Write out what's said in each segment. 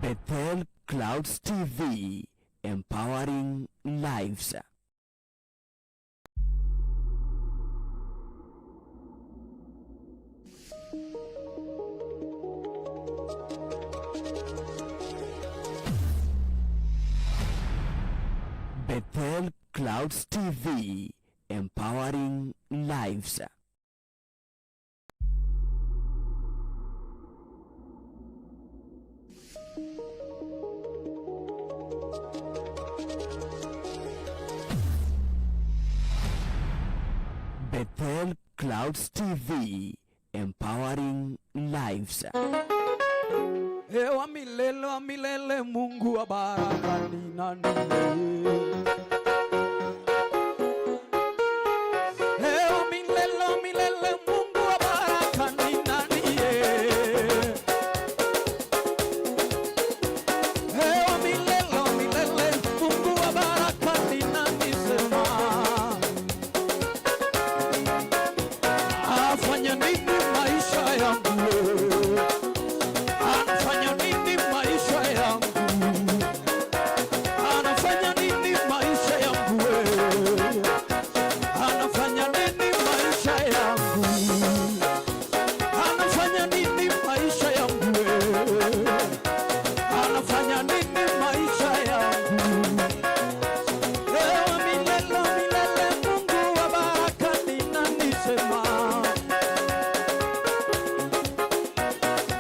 Bethel Clouds TV, empowering lives. Bethel Clouds TV, empowering lives. Bethel Clouds TV, empowering lives. Ewa milele wa milele, Mungu wa baraka ni nani? Ewa milele wa milele, Mungu wa baraka ni nani? Ewa milele wa milele, Mungu wa baraka ni nani? Sema, afanya nini maisha yangu? Anafanya nini maisha yangu? Anafanya nini maisha yangu? Anafanya nini maisha yangu? Anafanya nini maisha yangu? Anafanya nini maisha yangu? Ewa milele milele, Mungu wa baraka ni nani? Sema.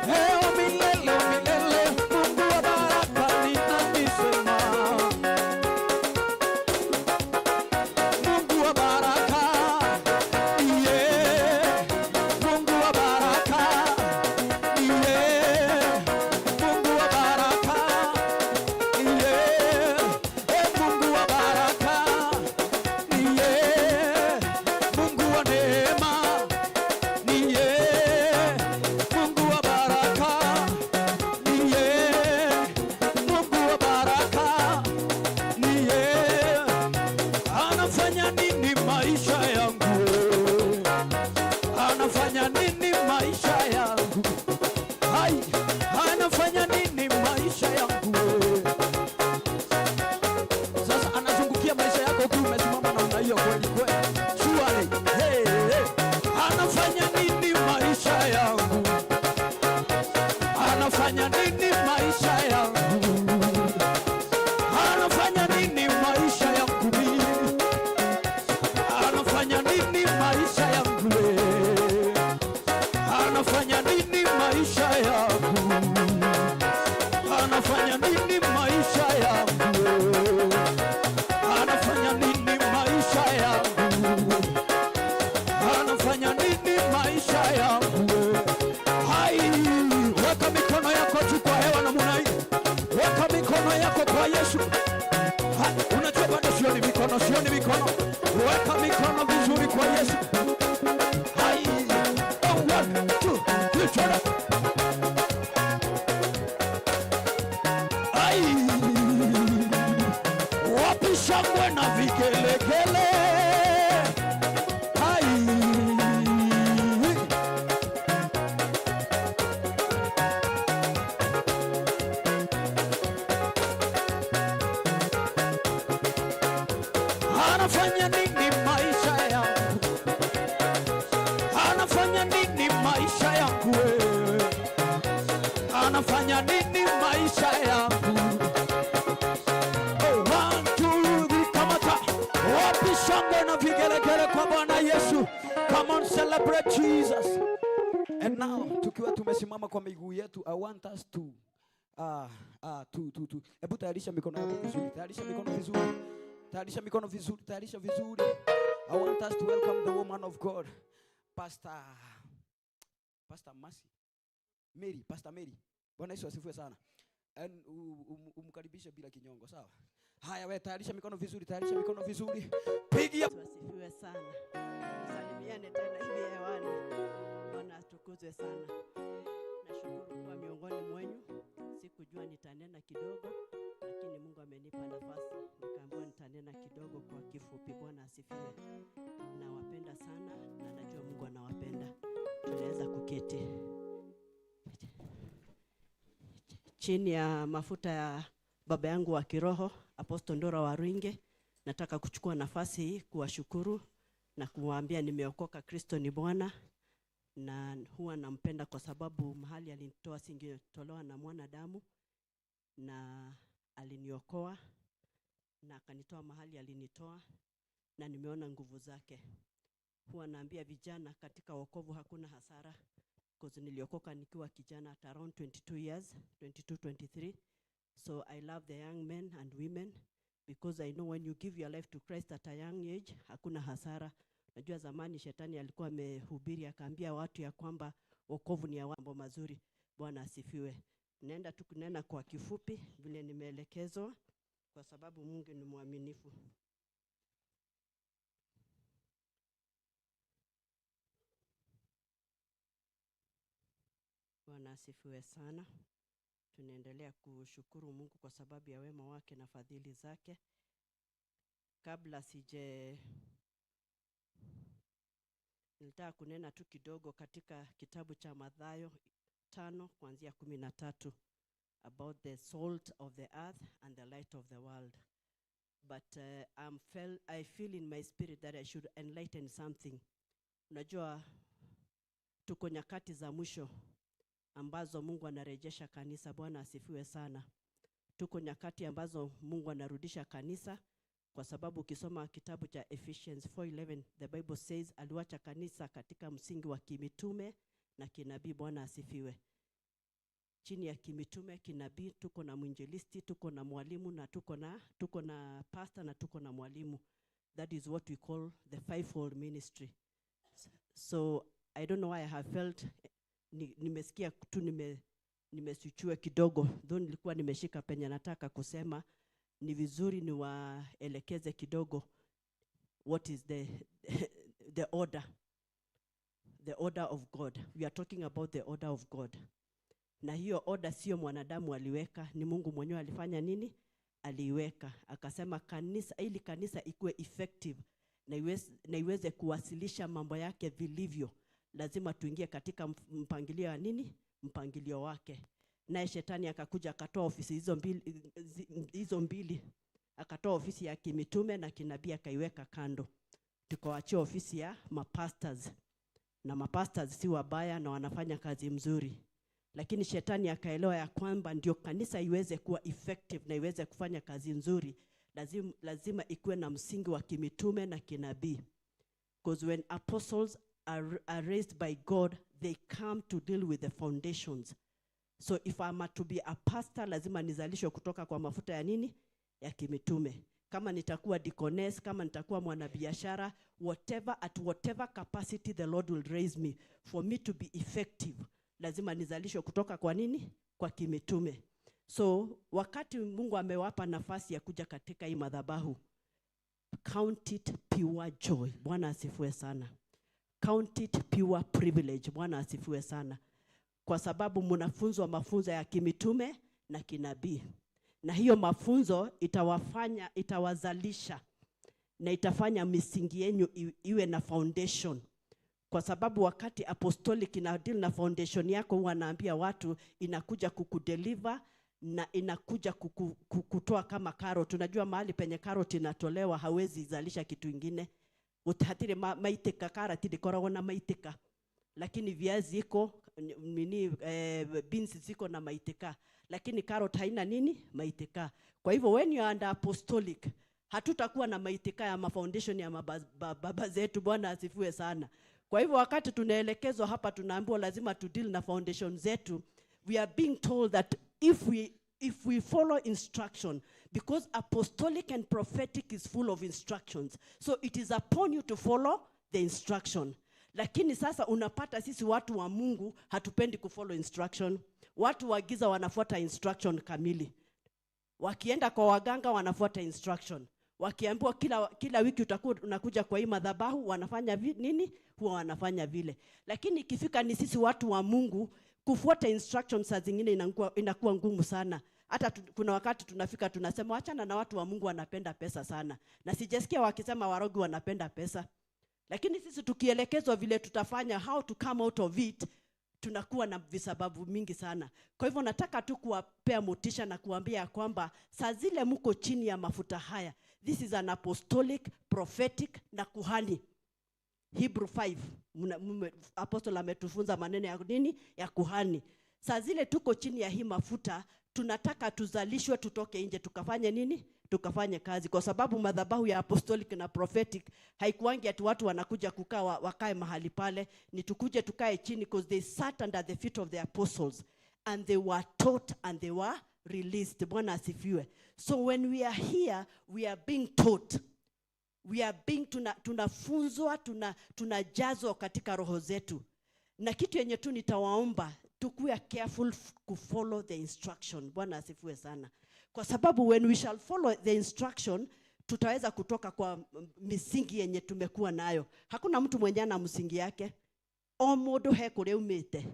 Ewa milele milele, Mungu wa baraka ni nani? Sema. Mungu wa baraka, yeah. Mungu wa baraka, yeah. Mungu wa baraka, yeah. Eh, Mungu wa baraka, yeah. Mungu wa neema, yeah. Mungu wa baraka, yeah. Mungu wa baraka, yeah. Anafanya nini maisha yangu? Anafanya nini maisha yangu? Hai, anafanya nini maisha yangu? Sasa anazungukia maisha yako ukiwa umesimama namna hiyo kweli kweli. Surely, hey, hey. Anafanya nini maisha yangu? Anafanya nini maisha yangu? Anafanya nini maisha yangu mimi? Anafanya nini maisha yangu we? Anafanya nini maisha yangu? Anafanya nini maisha yangu we? Anafanya nini maisha yangu? Anafanya nini maisha yangu we? Hai, weka mikono yako juu kwa hewa namna hii. Weka mikono yako kwa Yesu. Ha, unajua bado sioni mikono, sioni mikono. Weka mikono vizuri kwa Yesu. Hai, oh, one, two, three, four. Ai, wapi shangwe na vigelegele? Ai. Anafanya nini maisha yangu? Anafanya nini maisha yangu wewe? Anafanya nini maisha yangu? Oh, one, two, three, kamata. Wapi shangwe na vigelegele kwa Bwana Yesu? Come on, celebrate Jesus. And now tukiwa tumesimama kwa miguu yetu, I want us to hebu tayarisha mikono yako vizuri, tayarisha mikono vizuri, tayarisha mikono vizuri, tayarisha vizuri. I want us to welcome the woman of God, Pastor Mercy Mary, Pastor Mary. Bwana Yesu asifiwe sana. And umkaribishe bila kinyongo, sawa? Haya, we tayarisha mikono vizuri, tayarisha mikono vizuri. Pigia. Yesu asifiwe sana. Tusalimiane tena hivi hewani. Bwana atukuzwe sana. Nashukuru kuwa miongoni mwenyu. Sikujua nitanena kidogo, lakini Mungu amenipa nafasi nikaambiwa nitanena kidogo kwa kifupi. Bwana asifiwe. Na sana na najua Mungu anawapenda. Tunaweza kuketi chini ya mafuta ya baba yangu wa kiroho Apostle Ndora Waruinge. Nataka kuchukua nafasi hii kuwashukuru na kuwaambia nimeokoka, Kristo ni Bwana, na huwa nampenda kwa sababu mahali alinitoa singetolewa na mwanadamu, na aliniokoa na akanitoa mahali alinitoa, na nimeona nguvu zake. Huwa naambia vijana katika wokovu hakuna hasara, because niliokoka nikiwa kijana at around 22 years, 22, 23. So I love the young men and women because I know when you give your life to Christ at a young age, hakuna hasara. Najua zamani shetani alikuwa amehubiri akaambia watu ya kwamba wokovu ni ya mambo mazuri. Bwana asifiwe. Naenda tu kunena kwa kifupi vile nimeelekezwa, kwa sababu Mungu ni mwaminifu. Bwana asifiwe sana. Tunaendelea kushukuru Mungu kwa sababu ya wema wake na fadhili zake. Kabla nilitaka kunena tu kidogo katika kitabu cha Mathayo 5 kuanzia 13 about the salt of the earth and the light of the world. But I feel in my spirit that I should enlighten something. Unajua tuko nyakati za mwisho ambazo Mungu anarejesha kanisa. Bwana asifiwe sana. Tuko nyakati ambazo Mungu anarudisha kanisa, kwa sababu ukisoma kitabu cha Ephesians 4:11, the Bible says aliwacha kanisa katika msingi wa kimitume na kinabii. Bwana asifiwe. Chini ya kimitume, kinabii, tuko na mwinjilisti, tuko na mwalimu, na tuko na pastor na tuko na mwalimu. That is what we call the fivefold ministry. So I don't know why I have felt nimesikia tu nimesichue kidogo, though nilikuwa nimeshika penye nataka kusema. Ni vizuri niwaelekeze kidogo what is the order of God. We are talking about the order of God, na hiyo order sio mwanadamu aliweka, ni Mungu mwenyewe alifanya nini? Aliiweka. Akasema kanisa, ili kanisa ikuwe effective na iweze kuwasilisha mambo yake vilivyo, lazima tuingie katika mpangilio wa nini? Mpangilio wake. Naye shetani akakuja akatoa ofisi hizo mbili, akatoa ofisi ya kimitume na kinabii akaiweka kando, tukawachia ofisi ya mapastors. Na mapastors si wabaya na wanafanya kazi mzuri, lakini shetani akaelewa ya kwamba ndio kanisa iweze kuwa effective na iweze kufanya kazi nzuri, lazima ikuwe na msingi wa kimitume na kinabii, because when apostles are raised by God, they come to deal with the foundations. So if I'm to be a pastor, lazima nizalishwe kutoka kwa mafuta ya nini? Ya kimitume. Kama nitakuwa deaconess, kama nitakuwa mwanabiashara, whatever, at whatever capacity the Lord will raise me, for me to be effective, lazima nizalishwe kutoka kwa nini? Kwa kimitume. So wakati Mungu amewapa nafasi ya kuja katika hii madhabahu, count it pure joy. Bwana asifiwe sana. Count it pure privilege. Bwana asifiwe sana, kwa sababu mnafunzwa mafunzo ya kimitume na kinabii, na hiyo mafunzo itawafanya, itawazalisha na itafanya misingi yenu iwe na foundation, kwa sababu wakati apostolic ina deal na foundation yako, huwa naambia watu inakuja kukudeliver na inakuja kukutoa kama carrot. Unajua mahali penye carrot inatolewa hawezi zalisha kitu ingine. Hatirĩ maitĩka, karati ndĩkoragwo na maitĩka, lakini viazi iko nini, beans ziko na maitika, lakini carrot haina nini? Maitika. Kwa hivyo when you are under apostolic, hatutakuwa na maitika ya mafoundation ya baba zetu. Bwana asifiwe sana. Kwa hivyo wakati tunaelekezwa hapa, tunaambiwa lazima to deal na foundation zetu. We are being told that if we follow instruction, because apostolic and prophetic is full of instructions, so it is upon you to follow the instruction. Lakini sasa unapata sisi watu wa Mungu hatupendi kufollow instruction. Watu wa giza wanafuata instruction kamili. Wakienda kwa waganga wanafuata instruction. Wakiambiwa kila wiki utakuwa unakuja kwa hii madhabahu, wanafanya nini? Huwa wanafanya vile. Lakini ikifika ni sisi watu wa Mungu kufuata instruction, saa zingine inakuwa ngumu sana. Hata kuna wakati tunafika tunasema, "Achana na watu wa Mungu, wanapenda pesa sana." Na sijasikia wakisema warogi wanapenda pesa. Lakini sisi tukielekezwa vile tutafanya, how to come out of it, tunakuwa na visababu mingi sana. Kwa hivyo nataka tu kuwapea motisha na kuambia ya kwamba saa zile mko chini ya mafuta haya, this is an apostolic, prophetic na kuhani. Hebrew 5 apostle ametufunza maneno ya nini? Ya kuhani. Saa zile tuko chini ya hii mafuta, tunataka tuzalishwe, tutoke nje tukafanye nini? Tukafanye kazi, kwa sababu madhabahu ya apostolic na prophetic haikuangi ati watu wanakuja kukaa wakae mahali pale, ni tukuje tukae chini, because they sat under the feet of the apostles and they were taught and they were released. Bwana asifiwe. So when we are here, we are being taught, we are being tunafunzwa, tunajazwa katika roho zetu. Na kitu yenye tu nitawaomba, tukuwe careful kufollow the instruction. Bwana asifiwe sana. Kwa sababu when we shall follow the instruction, tutaweza kutoka kwa misingi yenye tumekuwa nayo. Hakuna mtu mwenye ana msingi yake. O mundu he kuria umite.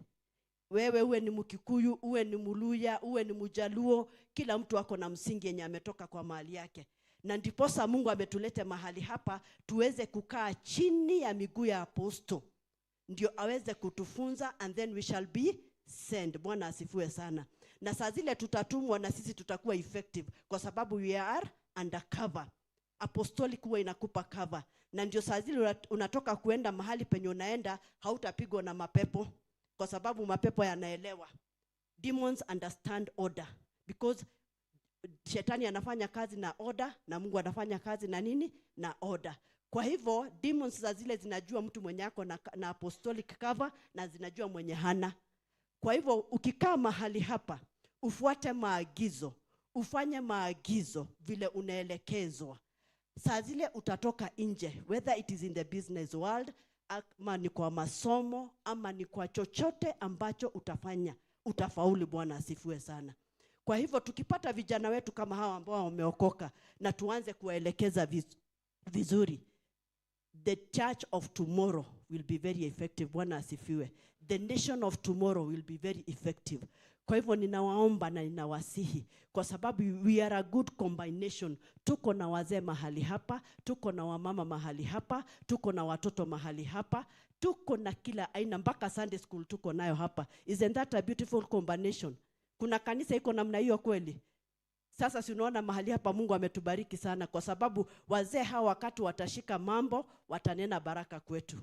Wewe uwe ni Mkikuyu, uwe ni Muluya, uwe ni Mjaluo, kila mtu ako na msingi yenye ametoka kwa mahali yake. Na ndiposa Mungu ametuleta mahali hapa tuweze kukaa chini ya miguu ya aposto, ndio aweze kutufunza, and then we shall be sent. Bwana asifiwe sana. Na saa zile tutatumwa na sisi tutakuwa effective, kwa sababu we are undercover. Apostolic huwa inakupa cover, na ndio saa zile unatoka kuenda mahali penye unaenda, hautapigwa na mapepo, kwa sababu mapepo yanaelewa. Demons understand order, because shetani anafanya kazi na order na Mungu anafanya kazi na nini? Na order. Kwa hivyo demons za zile zinajua mtu mwenye ako na apostolic cover na zinajua mwenye hana. Kwa hivyo ukikaa mahali hapa, ufuate maagizo, ufanye maagizo vile unaelekezwa. Saa zile utatoka nje, whether it is in the business world, ama ni kwa masomo, ama ni kwa chochote ambacho utafanya, utafaulu. Bwana asifiwe sana. Kwa hivyo tukipata vijana wetu kama hawa ambao wameokoka na tuanze kuwaelekeza vizuri, the church of tomorrow will be very effective. Bwana asifiwe. The nation of tomorrow will be very effective. Kwa hivyo ninawaomba na ninawasihi, kwa sababu we are a good combination. Tuko na wazee mahali hapa, tuko na wamama mahali hapa, tuko na watoto mahali hapa, tuko na kila aina, mpaka Sunday school tuko nayo hapa. Isn't that a beautiful combination? Kuna kanisa iko namna hiyo kweli? Sasa si unaona mahali hapa Mungu ametubariki sana, kwa sababu wazee hawa wakati watashika mambo watanena baraka kwetu.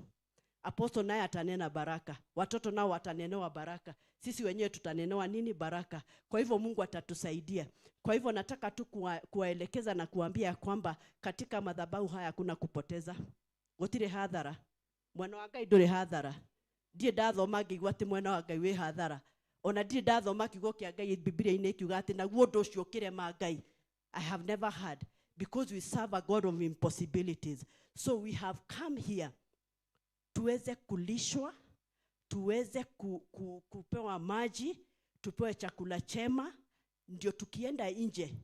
Apostle naye atanena baraka, watoto nao watanenewa baraka, sisi wenyewe tutanenewa nini? Baraka. Kwa hivyo Mungu atatusaidia. Kwa hivyo nataka tu kuwaelekeza na kuambia kwamba katika madhabahu haya hakuna kupoteza. Gutire hadhara. Mwana wa Ngai nduri hadhara. Ndiĩ ndathoma ngĩigua atĩ mwana wa Ngai wĩ hathara. Ona ndirĩ ndathoma kiugo kĩa Ngai Biblia-inĩ ikiuga atĩ naguo ũndũ ũcio ũkĩrema Ngai. I have never heard, because we serve a God of impossibilities. So we have come here tuweze kulishwa, tuweze kupewa maji, tupewe chakula chema, ndio tukienda nje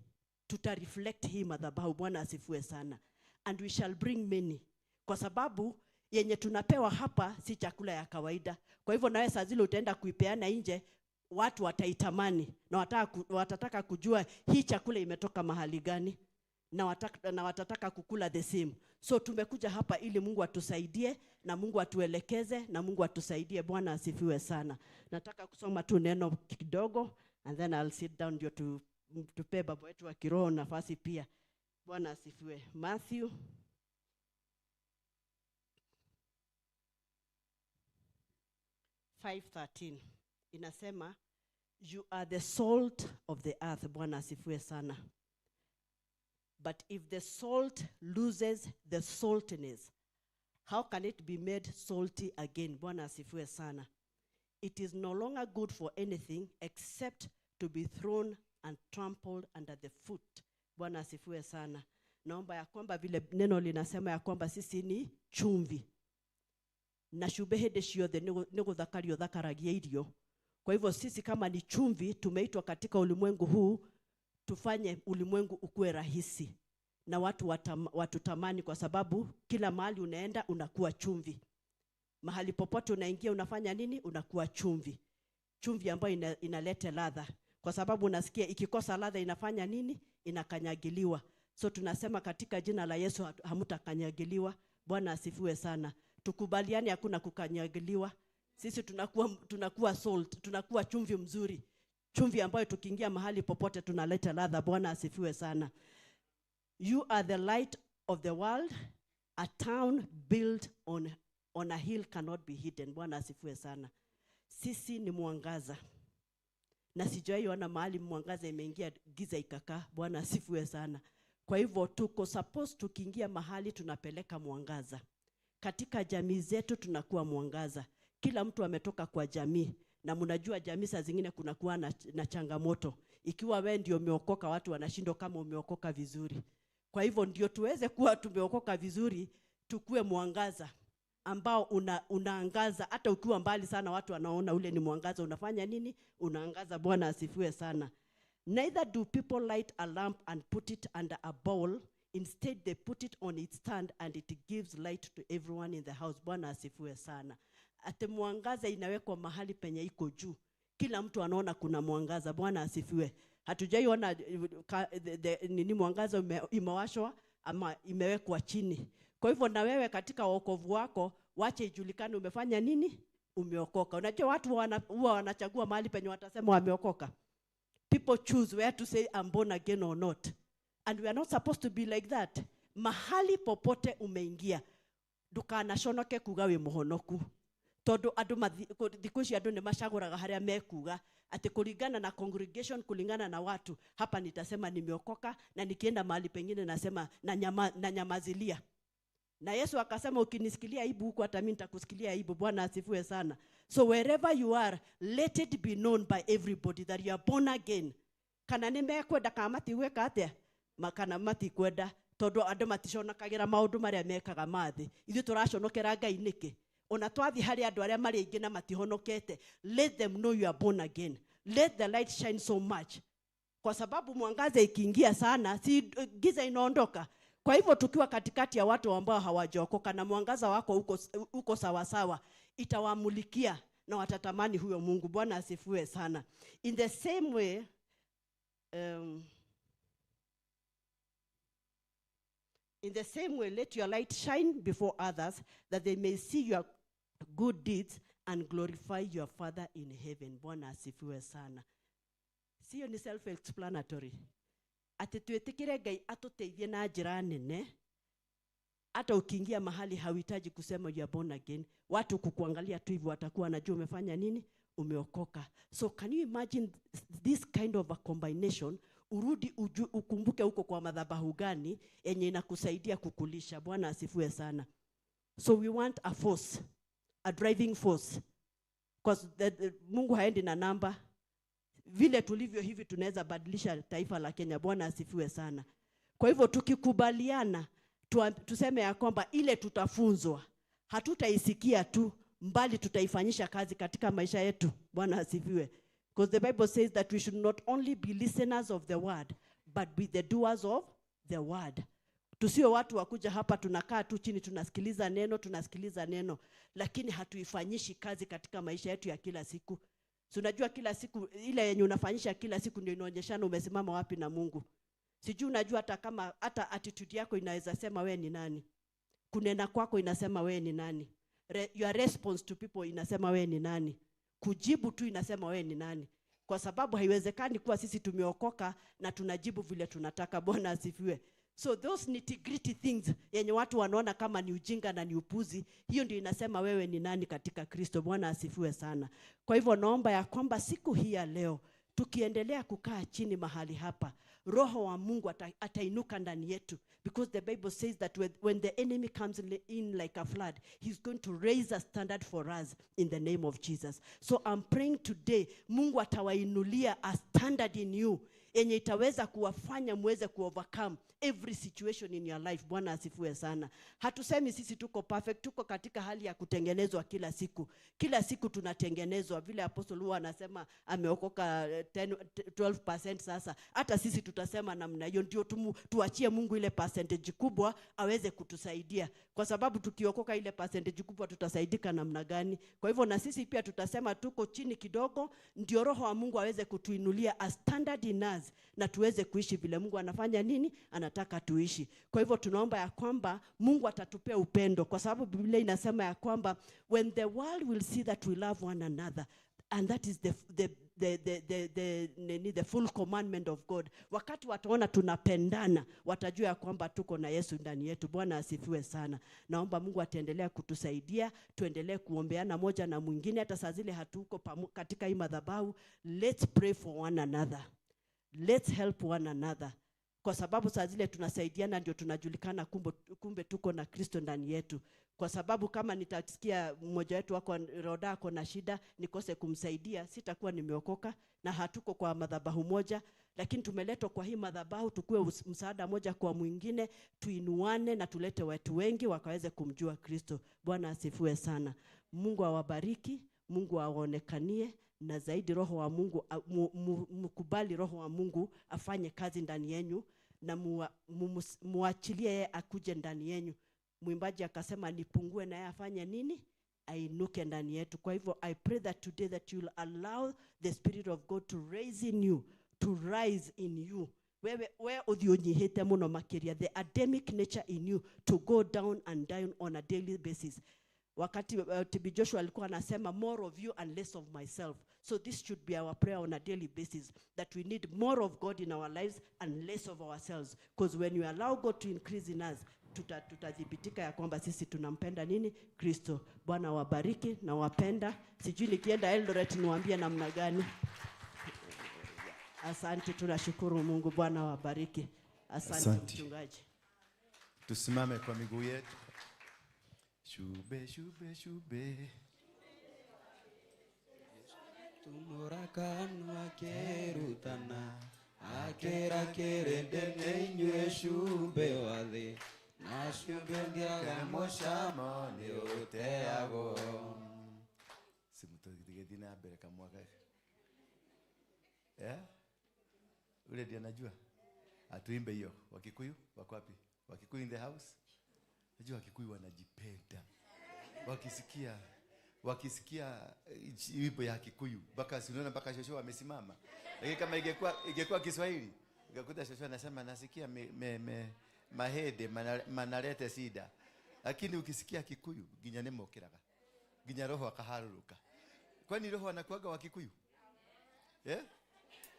tuta reflect hii madhabahu. Bwana asifiwe sana. And we shall bring many, kwa sababu yenye tunapewa hapa si chakula ya kawaida. Kwa hivyo nawe saa zile utaenda kuipeana nje, watu wataitamani na watataka kujua hii chakula imetoka mahali gani, na watataka kukula the same. So tumekuja hapa ili Mungu atusaidie na Mungu atuelekeze na Mungu atusaidie. Bwana asifiwe sana. Nataka kusoma tu neno kidogo and then I'll sit down ndio tupe baba wetu wa kiroho nafasi pia. Bwana asifiwe. Matthew 5:13 inasema, you are the salt of the earth. Bwana asifiwe sana. But if the salt loses the saltiness, how can it be made salty again? Bwana asifiwe sana. It is no longer good for anything except to be thrown and trampled under the foot. Bwana asifiwe sana. Naomba ya kwamba vile neno linasema ya kwamba sisi ni chumvi. Na cumbĩ hĩndĩ ciothe nĩ gũthakario thakaragia irio. Kwa hivyo sisi kama ni chumvi tumeitwa katika ulimwengu huu tufanye ulimwengu ukue rahisi na watu watutamani, kwa sababu kila mahali unaenda unakuwa chumvi. Mahali popote unaingia unafanya nini? Unakuwa chumvi. Chumvi ambayo inaleta ladha, kwa sababu unasikia ikikosa ladha inafanya nini? Inakanyagiliwa. So tunasema katika jina la Yesu hamtakanyagiliwa. Bwana asifiwe sana. Tukubaliane, hakuna kukanyagiliwa. Sisi tunakuwa salt, tunakuwa chumvi mzuri, chumvi ambayo tukiingia mahali popote tunaleta ladha. Bwana asifiwe sana. You are the light of the world. A town built on a hill cannot be hidden. Bwana asifiwe sana. Sisi ni mwangaza, na sijawahi ona mahali mwangaza imeingia giza ikakaa. Bwana asifiwe sana. Kwa hivyo tuko supposed tukiingia mahali tunapeleka mwangaza. Katika jamii zetu tunakuwa mwangaza. Kila mtu ametoka kwa jamii, na mnajua jamii saa zingine kunakuwa na changamoto. Ikiwa wewe ndio umeokoka, watu wanashindwa kama umeokoka vizuri. Kwa hivyo ndio tuweze kuwa tumeokoka vizuri, tukue mwangaza ambao unaangaza hata ukiwa mbali sana, watu wanaona ule ni mwangaza. Unafanya nini? Unaangaza. Bwana asifiwe sana. Neither do people light a lamp and put it under a bowl. Instead they put it on its stand and it gives light to everyone in the house. Bwana asifiwe sana. Ate mwangaza inawekwa mahali penye iko juu, kila mtu anaona kuna mwangaza. Bwana asifiwe. Hatujaiona nini mwangaza imewashwa ama imewekwa chini. Kwa hivyo na wewe katika wokovu wako, wache ijulikane umefanya nini? Umeokoka. Unajua watu huwa wanachagua mahali penye watasema wameokoka. People choose where to say I'm born again or not. And we are not supposed to be like that. Mahali popote umeingia, ndukanaconoke kuga wi muhonoku. Tondu andu thiku ici andu ni macaguraga haria mekuga ati kulingana na congregation, kulingana na watu, hapa nitasema nimeokoka, na nikienda mahali pengine nasema na nyamazilia. Na Yesu akasema ukinisikilia aibu huko hata mimi nitakusikilia aibu. Bwana asifiwe sana. So wherever you are, let it be known by everybody that you are born again. Kana ni mekwenda kana matigwika atia? Kana matikwenda, tondu andu maticonokagĩra maũndũ marĩa mekaga mathĩ. Ithuĩ tũraconokera Ngai nĩkĩ? Ona twathi harĩ andũ arĩa marĩ aingĩ na matihonokete, let them know you are born again. Let the light shine so much. Kwa sababu mwangaza ikiingia sana, si giza inaondoka. Kwa hivyo tukiwa katikati ya watu ambao hawajaokoka na mwangaza wako uko sawasawa, itawamulikia na watatamani huyo Mungu. Bwana asifiwe sana. In the same way, let your light shine before others, that they may see your good deeds and glorify your Father in heaven. Bwana asifiwe sana. Sio ni self-explanatory. Ati tuitikire Ngai atuteithie na njira nene. Hata ukiingia mahali hauhitaji kusema you are born again. Watu kukuangalia tu hivyo watakuwa wanajua umefanya nini? Umeokoka. So can you imagine this kind of a combination? Urudi ukumbuke huko kwa madhabahu gani yenye inakusaidia kukulisha. Bwana asifiwe sana. So we want a force, a driving force. Because Mungu haendi na namba. Vile tulivyo hivi tunaweza badilisha taifa la Kenya. Bwana asifiwe sana. Kwa hivyo tukikubaliana tuseme ya kwamba ile tutafunzwa, hatutaisikia tu, mbali tutaifanyisha kazi katika maisha yetu. Bwana asifiwe. Because the Bible says that we should not only be listeners of the word, but be the doers of the word. Tusiwe watu wakuja hapa tunakaa tu chini tunasikiliza neno, tunasikiliza neno, lakini hatuifanyishi kazi katika maisha yetu ya kila siku. Si unajua kila siku ile yenye unafanyisha kila siku ndio inaonyeshana umesimama wapi na Mungu. Sijui unajua hata kama hata attitude yako inaweza sema wewe ni nani. Kunena kwako inasema wewe ni nani. Your response to people inasema wewe ni nani. Kujibu tu inasema wewe ni nani. Kwa sababu haiwezekani kuwa sisi tumeokoka na tunajibu vile tunataka. Bwana asifiwe. So those nitty-gritty things yenye watu wanaona kama ni ujinga na ni upuzi, hiyo ndio inasema wewe ni nani katika Kristo. Bwana asifiwe sana. Kwa hivyo naomba ya kwamba siku hii ya leo tukiendelea kukaa chini mahali hapa, Roho wa Mungu atainuka ndani yetu. Because the Bible says that when the enemy comes in like a flood, he's going to raise a standard for us in the name of Jesus. So I'm praying today, Mungu atawainulia a standard in you yenye itaweza kuwafanya muweze kuovercome every situation in your life. Bwana asifiwe sana. Hatusemi sisi tuko perfect, tuko katika hali ya kutengenezwa kila siku. Kila siku tunatengenezwa. Vile Apostle huwa anasema ameokoka 10, 12% sasa. Hata sisi tutasema namna hiyo, ndio tuachie Mungu ile percentage kubwa aweze kutusaidia. Kwa sababu tukiokoka ile percentage kubwa tutasaidika namna gani? Kwa hivyo na sisi pia tutasema tuko chini kidogo, ndio Roho wa Mungu aweze kutuinulia a standard in us us na tuweze kuishi vile Mungu anafanya nini, anataka tuishi. Kwa hivyo tunaomba ya kwamba Mungu atatupea upendo, kwa sababu Biblia inasema ya kwamba when the world will see that we love one another, and that is the full commandment of God. Wakati wataona tunapendana, watajua ya kwamba tuko na Yesu ndani yetu. Bwana asifiwe sana. Naomba Mungu ataendelea kutusaidia, tuendelee kuombeana moja na mwingine, hata saa zile hatuko katika hii madhabahu. Let's pray for one another. Let's help one another. Kwa sababu saa zile tunasaidiana ndio tunajulikana kumbe tuko na Kristo ndani yetu. Kwa sababu kama nitasikia mmoja wetu wako Roda ako na shida, nikose kumsaidia, sitakuwa nimeokoka, na hatuko kwa madhabahu moja, lakini tumeletwa kwa hii madhabahu tukue msaada moja kwa mwingine, tuinuane na tulete watu wengi wakaweze kumjua Kristo. Bwana asifiwe sana. Mungu awabariki, Mungu awaonekanie, na zaidi Roho wa Mungu, mkubali Roho wa Mungu afanye kazi ndani yenu, na muachilie yeye akuje ndani yenu. Mwimbaji akasema nipungue na yeye afanye nini? Ainuke ndani yetu. Kwa hivyo I pray that today that you'll allow the Spirit of God to raise in you, to rise in you. Wewe uthiũnyihĩte mũno makĩria, the Adamic nature in you to go down and down on a daily basis. Wakati TB Joshua alikuwa anasema more of you and less of myself. So this should be our prayer on a daily basis, that we need more of God in our lives and less of ourselves. Because when you allow God to increase in us, tutathibitika ya kwamba sisi tunampenda nini? Kristo. Bwana wabariki na wapenda. Sijui nikienda Eldoret niwaambie namna gani. Asante, tunashukuru Mungu. Bwana wabariki. Asante mchungaji. Tusimame kwa miguu yetu. Shube, shube, shube. Tumurakanu akerutana, akera kerende neinywe shube wathe. Na shube ngiaga mucamo ni uteago. Simutogithi na mbere kamwaka. Eh? Ule ndiye anajua. Atuimbe hiyo. Wakikuyu wako wapi? Wakikuyu in the house? Najua Wakikuyu wanajipenda. Wakisikia wimbo ya Kikuyu, mpaka unaona mpaka shosho amesimama. Lakini kama ingekuwa Kiswahili, ungekuta shosho anasema nasikia mahede manalete sida. Lakini ukisikia Kikuyu, ginya nemo kiraga. Ginya roho akaharuruka. Kwani roho anakuaga wa Kikuyu? Eh?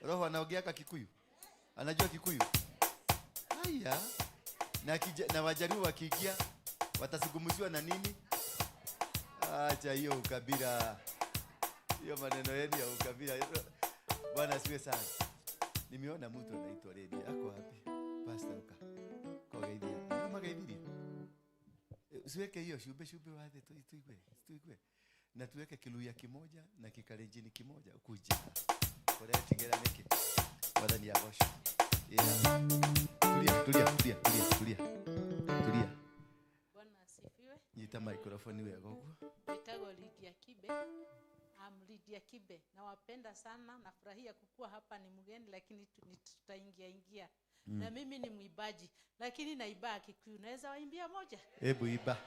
Roho anaongea Kikuyu? Anajua Kikuyu? Haya. Na Wajaluo wakiingia watasugumuziwa na nini? Acha hiyo ukabila. Hiyo maneno yenu ya ukabila. Bwana asifiwe sana. Nimeona mtu anaitwa Lady. Ako wapi? Pastor uka. Kwa gaithia. Kama gaithirie. Usiweke hiyo shube shube wathi tuigwe. Tuigwe. Na tuweke Kiluya kimoja na Kikalenjini kimoja ukuja. Korea tigera niki. Bwana ni agosho. Yeah. Tulia, tulia, tulia, tulia, tulia. Tulia. Bwana asifiwe. Nyita microphone wega uguo. Nitagwo Lydia Kibe. I'm Lydia Kibe. Nawapenda sana, nafurahia kukua hapa, ni mgeni lakini tutaingia ingia. Na mimi ni mwimbaji, lakini naimba Kikuyu. Naweza waimbia moja? Hebu imba.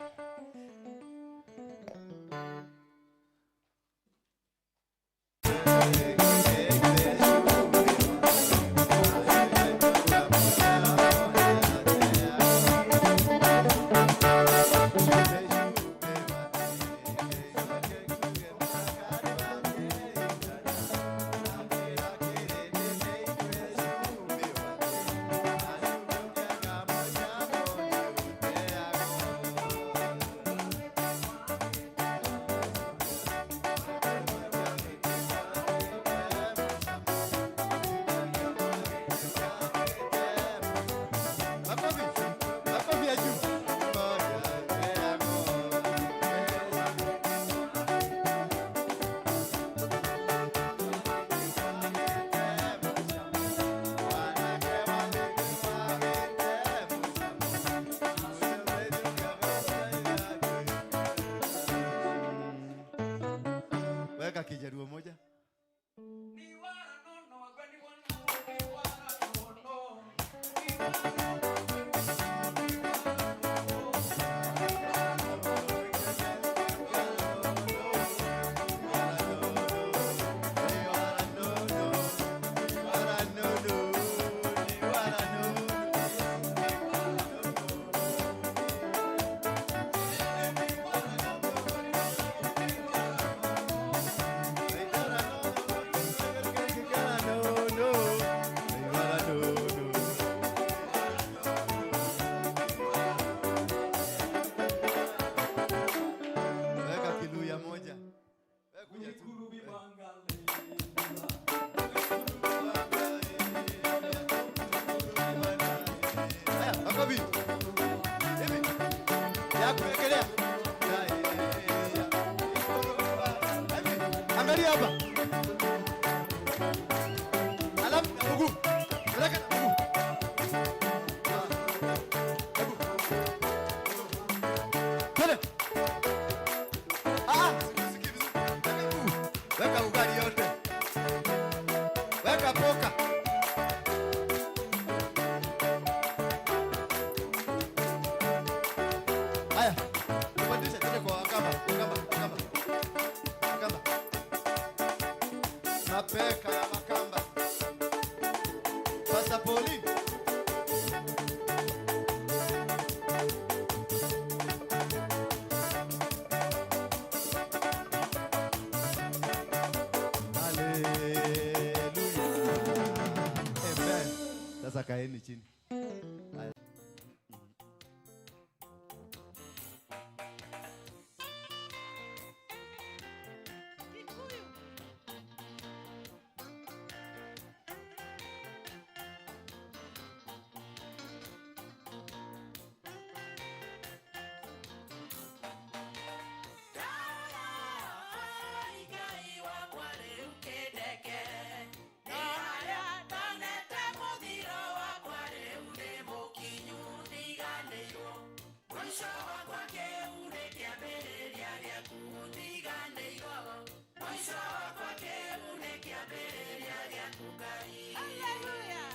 Weka Kijaluo moja. Endelea. Angalia hapa. Alafu na mguu. Peleka na mguu. Hebu. Twende. Ah, sikusikii vizuri. Weka mguu. Weka ugali yote. Weka poka. Haya. Tupandishe twende kwa Wakamba, Wakamba, Wakamba. Wakamba. Mapeka ya Wakamba. Pastor Pauline. Hallelujah. Amen. Sasa kaeni chini. Haya. Kikuyu. Hallelujah.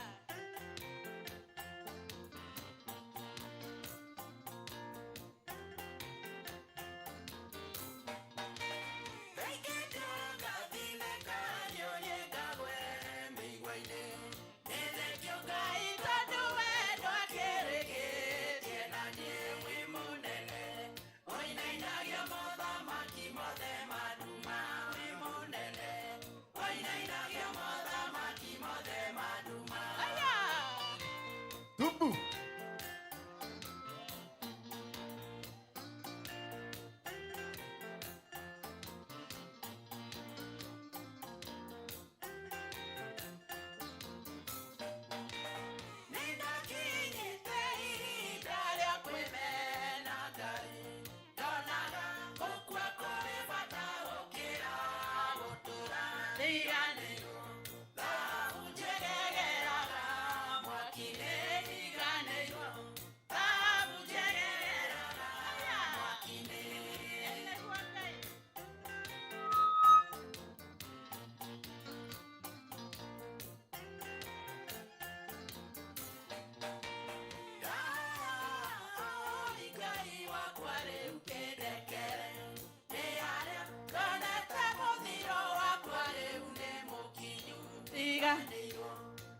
Aya. Tubu.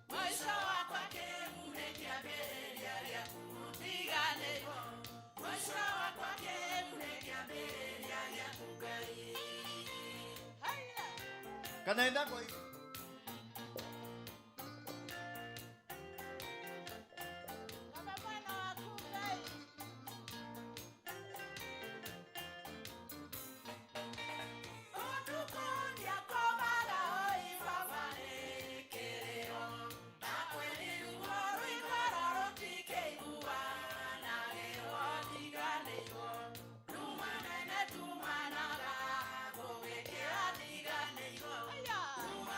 Mwisho wakwa kĩu nĩ kĩambĩrĩria gĩaku tiganĩirwo. Mwisho wakwa kĩu nĩ kĩambĩrĩria gĩaku Ngai. Haya. Kanaenda kwa hivi. Kama mwana waku Ngai. Ũtukũ ndiakomaga oi baba nĩ kĩrĩro. Ndakwĩrirwo rũikaro rũtikĩiguanagĩrwo tiganĩirwo. Nduma nene tumanaga gũgĩkĩra tiganĩirwo. Haya. Nduma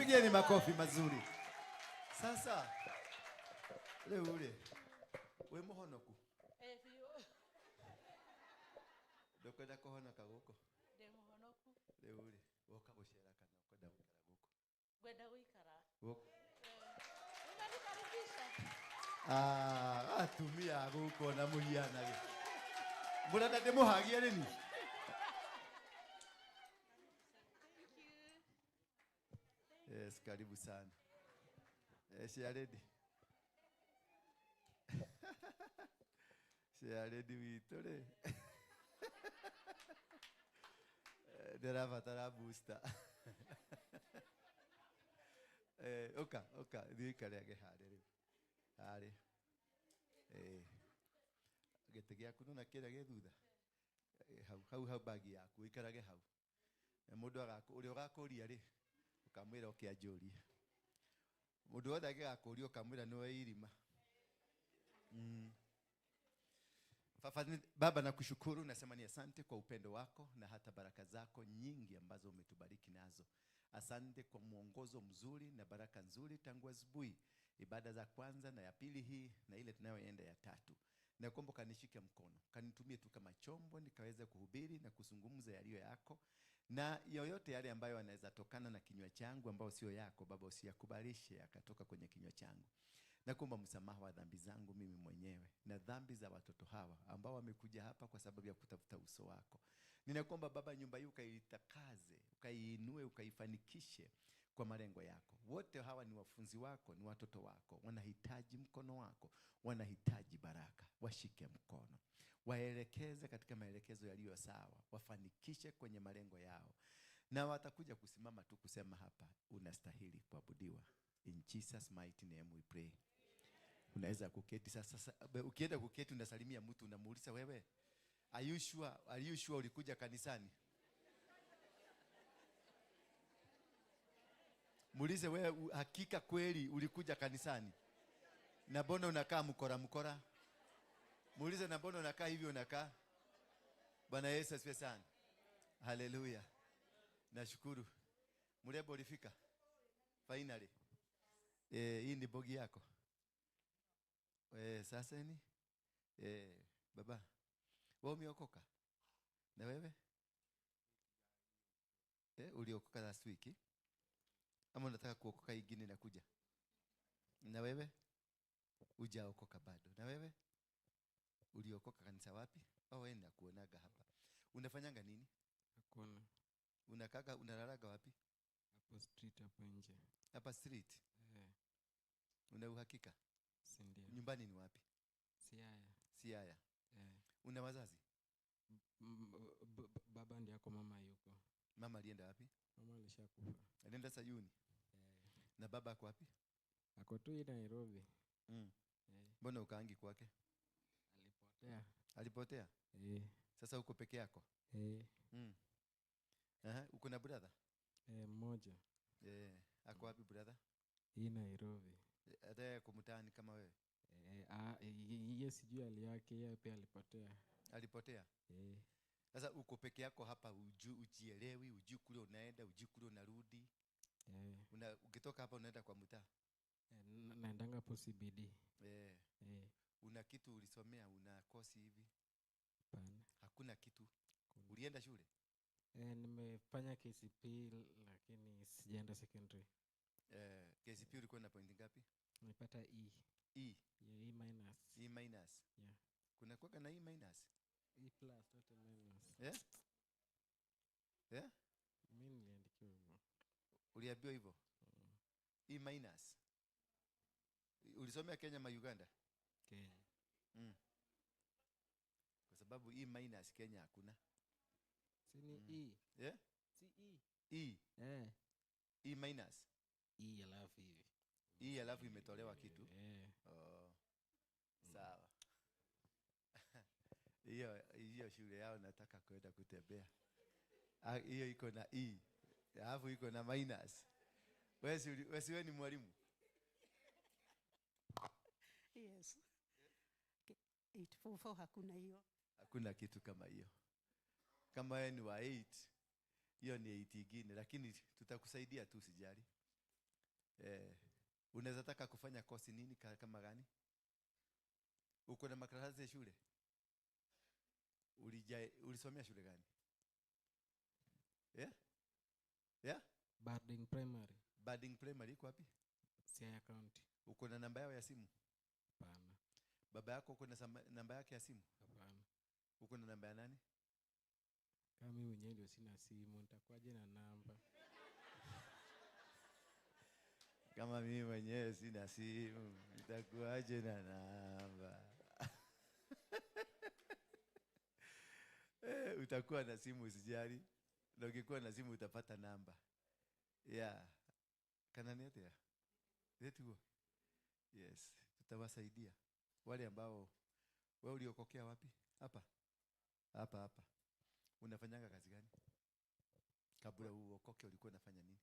Jipigieni makofi mazuri. Sasa rĩu rĩ, wĩ mũhonoku? Eh, biũ. Ndũkwenda kũhonoka gũkũ? Ndĩ mũhonoku. Rĩu rĩ, woka gũcera kana ũkwenda gũikara gũkũ? Ngwenda gũikara. Gũkũ. Unanikaribisha. Ah, atumia a gũkũ ona mũhianage. Mũrenda ndĩmũhagie rĩni? Thank you. Yes, karibu sana. Share Share witũ rĩ. Ndĩrabatara booster. Ũka, ũka, thiĩ ũikarage harĩa rĩu. Harĩa. Gĩtĩ gĩaku nĩwona kĩrĩa gĩ thutha? Hau, hau, hau bagi yaku, ũikarage hau. Na mũndũ ũrĩa ũgakũria rĩ, ũkamwĩra oke anjũrie. Mũndũ wothe angĩgakũria ũkamwĩra nĩwe irima. Baba, nakushukuru, nasema ni asante kwa upendo wako na hata baraka zako nyingi ambazo umetubariki nazo. Asante kwa mwongozo mzuri na baraka nzuri tangu asubuhi, ibada za kwanza na ya pili hii na ile tunayoenda ya tatu. Nakuomba kanishike mkono, kanitumie tu kama chombo nikaweze kuhubiri na kuzungumza yaliyo yako, na yoyote yale ambayo yanaweza tokana na kinywa changu ambayo sio yako Baba, usiyakubalishe yakatoka kwenye kinywa changu. Nakuomba msamaha wa dhambi zangu mimi mwenyewe na dhambi za watoto hawa ambao wamekuja hapa kwa sababu ya kutafuta uso wako. Ninakuomba Baba, nyumba hii ukaitakaze, ukaiinue, ukaifanikishe kwa malengo yako. Wote hawa ni wafunzi wako, ni watoto wako, wanahitaji mkono wako, wanahitaji baraka. Washike mkono, waelekeze katika maelekezo yaliyo sawa, wafanikishe kwenye malengo yao, na watakuja kusimama tu kusema hapa, unastahili kuabudiwa. In Jesus mighty name we pray. Unaweza kuketi sasa. Sasa ukienda kuketi unasalimia mtu, unamuuliza wewe, are you sure ulikuja kanisani? Muulize wewe, hakika kweli ulikuja kanisani? Na mbona unakaa mkora mkora? Muulize, na mbona unakaa hivi unakaa? Bwana Yesu asifiwe sana. Haleluya. Nashukuru. Mrembo ulifika? Finally. Hii ni bogi yako. Sasa ni? Baba, wewe umeokoka? Na wewe? Uliokoka last week? Ama unataka kuokoka ingine inakuja? Na wewe? Hujaokoka bado. Na wewe? Uliokoka kanisa wapi? Oh, wewe nakuonaga hapa. Unafanyanga nini? Hakuna. Unakaga, unalalaga wapi? Hapo street hapo nje. Hapa street? Una uhakika? Si ndio. Nyumbani ni wapi? Siaya. Siaya. Una wazazi? Baba ndiye ako, mama yuko. Mama alienda wapi? Mama alishakufa. Alienda Sayuni. Na baba ako wapi? Ako tu Nairobi. Mbona ukaangi kwake? Alipotea. Alipotea? Sasa uko peke yako? Uko na brother? Mmoja. Ako wapi brother? Hii Nairobi. Hata yeye ako mtaani kama wewe? Yeye sijui hali yake, yeye pia alipotea. Alipotea? Sasa uko peke yako hapa, ujielewi, hujui kule unaenda, hujui kule unarudi. Ukitoka hapa unaenda kwa mtaa? Naendanga hapo CBD. Una kitu ulisomea, una kosi hivi? Hapana. Hakuna kitu. Kuna. Ulienda shule? Nimefanya KCP lakini sijaenda secondary. KCP ulikuwa na point ngapi? Nilipata E. E. Yeah, E minus. E minus. Yeah. Kuna kuwaga na E minus? E plus, not A minus. Yeah? Yeah? Mimi niliandikiwa hivyo. Uliambiwa hivyo? E minus. Ulisomea Kenya ama Uganda? Kenya. Kwa sababu E minus Kenya hakuna. Si ni E. Yeah? Si E. E. E minus. E alafu hivi. E alafu imetolewa kitu. Oh. Sawa. Hiyo shule yao nataka kwenda kutembea. Hiyo iko na E. Alafu iko na minus. Wewe si wewe ni mwalimu? Yes. 844 hakuna hiyo. Hakuna kitu kama hiyo. Kama wewe ni wa 8, hiyo ni 8 ingine, lakini tutakusaidia tu, usijali. Unaweza taka kufanya kosi nini kama gani? Uko na makaratasi ya shule? Ulisomea shule gani? Yeah? Yeah? Barding Primary. Barding Primary iko wapi? Siaya County. Uko na namba yao ya simu? Hapana. Baba yako uko na namba yake ya simu? Hapana. Uko na namba ya nani? Kama mimi mwenyewe ndio sina simu, nitakuwaje na namba? Kama mimi mwenyewe sina simu, nitakuwaje na namba? Utakuwa na simu usijali. Na ukikuwa na simu utapata namba. Yeah. Kana ni atia? Letuo. Yes, tutawasaidia. Wale ambao wewe uliokokea wapi? Hapa. Hapa hapa. Unafanyanga kazi gani? Kabla uokoke ulikuwa unafanya nini?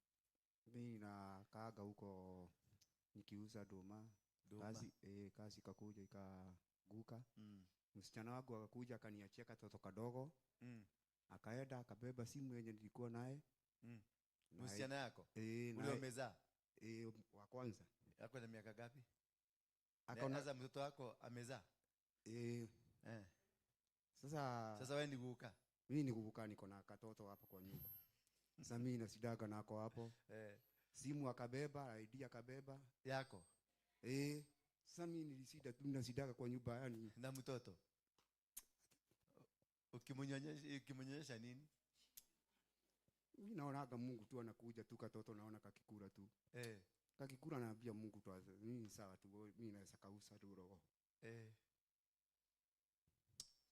Mimi nakaaga huko nikiuza doma. Doma. Kazi ikakuja ikaguka. Msichana wangu akakuja akaniachia katoto kadogo. Akaenda akabeba simu yenye nilikuwa naye. Msichana yako? Ule umezaa? Wa kwanza. Ako na miaka ngapi? Akaona sasa mtoto wako amezaa? Sasa wewe ni guka? Mimi ni guka, niko na katoto hapa kwa nyumba. Sasa mimi nasidaga nako hapo. Simu akabeba, ID akabeba. Yako? Sasa mimi nilisida tu nasidaga kwa nyumba yani. Na mtoto? Ukimunyonyesha nini? Mimi naonaga Mungu tu anakuja tu katoto naona kakikula tu. Kakikula naambia Mungu tu mimi sawa tu, mimi naweza kausa tu roho.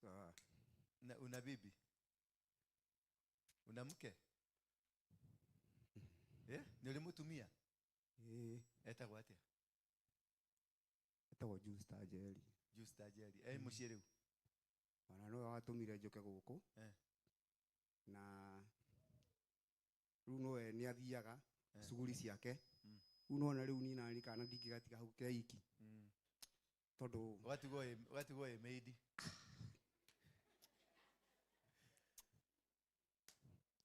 Sawa. Na una bibi? Una mke? Nilimutumia? Etagwo atia? Etagwo Justa Jerry. Justa Jerry. Muciĩ rĩu? Ona no watũmire njoke gũkũ. Na rĩu nowe nĩ athiaga cuguri ciake. Rĩu nona rĩu niĩ nani kana ndingĩgatiga hau keiki. Tondũ ũgatigwo ĩ maid.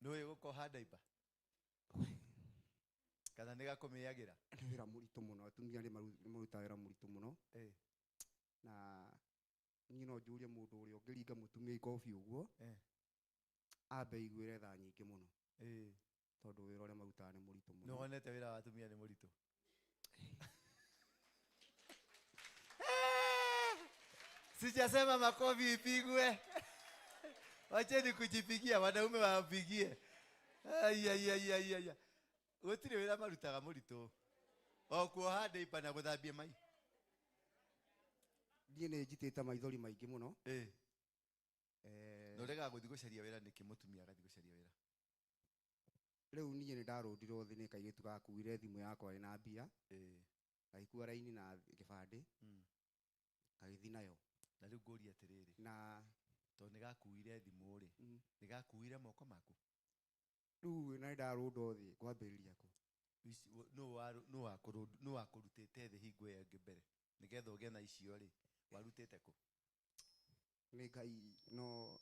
Nĩũĩ gũkoha ndaipa? Kana nĩ gakũmĩagĩra? Nĩ wĩra mũritũ mũno, atumia nĩ marutaga wĩra mũritũ mũno. Na niĩ no njũrie mũndũ ũrĩa ũngĩringa mũtumia ikobi ũguo, ambe aiguĩre tha nyingĩ mũno. Tondũ wĩra ũrĩa marutaga nĩ mũritũ mũno. Nĩwonete wĩra wa atumia nĩ mũritũ? Sijasema makofi ipigwe. Wacheni kujipigia, wanaume wapigie. Ai ai ai ai ai. Gũtirĩ wĩra marutaga mũritũ. O kuoha ndĩipa na gũthambia mai. Niĩ nĩ njitĩte maithori maingĩ mũno. Na ũregaga gũthiĩ gũcaria wĩra nĩkĩ mũtumia agathiĩ gũcaria wĩra? Rĩu niĩ nĩ ndarũndirwo thĩ nĩ kairĩtu gakuire thimũ yakwa ĩna mbia. Gagĩkua raini na gĩbandĩ. Gagĩthiĩ nayo. Na rĩu ngũrie atĩrĩrĩ. Na tondũ nĩ gakuire thimũ rĩ, nĩ gakuire moko maku? Rĩu na ndarũndwo thĩ ngwambĩrĩria kũ? Nũ wakũrutĩte thĩ hingo ĩyo ĩngĩ mbere? Nĩgetha ũgĩe na icio rĩ, warutĩte kũ? Nĩ Ngai no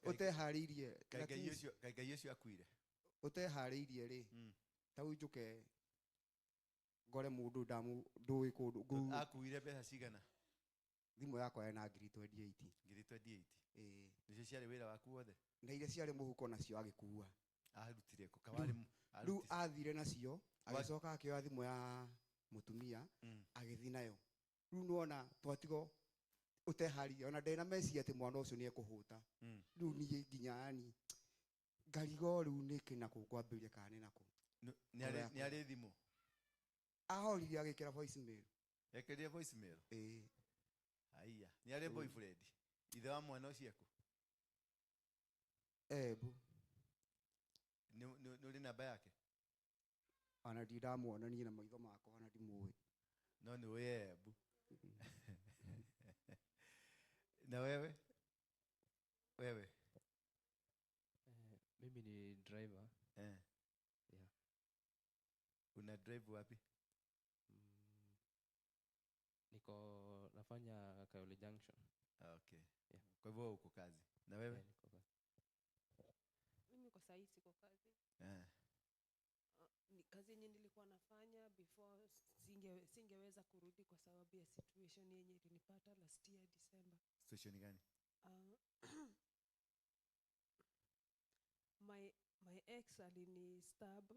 ũteharĩirie. Kaĩ Ngai ũcio akuire? Ũteharĩirie rĩ, ta rĩu njũke ngore mũndũ ndũĩ kũndũ. Akuire mbeca cigana? Thimũ yakwa ĩna ngiri 28. Ngiri 28? Nĩcio ciarĩ wĩra waku wothe? Na iria ciarĩ mũhuko nacio agĩkua. Arutire kũ? Kawarĩ Rĩu athire nacio, agĩcoka akĩoya thimũ ya mũtumia, agĩthiĩ nayo. Rĩu nĩwona twatigo ũteharĩirie, ona ndarĩ na meciria atĩ mwana ũcio nĩekũhũta. Rĩu niĩ nginya yani ngarigo rĩu nĩkĩ nakũ ngwambĩrĩria kana nĩ nakũ. Nĩ arĩ thimũ? Ahorire agĩkĩra voicemail. Ekĩrire voicemail? Aya, nĩ arĩ boyfriend? Ithe wa mwana ũcio ekũ? Embu. Nĩ ũrĩ namba yake? Ona ndirĩ ndamuona niĩ na maitho makwa, ona ndimũĩ. No nĩ ũĩ Embu. Na wewe? Wewe? Mimi ni driver. Yeah. Una drive wapi? Niko nafanya Kayole Junction. Okay. Yeah. Kwa hivyo uko kazi. Na wewe? Yeah, niko kazi. Mimi kwa sasa siko kazi. Kazi yenye nilikuwa nafanya before singeweza kurudi kwa sababu ya situation yenye ilinipata last year December. Situation gani? My ex alini stab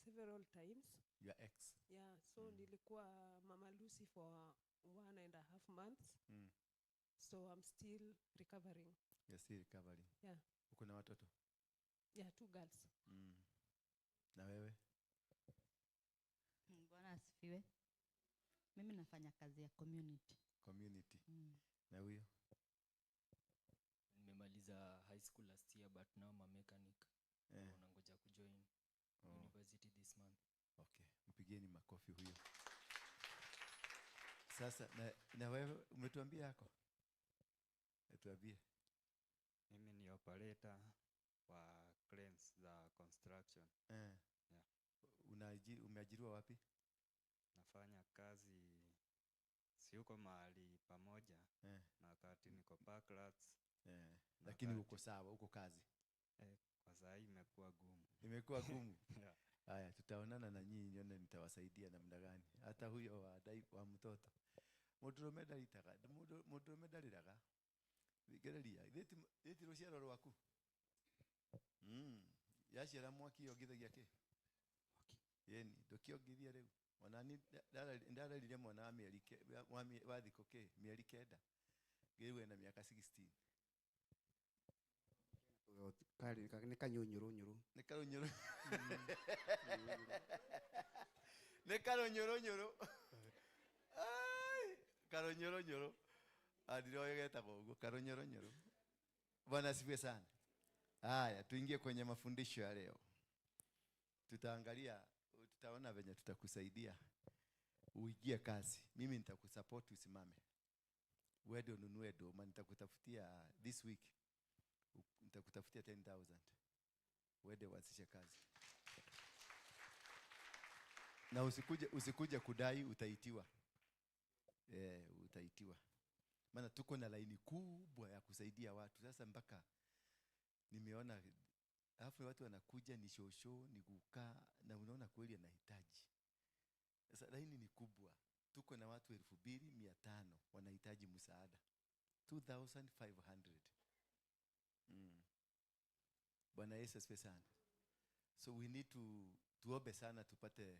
several times. Your ex? Yeah, so nilikuwa Mama Lucy for 1.5 months. So I'm still recovering. You're still recovering. Yeah. Uko na watoto? Yeah, two girls. Na wewe? Bwana asifiwe. Mimi nafanya kazi ya community. Community. Mm. Na huyo? Nimemaliza high school last year, but now I'm a mechanic. Nangoja kujoin university this month. Okay, mpigieni makofi huyo. Sasa na wewe umetuambia yako? Tuambie. Mimi ni operator wa cranes za construction. Eh. Yeah. Umeajiriwa wapi? Nafanya kazi, siuko mahali pamoja na wakati niko Parklands na Lakini wakati uko sawa, uko kazi. Eh, kwa saa hii imekuwa gumu. Imekuwa gumu. Yeah. Haya, tutaonana na nyinyi nione nitawasaidia namna gani. Hata huyo wa mtoto. Mũndũrũme ndaritaga, mũndũrũme ndarĩraga. Thikĩrĩria, gĩti ti rũciaro rwaku. Yaciara mwaki yongithagia kĩ? Ĩni, ndũkĩongithie rĩu. Ona ni ndarerire mwana wa mĩeri wa thikũ kĩ, mĩeri 9. Rĩu ena mĩaka 16. Karĩ nĩ kanyũnyũrũnyũrũ. Nĩ karũnyũrũ. Nĩ karũnyũrũnyũrũ. Ai, karũnyũrũnyũrũ. Ndiroĩ getagwo ũguo, karũnyũrũnyũrũ. Bwana asifiwe sana. Haya, tuingie kwenye mafundisho ya leo. Tutaangalia, tutaona venye tutakusaidia uingie kazi. Mimi nitakusupport usimame. Uende ununue doma, nitakutafutia this week. Nitakutafutia 10,000. Uende uanzishe kazi. Na usikuje kudai, utaitiwa. Eh, utaitiwa. Maana tuko na laini kubwa ya kusaidia watu. Sasa mpaka nimeona alafu watu wanakuja ni shosho, ni kukaa, na unaona kweli anahitaji. Sasa laini ni kubwa. Tuko na watu 2,500 wanahitaji msaada. 2500. Bwana Yesu asifiwe sana. So we need to tuombe sana tupate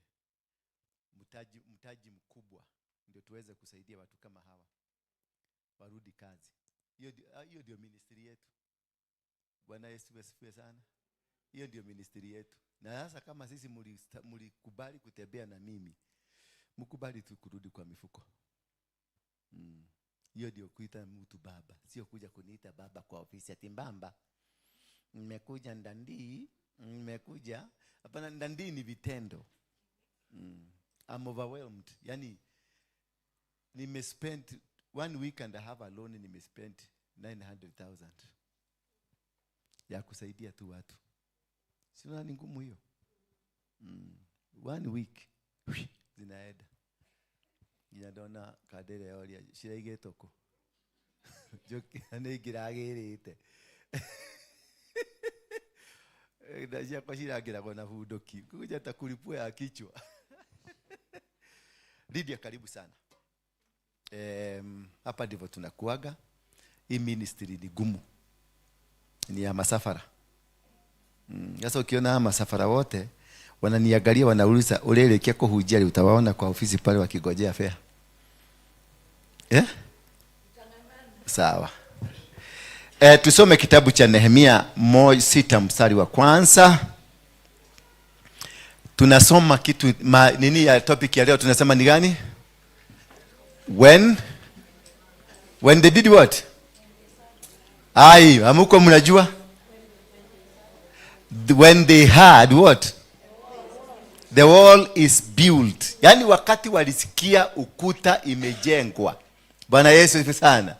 mtaji mkubwa ndio tuweze kusaidia watu kama hawa warudi kazi. Hiyo ndio ministry yetu. Bwana Yesu asifiwe sana. Hiyo ndio ministry yetu. Na sasa kama sisi mulikubali kutembea na mimi, mkubali tu kurudi kwa mifuko. Hiyo ndio kuita mtu baba, sio kuja kuniita baba kwa ofisi ati mbamba. Nimekuja ndandi, nimekuja. Hapana, ndandi ni vitendo. I'm overwhelmed. Yani nimespend one week and a half alone, nimespend 900,000 ya kusaidia tu watu. Si unaona ni ngumu hiyo? One week zinaenda. Nginya ndona kanda ĩrĩa yoria ciraigĩtwo kũ. Njoki nĩ ingĩragĩrĩte. Nda ciakwa cirangĩragwo na bunduki. Kuja takulipua ya kichwa. Lydia, karibu sana. Hapa ndivyo tunakuaga. Hii ministry ni gumu. Ni ya masafara. Sasa ukiona haya masafara wote wananiangalia, wanauliza ulielekea kuhujia, utawaona kwa ofisi pale wakigojea fare. Yeah? Sawa. Tusome kitabu cha Nehemia 6 mstari wa kwanza. Tunasoma kitu nini ya topic ya leo tunasema ni gani? When they did what? Ai, amuko mnajua? When they heard what? The wall is built. Yani wakati walisikia ukuta imejengwa. Bwana Yesu asifiwe sana.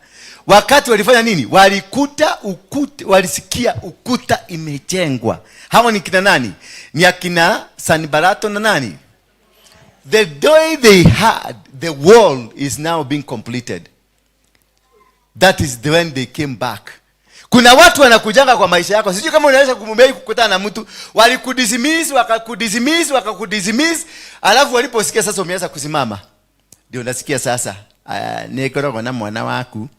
Wakati walifanya nini? Walikuta ukuta, walisikia ukuta imejengwa. Hawa ni kina nani? Ni akina Sanbalato na nani? The day they had the wall is now being completed. That is when they came back. Kuna watu wanakujanga kwa maisha yako. Sijui kama unaweza kumumei kukutana na mtu, walikudismiss, wakakudismiss, wakakudismiss, alafu waliposikia sasa umeanza kusimama. Ndio unasikia sasa, nikoragwo na mwana waku.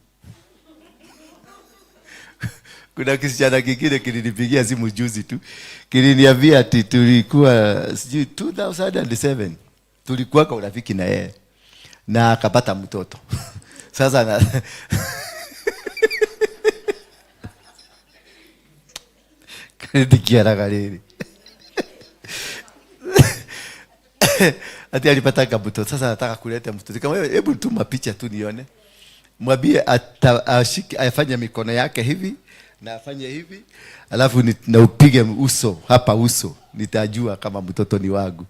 Kuna kisichana kingine kilinipigia simu juzi tu. Kiliniambia ati tulikuwa sijui 2007 tulikuwa kwa urafiki na yeye na akapata mtoto. Sasa na ndikiaraga rĩrĩ. Ati alipata mtoto, sasa anataka kuleta mtoto. Nikamwambia hebu tuma picha tu nione. Mwambie ashike, afanye mikono yake hivi na afanye hivi, alafu na upige uso hapa uso, nitajua kama mtoto ni wangu.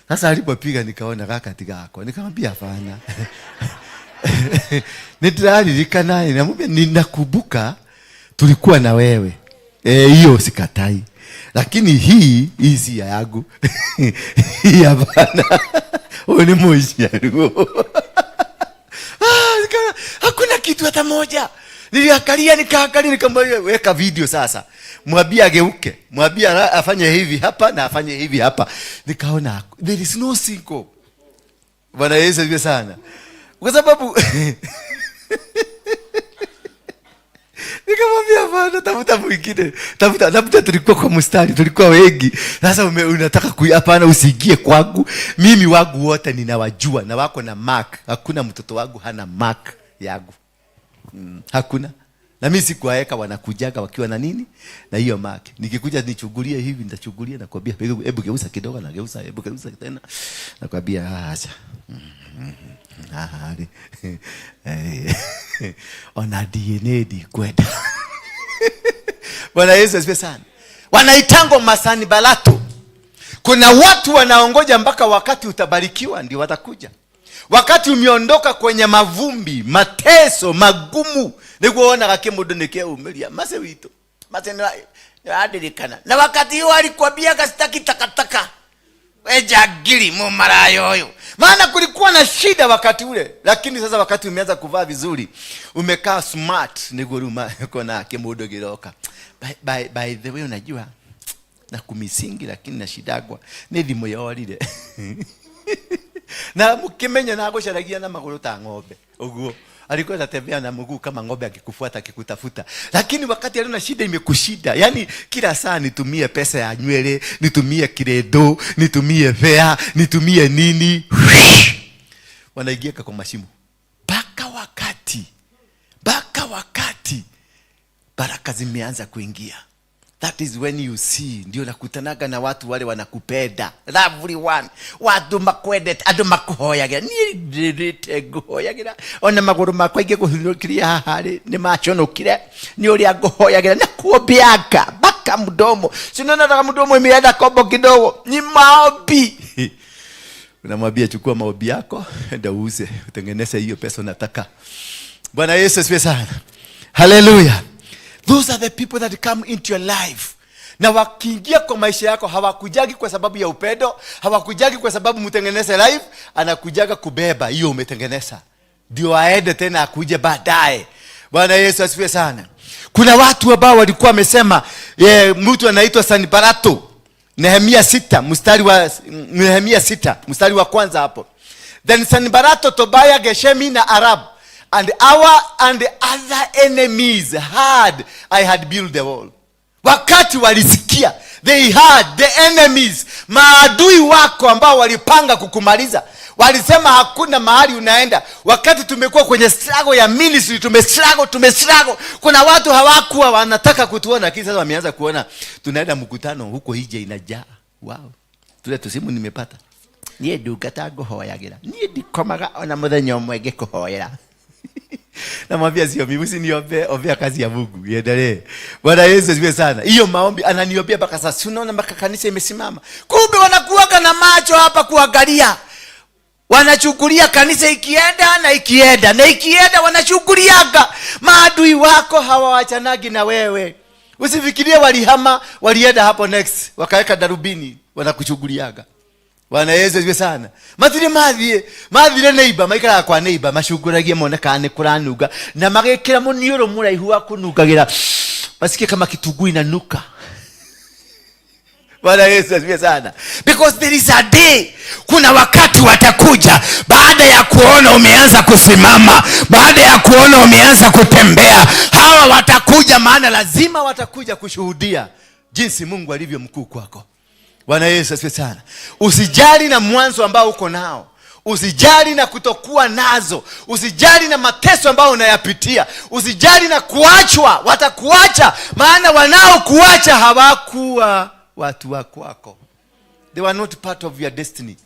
Sasa alipopiga nikaona kaka tigako, nikamwambia hapana. Nitaririkana, namwambia ninakumbuka tulikuwa na wewe. Hiyo sikatai. Lakini hii si ya yangu. Hii hapana. Huyu ni mwisharuo. Hakuna kitu hata moja. Niliangalia, nikaangalia, nikamwambia weka video sasa. Mwambie ageuke, mwambie afanye hivi hapa na afanye hivi hapa. Nikaona there is no single. Bwana Yesu asifiwe sana. Kwa sababu nikamwambia hapana, tafuta mwingine. Tafuta, labda tulikuwa kwa mstari, tulikuwa wengi. Sasa unataka hapana, usiingie kwangu. Mimi wangu wote ninawajua na wako na mark. Hakuna mtoto wangu hana mark yangu. Hakuna. Na mimi sikuwaeka, wanakujaga wakiwa na nini? Na hiyo mark. Nikikuja nichungulie hivi, nitachungulia na kuambia hebu geuza kidogo, na geuza, hebu geuza tena. Nakwambia acha. Ona DNA ndikwenda. Bwana Yesu asifiwe sana. Wanaitangwa masanibalato. Kuna watu wanaongoja mpaka wakati utabarikiwa ndio watakuja. Wakati umeondoka kwenye mavumbi, mateso magumu, nikuona kake mundu nikeumiria mase wito. Mase nĩwadirikana. Na wakati huo alikwambia sitaki takataka. We jagiri mumarayo huyu. Maana kulikuwa na shida wakati ule, lakini sasa wakati umeanza kuvaa vizuri, umekaa smart, niguo rĩu kona kĩmũndũ gĩroka. By the way, unajua na kumisingi lakini na shidagwa nĩ thimũ yorire. Na mkimenya na gũcaragia na magũrũ ta ng'ombe ũguo. Alikuwa anatembea na mguu kama ng'ombe akikufuata akikutafuta. Lakini wakati aliona shida imekushida, yani kila saa nitumie pesa ya nywele, nitumie kiredo, nitumie fea, nitumie nini. Wanaingia kwa mashimo. Mpaka wakati baraka zimeanza kuingia. That is when you see, ndio nakutanaga na watu wale wanakupenda. Lovely one. Watu makwendete, andu makuhoyagira. Niĩ ndĩrĩte ngũhoyagira. Ona magũrũ makwa ingĩkũhurũkiria haha rĩ, nĩ maconokire. Nĩ ũrĩa ngũhoyagira. Na kuombeanga mpaka mdomo. Si unaona hata mdomo imeenda kombo kidogo. Ni maombi. Unamwambia chukua maombi yako, enda uuze, utengeneze hiyo pesa unataka. Bwana Yesu asifiwe sana. Hallelujah. Those are the people that come into your life. Na wakiingia kwa maisha yako hawakujagi kwa sababu ya upendo, hawakujagi kwa sababu mtengeneze life, anakujaga kubeba hiyo umetengeneza. Ndio aende tena akuje baadaye. Bwana Yesu asifiwe sana. Kuna watu ambao walikuwa wamesema, mtu anaitwa Sanbalato. Nehemia 6, mstari wa Nehemia 6, mstari wa kwanza hapo. Then Sanbalato, Tobiah, Geshemi na Arab and our and other enemies heard I had built the wall. Wakati walisikia, they heard the enemies, maadui wako ambao walipanga kukumaliza. Walisema hakuna mahali unaenda. Wakati tumekuwa kwenye struggle ya ministry, tumestruggle. Kuna watu hawakuwa wanataka kutuona, lakini sasa wameanza kuona tunaenda mkutano huko nje inajaa. Wow. Tule tusimu nimepata. Niĩ ndungata ngũhoyagĩra. Niĩ ndikomaga ona mũthenya ũmwe ngĩkũhoera. Namwambia sio mimi, usiniombe, ombea kazi ya Mungu iendelee. Bwana Yesu asifiwe sana. Hiyo maombi ananiombea mpaka sasa. Si unaona mpaka kanisa imesimama. Kumbe wanakuaga na macho hapa kuangalia. Wanachukulia kanisa ikienda na ikienda na ikienda, wanachukuliaga. Maadui wako hawaachanagi na wewe. Usifikirie walihama, walienda hapo next, wakaweka darubini, wanakuchukuliaga. Bwana Yesu asifiwe sana. Mathire mathie, mathire neighbor, maikaraga kwa neighbor, macunguragie mone kana nĩ kũranuga, na magekĩra mũniũrũ mũraihu wa kũnungagira. Wasikie kama kitunguu inanuka. Bwana Yesu asifiwe sana. Because there is a day, kuna wakati watakuja baada ya kuona umeanza kusimama, baada ya kuona umeanza kutembea, hawa watakuja, maana lazima watakuja kushuhudia jinsi Mungu alivyo mkuu kwako. Bwana Yesu asifiwe sana. Usijali na mwanzo ambao uko nao, usijali na kutokuwa nazo, usijali na mateso ambayo unayapitia, usijali na kuachwa. Watakuacha, maana wanaokuacha hawakuwa watu wa kwako. They were not part of your destiny.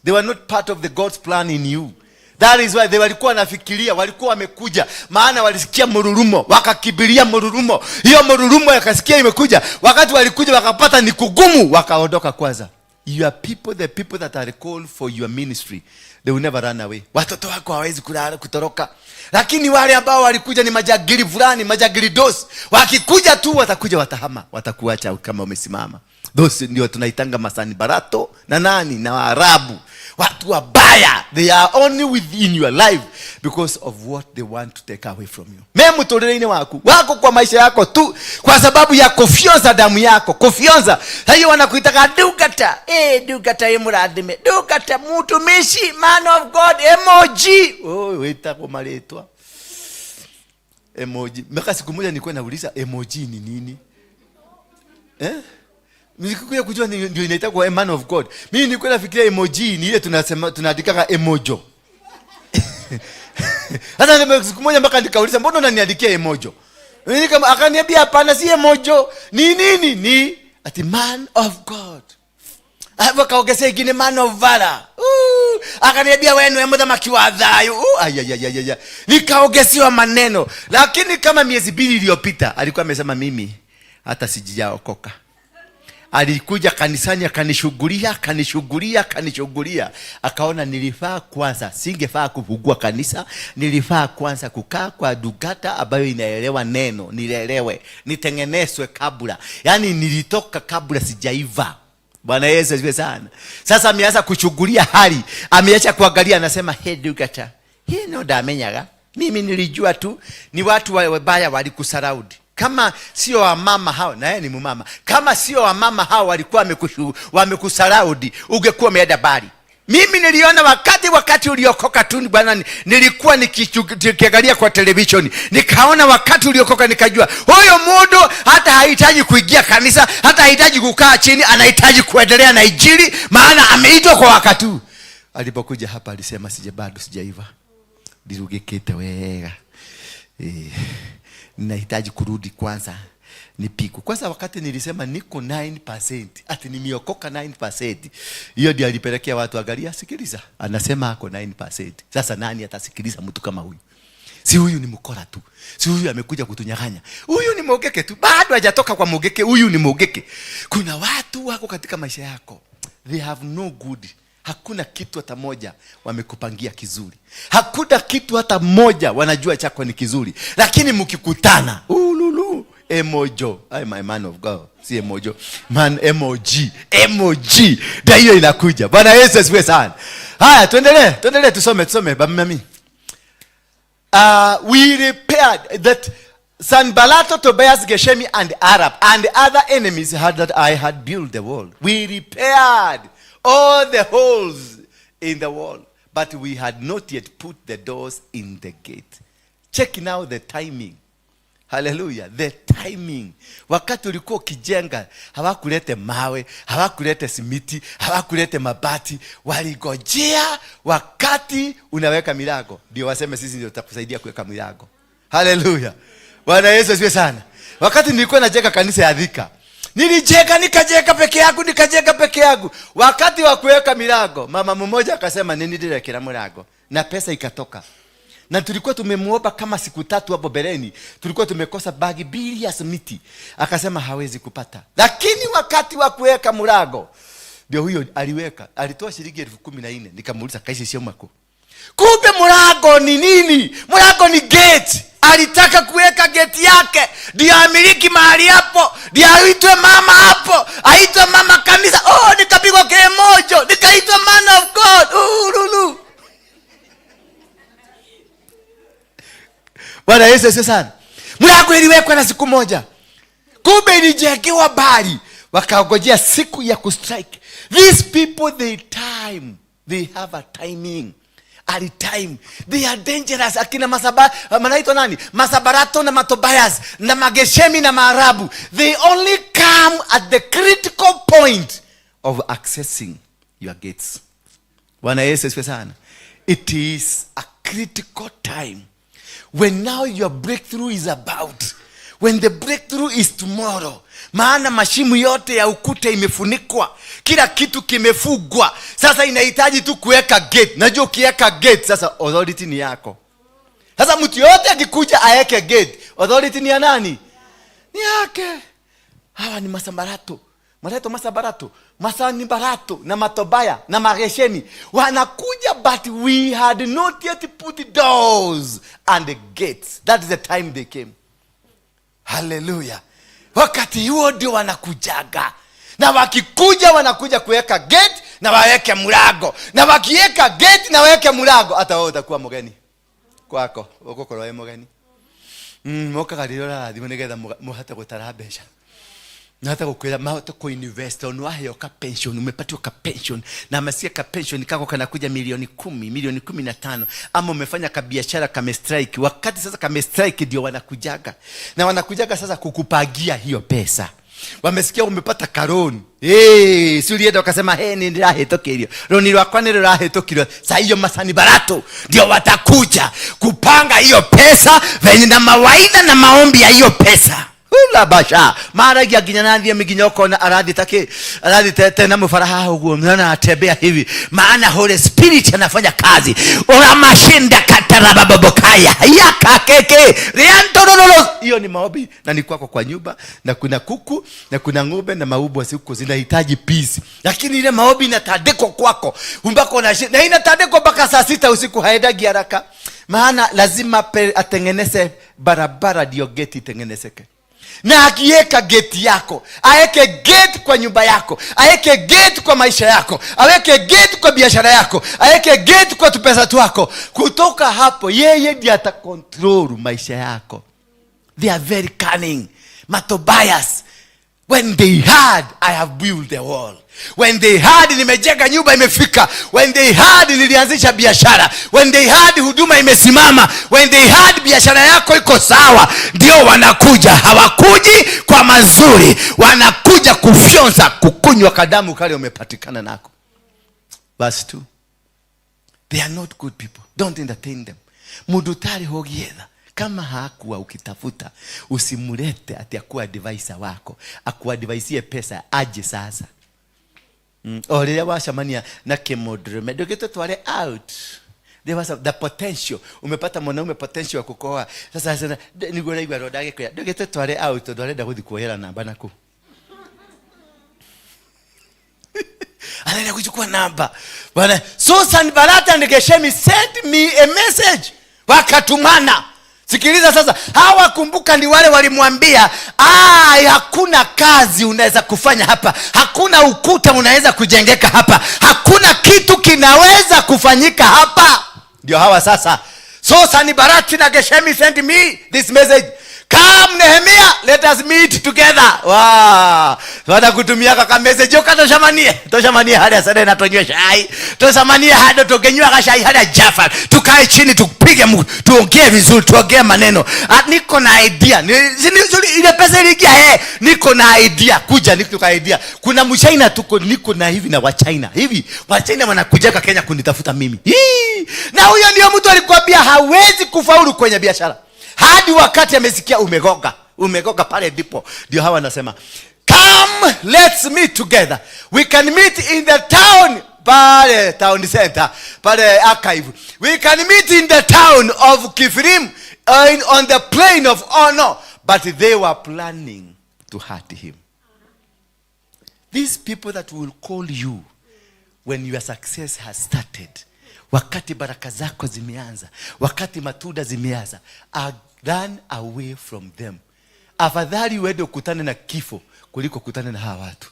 They were not part of the God's plan in you. That is why they walikuwa wanafikiria, walikuwa wamekuja, maana walisikia mururumo, wakakimbilia mururumo. Hiyo mururumo yakasikia imekuja. Wakati walikuja wakapata ni kugumu, wakaondoka kwanza. Your people, the people that are called for your ministry, they will never run away. Watoto wako hawawezi kulala kutoroka. Lakini wale ambao walikuja ni majagili fulani, majagili dos, wakikuja tu watakuja, watahama, watakuacha kama umesimama. Those ndio tunaitanga masanibarato na nani na Waarabu, watu wabaya. They are only within your life because of what they want to take away from you. Me muturire-ini waku wako kwa maisha yako tu kwa sababu ya kufyonza damu yako, kufyonza. Hiyo wanakuitaka dugata, dugata imuradime, dugata mutumishi, man of God, emoji. Oh, witagwo maritwa emoji. Mpaka siku moja nilikuwa nauliza emoji ni nini? Nilikuja kujua ndio inaitwa a man of God. Mimi nilikuwa nafikiria emoji ni ile tunasema tunaandikaga emojo. Hata siku moja mpaka nikauliza mbona unaniandikia emojo? Mimi kama akaniambia hapana, si emojo. Ni nini? Ni ati man of God. Hapo kaongezea ingine man of valor. Akaniambia wewe ni mthamaki wa thayu. Ay. Nikaongezewa maneno. Lakini kama miezi 2 iliyopita alikuwa amesema mimi hata sijaokoka. Alikuja kanisani akanishughulia, akanishughulia, akanishughulia. Akaona nilifaa kwanza, singefaa kufungua kanisa, nilifaa kwanza kukaa kwa dugata ambayo inaelewa neno, nilelewe, nitengenezwe kabla. Yaani nilitoka kabla sijaiva. Bwana Yesu asifiwe sana. Sasa ameanza kuchungulia hali, ameacha kuangalia, anasema hey dugata, hii no ndamenyaga. Mimi nilijua tu ni watu wabaya walikusaraudi. Kama sio wamama hao, na yeye ni mumama. Kama sio wamama hao walikuwa wamekusaraudi, ungekuwa umeenda mbali. Mimi niliona wakati uliokoka tu bwana, nilikuwa nikiangalia kwa television, nikaona wakati uliokoka, nikajua huyo mundu hata hahitaji kuingia kanisa, hata hahitaji kukaa chini, anahitaji kuendelea na injili, maana ameitwa kwa wakati huu. Alipokuja hapa alisema sije bado sijaiva. Ndirugikite wega. Ninahitaji kurudi kwanza nipikwe. Kwanza wakati nilisema niko 9%, ati nimeokoka 9%. Hiyo ndio alipelekea watu angalia, sikiliza. Anasema ako 9%. Sasa nani atasikiliza mtu kama huyu? Si huyu ni mkora tu. Si huyu amekuja kutunyang'anya. Huyu ni mogeke tu. Bado hajatoka kwa mogeke, huyu ni mogeke. Kuna watu wako katika maisha yako. They have no good. Hakuna kitu hata moja wamekupangia kizuri. Hakuna kitu hata moja wanajua chako ni kizuri. Lakini mkikutana, ululu, emojo. I my man of God. Si emojo. Man emoji. Emoji. Ndio hiyo inakuja. Bwana Yesu asifiwe sana. Haya, tuendelee tusome baba mami. We repaired that Sanballat, Tobias, Geshemi and Arab and other enemies had that I had built the wall. We repaired all the holes in the wall, but we had not yet put the doors in the gate. Check now the timing. Hallelujah. The timing. Wakati ulikuwa ukijenga, hawakulete mawe, hawakulete simiti, hawakulete mabati. Waligojea wakati unaweka milango. Ndio waseme sisi ndio tutakusaidia kuweka milango. Hallelujah. Bwana Yesu asifiwe sana. Wakati nilikuwa najenga kanisa ya Thika, nilijenga, nikajenga peke yangu, nikajenga peke yangu. Wakati wa kuweka milango, mama mmoja akasema nini ndirekera mlango, na pesa ikatoka. Na tulikuwa tumemuomba kama siku 3 hapo beleni, tulikuwa tumekosa bagi 2 ya simiti. Akasema hawezi kupata. Lakini wakati wa kuweka mlango, ndio huyo aliweka, alitoa shilingi 14,000. Nikamuuliza kaisi sio mwako. Kumbe mlango ni nini? Mlango ni gate. Alitaka kuweka gate yake ndio amiliki mahali hapo, ndio aitwe mama hapo, aitwe mama kanisa. Oh, nikapigwa kemojo, nikaitwa man of God. Lulu. Bwana Yesu asifiwe sana. Mlango iliwekwa na siku moja. Kumbe ilijengewa mbali, wakangojea siku ya kustrike. These people, they time, they have a timing, ali time, they are dangerous. Akina masaba manaitwa nani, Masabarato na Matobias na Mageshemi na Maarabu, they only come at the critical point of accessing your gates. Bwana Yesu asifiwe sana. It is a critical time when now your breakthrough is about, when the breakthrough is tomorrow. Maana mashimu yote ya ukuta imefunikwa, kila kitu kimefugwa, sasa inahitaji tu kuweka gate. Najua ukiweka gate sasa authority ni yako. Sasa mtu yote akikuja aeke gate, authority ni ya nani? Ni yake. Hawa ni Masambarato, manaitwa Masabarato, Masanibarato na Matobaya na Mageshemi wanakuja, but we had not yet put doors and the gates. That is the time they came. Haleluya! Wakati huo ndio wanakujaga, na wakikuja wanakuja kuweka gate na waweke mlango, na wakiweka gate na waweke mlango, hata wewe utakuwa mgeni kwako, ugukorwo wĩ mũgeni. Mokaga rĩrĩa ũrarathimwo nĩgetha mũhote gũtara mbeca, nahata gukwira mahote kuinvest onu waheo ka pension, umepatiwa ka pension na amesikia ka pension kako kanakuja milioni 10, milioni 15, ama umefanya ka biashara kame strike. Wakati sasa kame strike ndio wanakujaga, na wanakujaga sasa kukupagia hiyo pesa. Wamesikia umepata karoni. Hey, si ulienda ukasema, "Hey, ni ndĩrahĩtũkĩrio roni rwakwa, nĩ rũrahĩtũkirio." Saa hiyo Masani Barato ndio watakuja kupanga hiyo pesa venye na mawaidha na maombi ya hiyo pesa. Ula basha maragia nginya nathie miginya, ukona arathi taki arathi tena mfaraha uguo, mnaona anatembea hivi, maana Holy Spirit anafanya kazi. Uramashinda katarababokaya yakakeke riantorororo. Hiyo ni maombi na ni kwako kwa nyumba, na kuna kuku na kuna ng'ombe na maubwa siku zinahitaji peace, lakini ile maombi inatandikwa kwako mpaka na inatandikwa mpaka saa 6 usiku, haendagi haraka, maana lazima atengeneze barabara ndio geti itengenezeke. Na akiweka geti yako, aweke gate kwa nyumba yako, aweke gate kwa maisha yako, aweke gate kwa biashara yako, aweke gate kwa tupesa twako, kutoka hapo yeye ndiye atacontrol maisha yako. They are very cunning. Matobias, when they heard I have built the wall, when they heard nimejenga nyumba imefika, when they heard nilianzisha biashara, when they heard huduma imesimama, when they heard biashara yako iko sawa, ndio wanakuja. Hawakuji kwa mazuri, wanakuja kufyonza, kukunywa kadamu kale umepatikana nako. Verse 2. They are not good people, don't entertain them. Mundu tari hogietha kama hakuwa ukitafuta, usimulete ati akuwa advisor wako, akuadvisie pesa aje sasa. O rĩrĩa wacemania na kĩmũndũrũme, ndũgĩtũtware out. There was the potential, umepata mwanaume potential wa kukoa sasa. Sasa niguo raigua ronda agĩkwĩra ndũgĩtũtware out, tondũ arenda gũthiĩ kuoyera namba naku, anaenda kuchukua namba bwana. So Sanballat and Geshemi sent me a message, wakatumana. Sikiliza sasa, hawa kumbuka ni wale walimwambia, hakuna kazi unaweza kufanya hapa, hakuna ukuta unaweza kujengeka hapa, hakuna kitu kinaweza kufanyika hapa. Ndio hawa sasa. So Sanballat na Geshemi sent me this message: "Come, Nehemia, let us meet together." Wow. Wanakutumia kaka message, uka toshamanie. Toshamanie hadi sasa na tunywe chai. Toshamanie hadi tukenywa kashai hadi Jafar. Tukae chini tupige, tuongee vizuri, tuongee maneno. Ah, niko na idea. Ile pesa iliingia, niko na idea. Kuja niko na idea. Kuna mchina tuko niko na hivi na wa China. Hivi wa China wanakuja Kenya kunitafuta mimi. Hii. Na huyo ndio mtu alikwambia hawezi kufaulu kwenye biashara. Hadi wakati amesikia umegoga. Umegoga pale ndipo. Ndio hawa wanasema, "Come, let's meet together. We can meet in the town," pale town center, pale archive. "We can meet in the town of Kifrim, on the plain of Ono." But they were planning to hurt him. These people that will call you when your success has started, wakati baraka zako zimeanza, wakati matunda zimeanza, run away from them. Afadhali uende ukutane na kifo kuliko kukutana na hawa watu.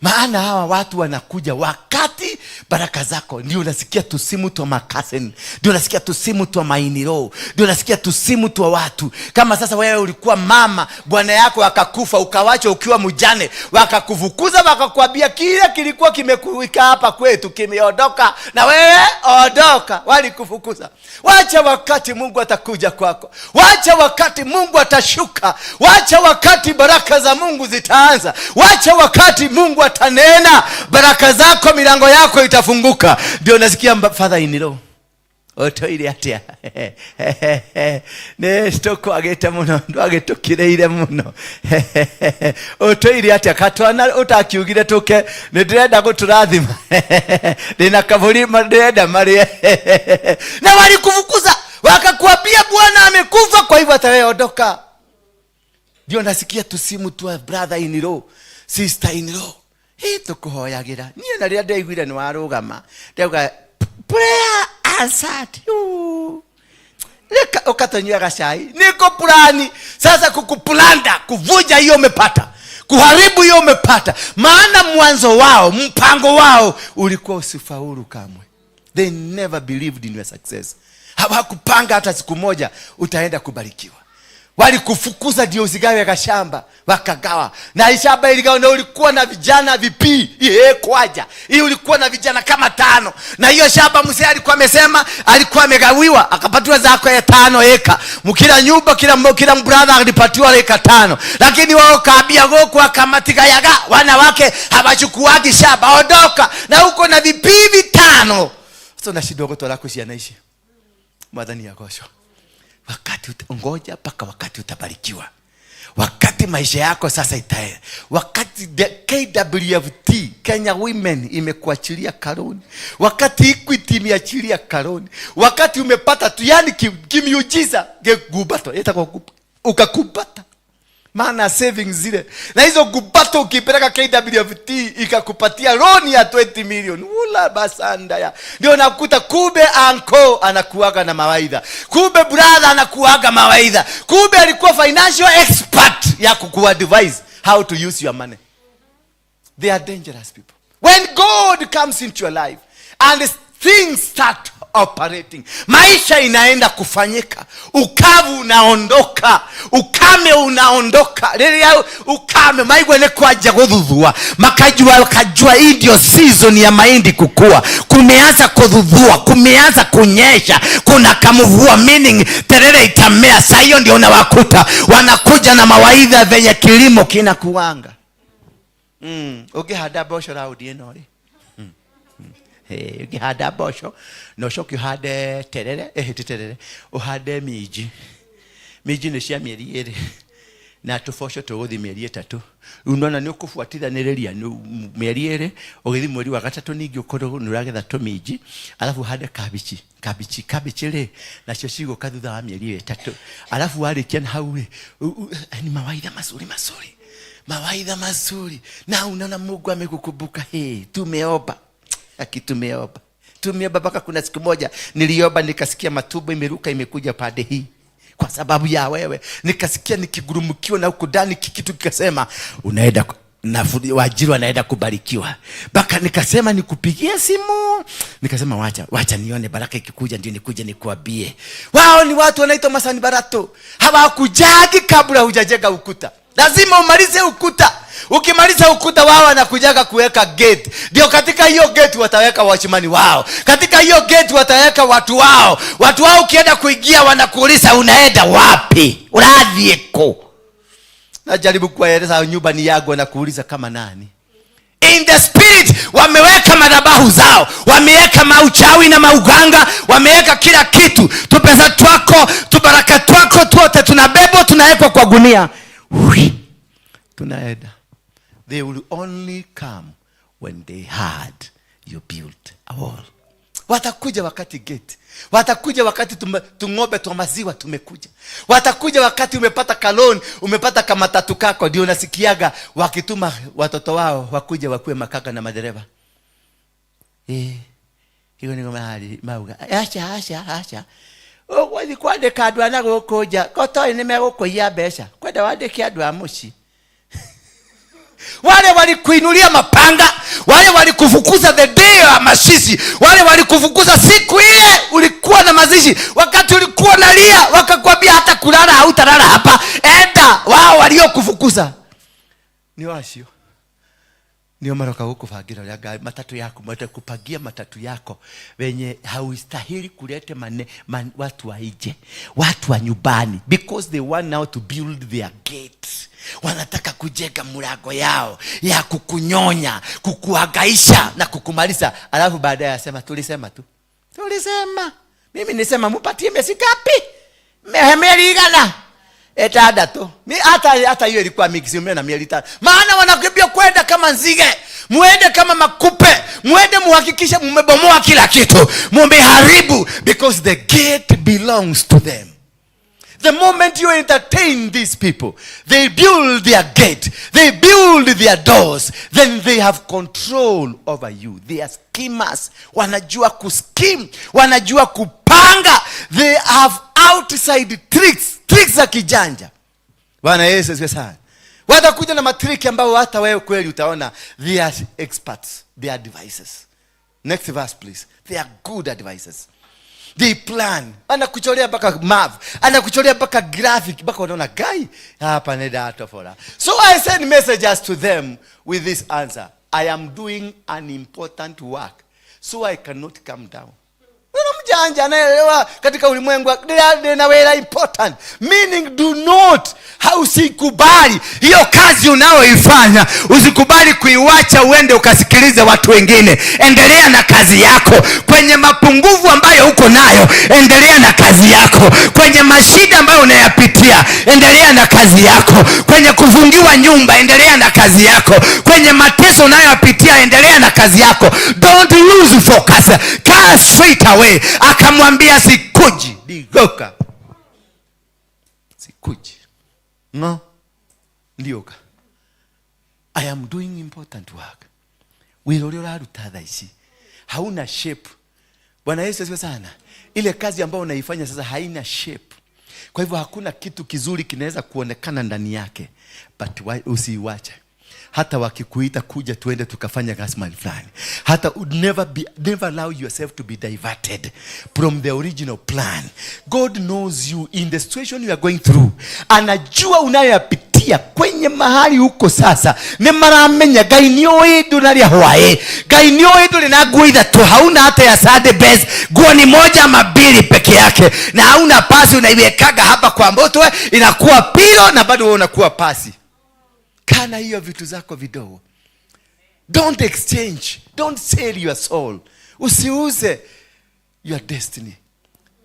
Maana hawa watu wanakuja wakati Baraka zako ndio unasikia tusimu twa makasen, ndio unasikia tusimu twa mainiro, ndio unasikia tusimu twa watu. Kama sasa wewe ulikuwa mama, bwana yako akakufa, ukawachwa ukiwa mjane, wakakufukuza, wakakwambia kile kilikuwa kimekuwika hapa kwetu kimeondoka, na wewe ondoka. Walikufukuza. Wacha wakati Mungu atakuja kwako, wacha wakati Mungu atashuka, wacha wakati baraka za Mungu zitaanza, wacha wakati Mungu atanena baraka zako, milango yako itafunguka. Ndio nasikia father in law otoire atia nä tåkwagä må no ndwagä tå kä rä ire må no å tå ire atia katwana å takiugire tå ke nä ndä renda gå tå rathima ndä na kabå ri ndä renda marä na walikufukuza wakakuambia bwana amekufa, kwa hivyo hata wewe ondoka. Ndio nasikia tusimu twa brother in law, sister in law, hii tukuhoyagira niĩ na rĩrĩa ndaiguire nĩ warũgama ndauga prayer answered. Leka ukatonyua gacai niko plani sasa kukuplanda, kuvunja hiyo umepata, kuharibu hiyo umepata. Maana mwanzo wao, mpango wao ulikuwa usifaulu kamwe. They never believed in your success. Hawakupanga hata siku moja utaenda kubarikiwa. Walikufukuza ndio usigawe kashamba, wakagawa. Na shamba iligawa, na ulikuwa na vijana vipi? Ihe kwaja. Hii ulikuwa na vijana kama 5. Na hiyo shamba mzee alikuwa amesema, alikuwa amegawiwa, akapatiwa zako ya 5 eka. Mkila nyumba, kila brother alipatiwa eka 5. Lakini wao kaambia goku akamatigayaga, wanawake hawachukuagi shamba, ondoka. Na huko na vipi 5. Sasa unashindwa kutoa kuciana ici. Mwathani agocwo. Wakati ngoja mpaka wakati utabarikiwa. Wakati maisha yako sasa itaenda. Wakati KWFT, Kenya Women, imekuachilia karoni. Wakati Equity imeachilia karoni. Wakati umepata tu, yani kimiujiza, gubato, ukakupata. Maana savings zile. Na hizo gubato ukipeleka KWFT ikakupatia loan ya 20 million. Ula basanda ya. Ndio nakuta kumbe uncle anakuaga na mawaidha. Kumbe brother anakuaga mawaidha. Kumbe alikuwa financial expert ya kukuadvise how to use your money. They are dangerous people. When God comes into your life and things start operating, maisha inaenda kufanyika, ukavu unaondoka, ukame unaondoka. Rĩrĩa ukame maigwe nĩ kwanja gũthuthua, makajua, wakajua hii ndio season ya mahindi kukua. Kumeanza kuthuthua, kumeanza kunyesha, kuna kamvua, meaning terere itamea. Saa hiyo ndio unawakuta wanakuja na mawaidha venye kilimo kinakuanga. Ũngĩhanda mboco raundi ĩno rĩ, ũngĩhanda mboco na ũcoke ũhande terere, ti terere, ũhande minji. Minji nĩ cia mĩeri 2 na tũboco tũgũthiĩ mĩeri 3. Rĩu nona nĩ ũkũbuatithanĩrĩria mĩeri 2, ũgĩthiĩ mweri wa 3 ningĩ ũkorwo nĩ ũragetha tũminji, alafu ũhande kabichi. Kabichi, kabichi rĩ, nacio cigũka thutha wa mĩeri 3. Alafu warĩkia na hau rĩ, ni mawaidha mazuri mazuri. Mawaidha mazuri. Na unaona Mungu amekukumbuka. Hey, tumeomba. Aki tumeomba. Tumeomba mpaka kuna siku moja niliomba nikasikia matumbo imeruka imekuja pande hii kwa sababu ya wewe. Nikasikia nikigurumukiwa na huko ndani kitu kikasema unaenda na waajiri wanaenda kubarikiwa. Mpaka nikasema nikupigie simu. Nikasema wacha nione baraka ikikuja ndio nikuje nikuambie. Wao ni watu wanaitwa Masani Barato. Hawakujagi kabla hujajenga ukuta. Lazima umalize ukuta. Ukimaliza ukuta wao wanakujaga kuweka gate. Ndio katika hiyo gate wataweka watchman wao. Katika hiyo gate wataweka watu wao. Watu wao ukienda kuingia wanakuuliza unaenda wapi? Urathiĩ kũ? Najaribu kuwaeleza nyumba ni yangu na kuuliza kama nani. In the spirit wameweka madhabahu zao, wameweka mauchawi na mauganga, wameweka kila kitu. Tupesa twako, tubaraka twako tuote tunabebwa, tunawekwa kwa gunia. Hui. Tunaenda. They will only come when they had you built a wall. Watakuja wakati gate. Watakuja wakati tung'ombe twa maziwa tumekuja. Watakuja wakati umepata kaloni, umepata kamatatu kako, ndio unasikiaga wakituma watoto wao wakuja wakuwe makaka na madereva. Hiyo ni mahali mauga. Acha acha acha. Ogwathi kwandĩka andũ a na gũkũ nja, ko toĩ nĩmegũkũiya mbeca. Kwenda wandĩke andũ a mũciĩ. Wale walikuinulia mapanga, wale walikufukuza the day ya mashishi, wale walikufukuza siku ile ulikuwa na mazishi, wakati ulikuwa nalia wakakwambia hata kulala hautalala hapa, enda. Wao waliokufukuza ni wacio nio maroka gukubangira uria ngari matatu yaku, matakupangia matatu yako wenye haustahili kulete watu wa nje, watu wa nyumbani, because they want now to build their gate. Wanataka kujenga mlango yao ya kukunyonya, kukuhangaisha na kukumaliza. Alafu baadaye asema tulisema tu, tulisema. Mimi nisema mupatie miezi ngapi? Mieri igana etandatu. Mi hata hiyo ilikuwa mix na mieri 5. Maana wanakimbia kwenda kama nzige, muende kama makupe, muende muhakikishe mmebomoa kila kitu, mumeharibu, because the gate belongs to them. The moment you entertain these people, they build their gate, they build their doors, then they have control over you. They are schemers. Wanajua kuscheme, wanajua kupanga. They have outside tricks, tricks za kijanja. Bwana Yesu asifiwe sana. Watakuja na matriki ambayo hata wewe kweli utaona they are experts, they are advisors. Next verse please. They are good advisors. They plan. Anakuchorea mpaka map, anakuchorea mpaka graphic, mpaka unaona guy hapa ni data for. So I send messages to them with this answer. I am doing an important work, so I cannot come down. Unaona mjanja anaelewa katika ulimwengu na wela important. Meaning do not, hausikubali hiyo kazi unayoifanya, usikubali kuiacha uende ukasikilize watu wengine. Endelea na kazi yako. Kwenye mapungufu ambayo uko nayo, endelea na kazi yako. Kwenye mashida ambayo unayapitia, endelea na kazi yako. Kwenye kufungiwa nyumba, endelea na kazi yako. Kwenye mateso unayoyapitia, endelea na kazi yako. Don't lose focus. Kaa straight away. Akamwambia sikuji, digoka. Sikuji. No. Ndioka. I am doing important work. Wira uria uraruta thaa ici hauna shape. Bwana Yesu asifiwe sana. Ile kazi ambayo unaifanya sasa haina shape. Kwa hivyo hakuna kitu kizuri kinaweza kuonekana ndani yake. But usiiwache. Hata wakikuita kuja tuende tukafanya kazi mahali fulani, hata never allow yourself to be diverted from the original plan. God knows you in the situation you are going through. Anajua unayoyapitia kwenye mahali huko sasa. Ni maramenya Ngai nĩoĩ ndũrarĩa hwaĩ, Ngai nĩoĩ ndũrĩ na nguo ithatũ, hauna hata ya Sunday best, nguo ni moja ama mbili peke yake, na hauna pasi, unaiwekaga hapa kwa moto inakuwa pilo na bado wewe unakuwa pasi. Kana hiyo vitu zako vidogo. Don't exchange, don't sell your soul. Usiuze your destiny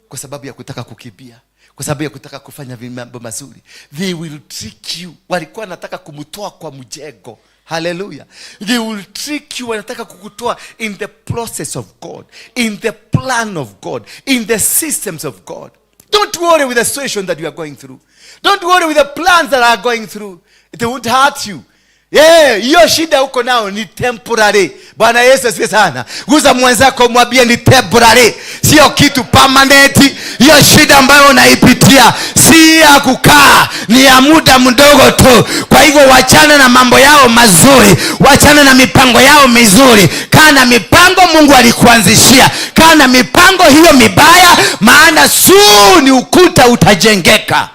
kwa sababu ya kutaka kukimbia, kwa sababu ya kutaka kufanya mambo mazuri. They will trick you. Walikuwa wanataka kumtoa kwa mjengo. Hallelujah. They will trick you. Wanataka kukutoa in the process of God, in the plan of God, in the systems of God. Don't worry with the situation that you are going through. Don't worry with the plans that are going through. It won't hurt you. Yeah, hiyo shida uko nao ni temporary. Bwana Yesu asifiwe sana. Guza mwenzako mwambie ni temporary, sio kitu permanent. Hiyo shida ambayo unaipitia si ya kukaa, ni ya muda mdogo tu. Kwa hivyo wachana na mambo yao mazuri, wachana na mipango yao mizuri. Kaa na mipango Mungu alikuanzishia. Kaa na mipango hiyo mibaya, maana soon ukuta utajengeka.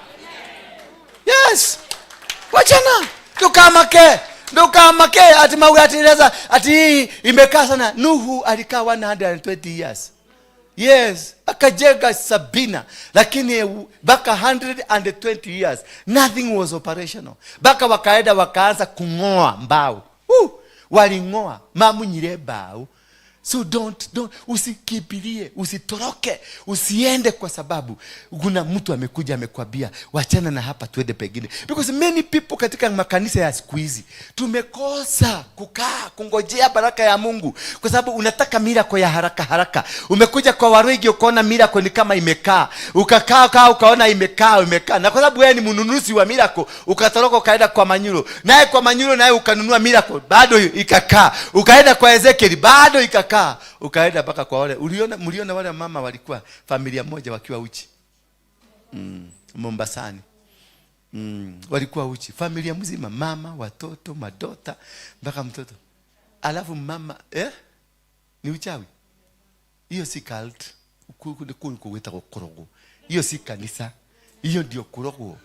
Yes. Wachana. Tukamake. Ndukamake ati mauga ati leza ati hii imekaa sana. Nuhu alikaa 120 years. Yes, akajenga Sabina, lakini baka 120 years nothing was operational. Baka wakaenda wakaanza kungoa mbao. Walingoa mamunyire mbao. So don't usikimbilie, usitoroke, usiende kwa sababu kuna mtu amekuja amekwambia wachana na hapa tuende pengine. Because many people katika makanisa ya siku hizi tumekosa kukaa kungojea baraka ya Mungu, kwa sababu unataka miracle ya haraka haraka. Umekuja kwa Waruigi ukaona miracle ni kama imekaa, ukakaa kaa ukaona imekaa imekaa, na kwa sababu wewe ni mnunuzi wa miracle ukatoroka ukaenda kwa Manyuro, naye kwa Manyuro naye ukanunua miracle bado ikakaa, ukaenda kwa Ezekiel bado ikakaa, ukaenda mpaka kwa wale uliona, mliona wale mama walikuwa familia moja wakiwa uchi Mombasani. Walikuwa uchi familia mzima, mama, watoto, madota mpaka mtoto. Alafu mama Ni uchawi. Hiyo si cult. Kuwetagwo kũrogwo. Hiyo si kanisa. Hiyo ndio kurogwo.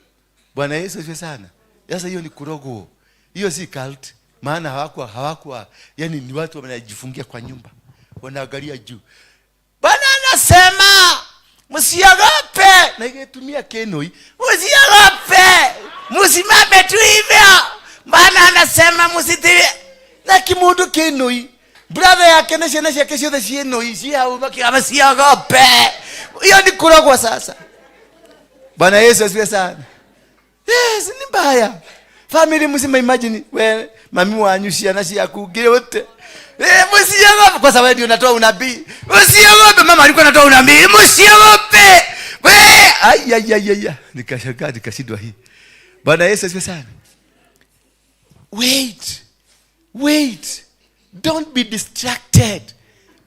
Bwana Yesu asifiwe sana. Sasa hiyo ni kurogwo. Hiyo si cult. Maana hawakuwa, yani ni watu wanajifungia kwa nyumba. Wanaangalia juu. Bwana anasema msiogope. Na ingetumia kenoi. Msiogope. Msimame tu hivyo. Bwana anasema msitiwe. Na kimundu kenoi. Brother yake na ciana ciake ciothe cienoi ci hau makiuga msiogope. Hiyo ni kurogwa sasa. Bwana Yesu asifiwe sana. Yes, ni mbaya. Family mzima, imagine we mami wanyu ciana ciaku ngĩũte. Msiogope kwa sababu ndio natoa unabii. Msiogope, mama alikuwa anatoa unabii. Msiogope. We, ai ai ai ai. Nikashangaa nikashindwa hii. Bwana Yesu asifiwe sana. Wait. Wait. Don't be distracted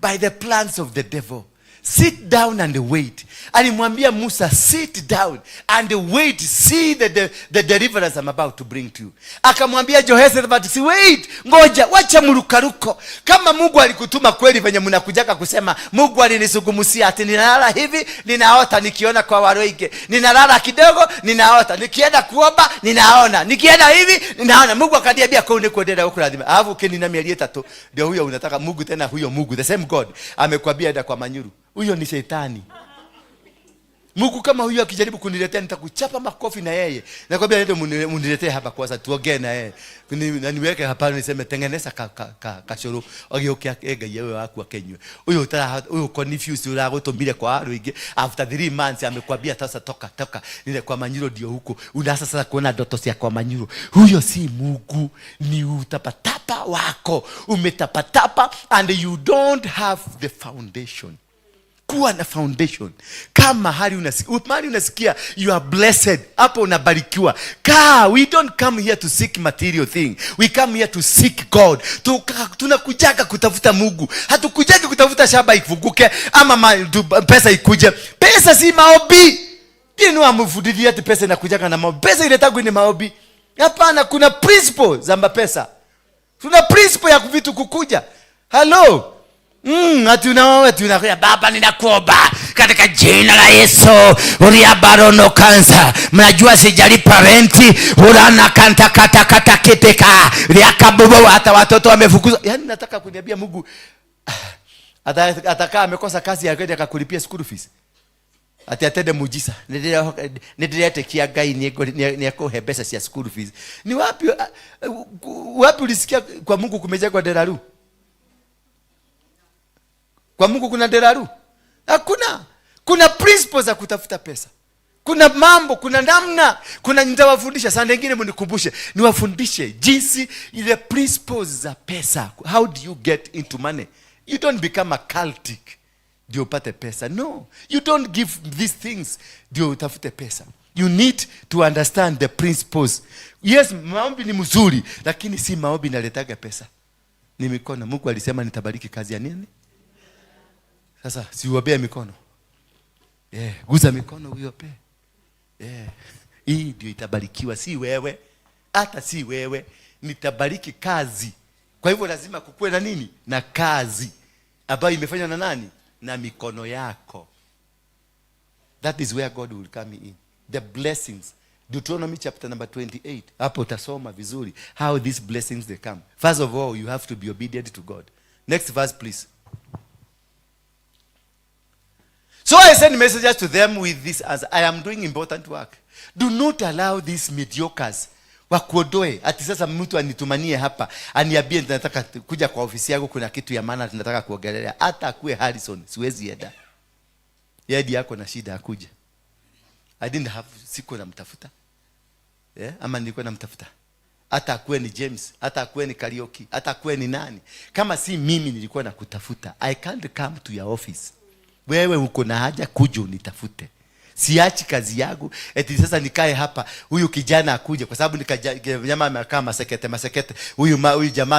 by the plans of the devil. Sit down and wait. Alimwambia Musa, sit down and wait. See the deliverance I'm about to bring to you. Akamwambia Jehoshaphat, si wait, ngoja, wacha mrukaruko. Kama Mungu alikutuma kweli venye mnakujaka kusema, Mungu alinisungumusia ati ninalala hivi, ninaota nikiona kwa waroige. Ninalala kidogo, ninaota. Nikienda kuomba, ninaona. Nikienda hivi, ninaona. Mungu akaniambia kwa nikuendelea huko lazima. Alafu ukinina miaka 3, ndio huyo unataka Mungu tena huyo Mungu, the same God amekwambia enda kwa manyuru. Huyo ni shetani. Mungu kama huyo akijaribu kuniletea nitakuchapa makofi na yeye. Nakwambia ndio muniletee hapa kwanza tuongee na yeye. Na niweke hapa niseme tengeneza kachoro ogĩũke Ngai wewe waku akenywe. Huyo utara huyo confused uragũtũmire kwa andũ after 3 months amekwambia sasa toka toka nile kwa manyuro ndio huko. Unaanza sasa kuona ndoto cia kwa manyuro. Huyo si Mungu, ni utapatapa wako. Umetapatapa and you don't have the foundation. Kuwa na foundation. Kama hali mahali unasikia you are blessed, hapo unabarikiwa. Kaa, we don't come here to seek material thing. We come here to seek God. Tunakujaga kutafuta Mungu. Hatukujaga kutafuta shamba ifunguke ama pesa ikuje. Pesa si maombi. Dini amefundisha ati pesa inakujaga na maombi. Pesa iletagwi ni maombi. Hapana, kuna principle za mapesa. Tuna principle ya vitu kukuja. Hello. Ati unaona, ati unakuja, Baba ninakuomba katika jina la Yesu, uliabarono kansa. Mnajua sijalipa renti, urana kanta kata kata kiteka, liakabubu hata watoto wamefukuzwa. Yaani nataka kuniambia Mungu atakaa amekosa kazi ya kwenda akakulipia school fees. Ati atende muujiza. Nĩndĩretĩkia Ngai nĩekũhe mbeca cia school fees. Ni wapi ulisikia kwa Mungu kumejengwa deraru? Kwa Mungu kuna deraru? Hakuna. Kuna principles za kutafuta pesa. Kuna mambo, kuna namna, kuna nitawafundisha. Sana nyingine mnikumbushe, niwafundishe jinsi ile principles za pesa. How do you get into money? You don't become a cultic ndio upate pesa. No, you don't give these things ndio utafute pesa. You need to understand the principles. Yes, maombi ni mzuri, lakini si maombi inaletaga pesa. Ni mikono. Mungu alisema nitabariki kazi ya nini? Sasa si uombee mikono. Yeah, guza mikono uiombee. Yeah. Hii ndio itabarikiwa, si wewe. Hata si wewe. Nitabariki kazi. Kwa hivyo lazima kukuwe na nini? Na kazi ambayo imefanywa na nani? Na mikono yako. That is where God will come in. The blessings. Deuteronomy chapter number 28. Hapo utasoma vizuri how these blessings they come. First of all, you have to be obedient to God. Next verse, please. So I send messages to them with this answer. I am doing important work. Do not allow these mediocres wakuondoe. Ati sasa mtu anitumanie hapa, aniambie nataka kuja kwa ofisi yako, kuna kitu ya maana tunataka kuongelea. Hata akuwe Harrison, siwezi enda. Yeye yako na shida akuja. I didn't have, sikuwa namtafuta. Yeah? Ama nilikuwa namtafuta. Hata akuwe ni James, hata akuwe ni Karaoke, hata akuwe ni nani. Kama si mimi nilikuwa nakutafuta, I can't come to your office. Wewe uko na haja kuja unitafute. Siachi kazi yangu eti sasa nikae hapa huyu kijana akuje, kwa sababu jamaa amekaa masekete masekete. Huyu jamaa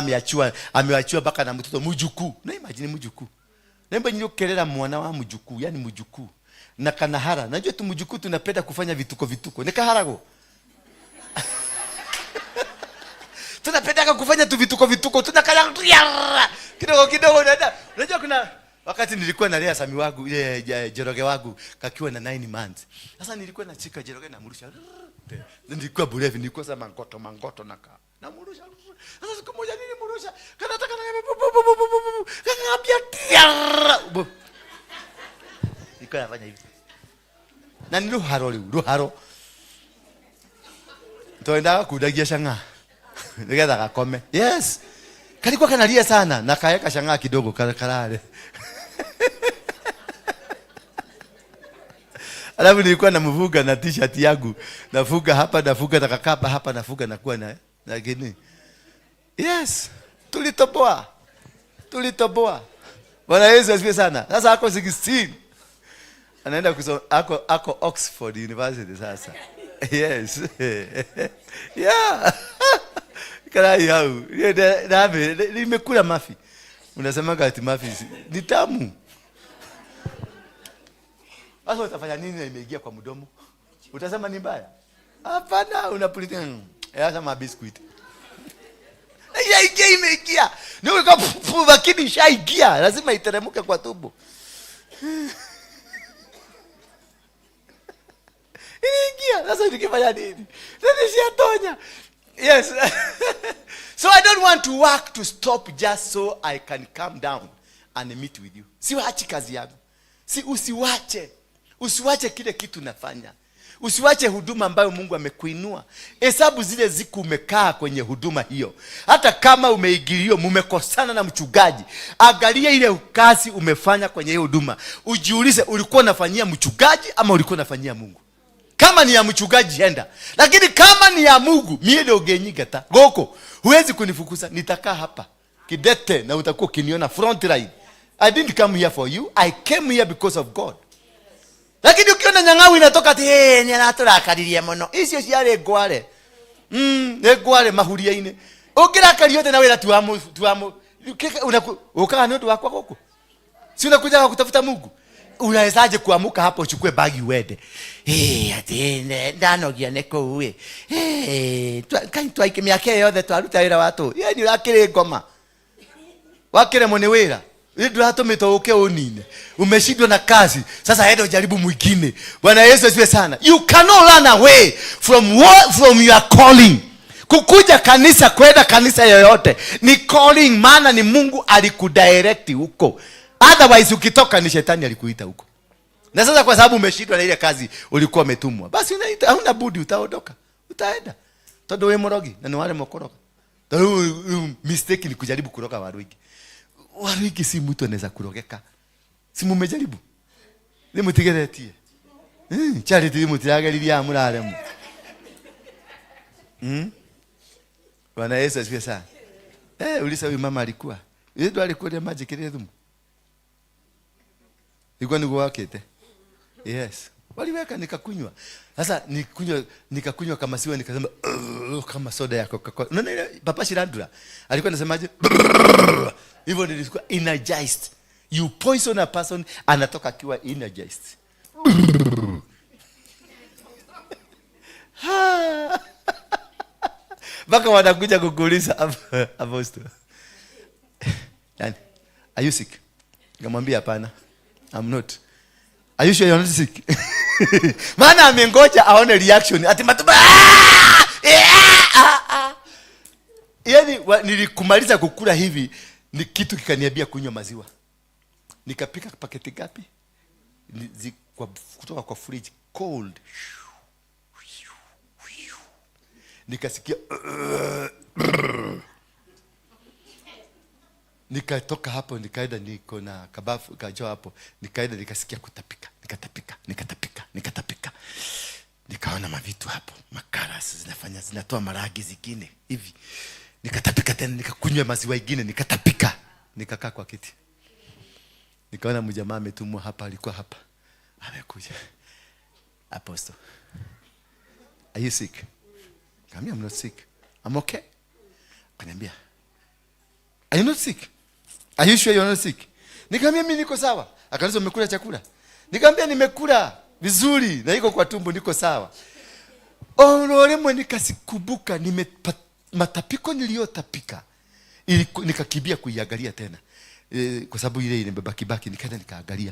ameachiwa mpaka na mtoto mjukuu. Na imagine mjukuu. Nembe nyinyi kelera mwana wa mjukuu, yani mjukuu. Na kanahara. Najua tu mjukuu tunapenda kufanya vituko vituko. Nikaharago. Tunapenda kufanya tu vituko vituko. Tunakala. Kidogo kidogo unaenda. Unajua kuna wakati nilikuwa nalea Sami wangu, Jeroge wangu kakiwa na 9 months. Sasa nilikuwa nachika Jeroge namrusha. Nilikuwa burevi, nilikuwa sasa mangoto mangoto naka. Namrusha. Sasa siku moja nilimrusha, kanataka na kanaambia tiara. Nilikuwa nafanya hivi. Na ni ruharo riu, ruharo. Toendaga kundagia shang'a. Nigetha gakome. Yes. Kalikuwa kanalia sana na kaeka shang'a kidogo karale. Alafu nilikuwa namvuga na t-shirt yangu. Nafuga hapa, nafuga na kakaba hapa, nafuga na kuwa na lakini. Yes, tulitoboa. Tulitoboa. Bwana Yesu asifiwe sana. Sasa ako 16. Anaenda kusoma, ako Oxford University sasa. Yes. Yeah. Karai hau. Nimekula mafi. Unasema ati mafi ni tamu. Sasa utafanya nini na imeingia kwa mdomo? Utasema ni mbaya? Hapana, unapulita. Sasa biscuit. Imeingia, imeingia. Ni lakini ishaingia, lazima iteremke kwa tumbo. Iliingia. Sasa nikifanya nini? Nishatonya. Yes. So I don't want to work to stop just so I can come down and meet with you. Siwachi kazi yangu. Si usiwache. Usiwache kile kitu nafanya. Usiwache huduma ambayo Mungu amekuinua. Hesabu zile ziku umekaa kwenye huduma hiyo. Hata kama umeingiliwa, mumekosana na mchungaji, angalia ile kazi umefanya kwenye hiyo huduma. Ujiulize, ulikuwa unafanyia mchungaji ama ulikuwa unafanyia Mungu? Kama ni ya mchungaji enda. Lakini kama ni ya Mungu, mie ndio ungenyigata. Goko, huwezi kunifukuza, nitakaa hapa kidete na utakuwa ukiniona front line. I didn't come here for you. I came here because of God. Lakini ukiona nyang'au inatoka ati hey, ni araturakaririe muno. Icio ciarĩ ngware. Nĩ ngware mahuria-inĩ. Ũngĩrakario yote na wĩra tuamu. Ukaga nĩ ũndũ wakwa gũkũ. Si unakuja kutafuta Mungu? Unawezaje kuamuka hapo uchukue bagi uende? Ati ndanogia nĩ kũu ĩ. Kai twaike mĩaka yothe twaruta wĩra wa tũ. Ye ni ũrakĩrĩ ngoma. Wakĩremwo nĩ wĩra. Ndio uke unine. Umeshindwa na kazi. Sasa enda ujaribu mwingine. Bwana Yesu asifiwe sana. You cannot run away from your calling. Kukuja kanisa, kwenda kanisa yoyote ni calling, maana ni Mungu alikudirect huko. Otherwise ukitoka ni shetani alikuita huko. Na sasa kwa sababu umeshindwa na ile kazi ulikuwa umetumwa, basi hauna budi utaondoka. Utaenda. Todo we morogi na ni wale mokoroga. Todo mistake ni kujaribu kuroga watu wengi. Wariki si mtu anaweza kurogeka. Si mumejaribu? Ni mutigeretie. Charity mutirageriria muraremu. Bwana Yesu asifiwe sana. Ulisa huyu mama alikuwa. Yeye ndo alikuwa na maji kile thumu. Ilikuwa ni wakete. Yes. Waliweka nikakunywa. Sasa nikakunywa kama siwa, nikasema kama soda ya Coca-Cola. Unaona ile Papa Shirandula alikuwa anasemaje? Hivyo nilikuwa energized. You poison a person anatoka akiwa energized. Baka wanakuja kukuuliza apostle. Yani, are you sick? Nikamwambia hapana. I'm not. Are you sure you're not sick? Maana amengoja aone reaction. Ati matuba. Yaani nilikumaliza kukula hivi ni kitu kikaniambia kunywa maziwa. Nikapika paketi ngapi? Kutoka kwa fridge cold. Nikasikia nikatoka hapo nikaenda niko na kabafu kajoa hapo, nikaenda nikasikia kutapika, nikatapika. Nikaona mavitu hapo, makarasi zinafanya zinatoa maragi zingine hivi. Nikatapika tena, nikakunywa maziwa ingine, nikatapika. Nikakaa kwa kiti. Nikaona mjamaa ametumwa hapa, alikuwa hapa. Amekuja. Apostle, are you sick? Nikamwambia I'm not sick. I'm okay. Akaniambia, are you not sick? Are you sure you're not sick? Nikamwambia mimi niko sawa. Akaniuliza umekula chakula? Nikamwambia nimekula vizuri na iko kwa tumbo, niko sawa. Oloremwe nikasikumbuka matapiko niliyotapika Nikakimbia kuiangalia tena. Kwa sababu ile imebaki baki, nikaenda nikaangalia.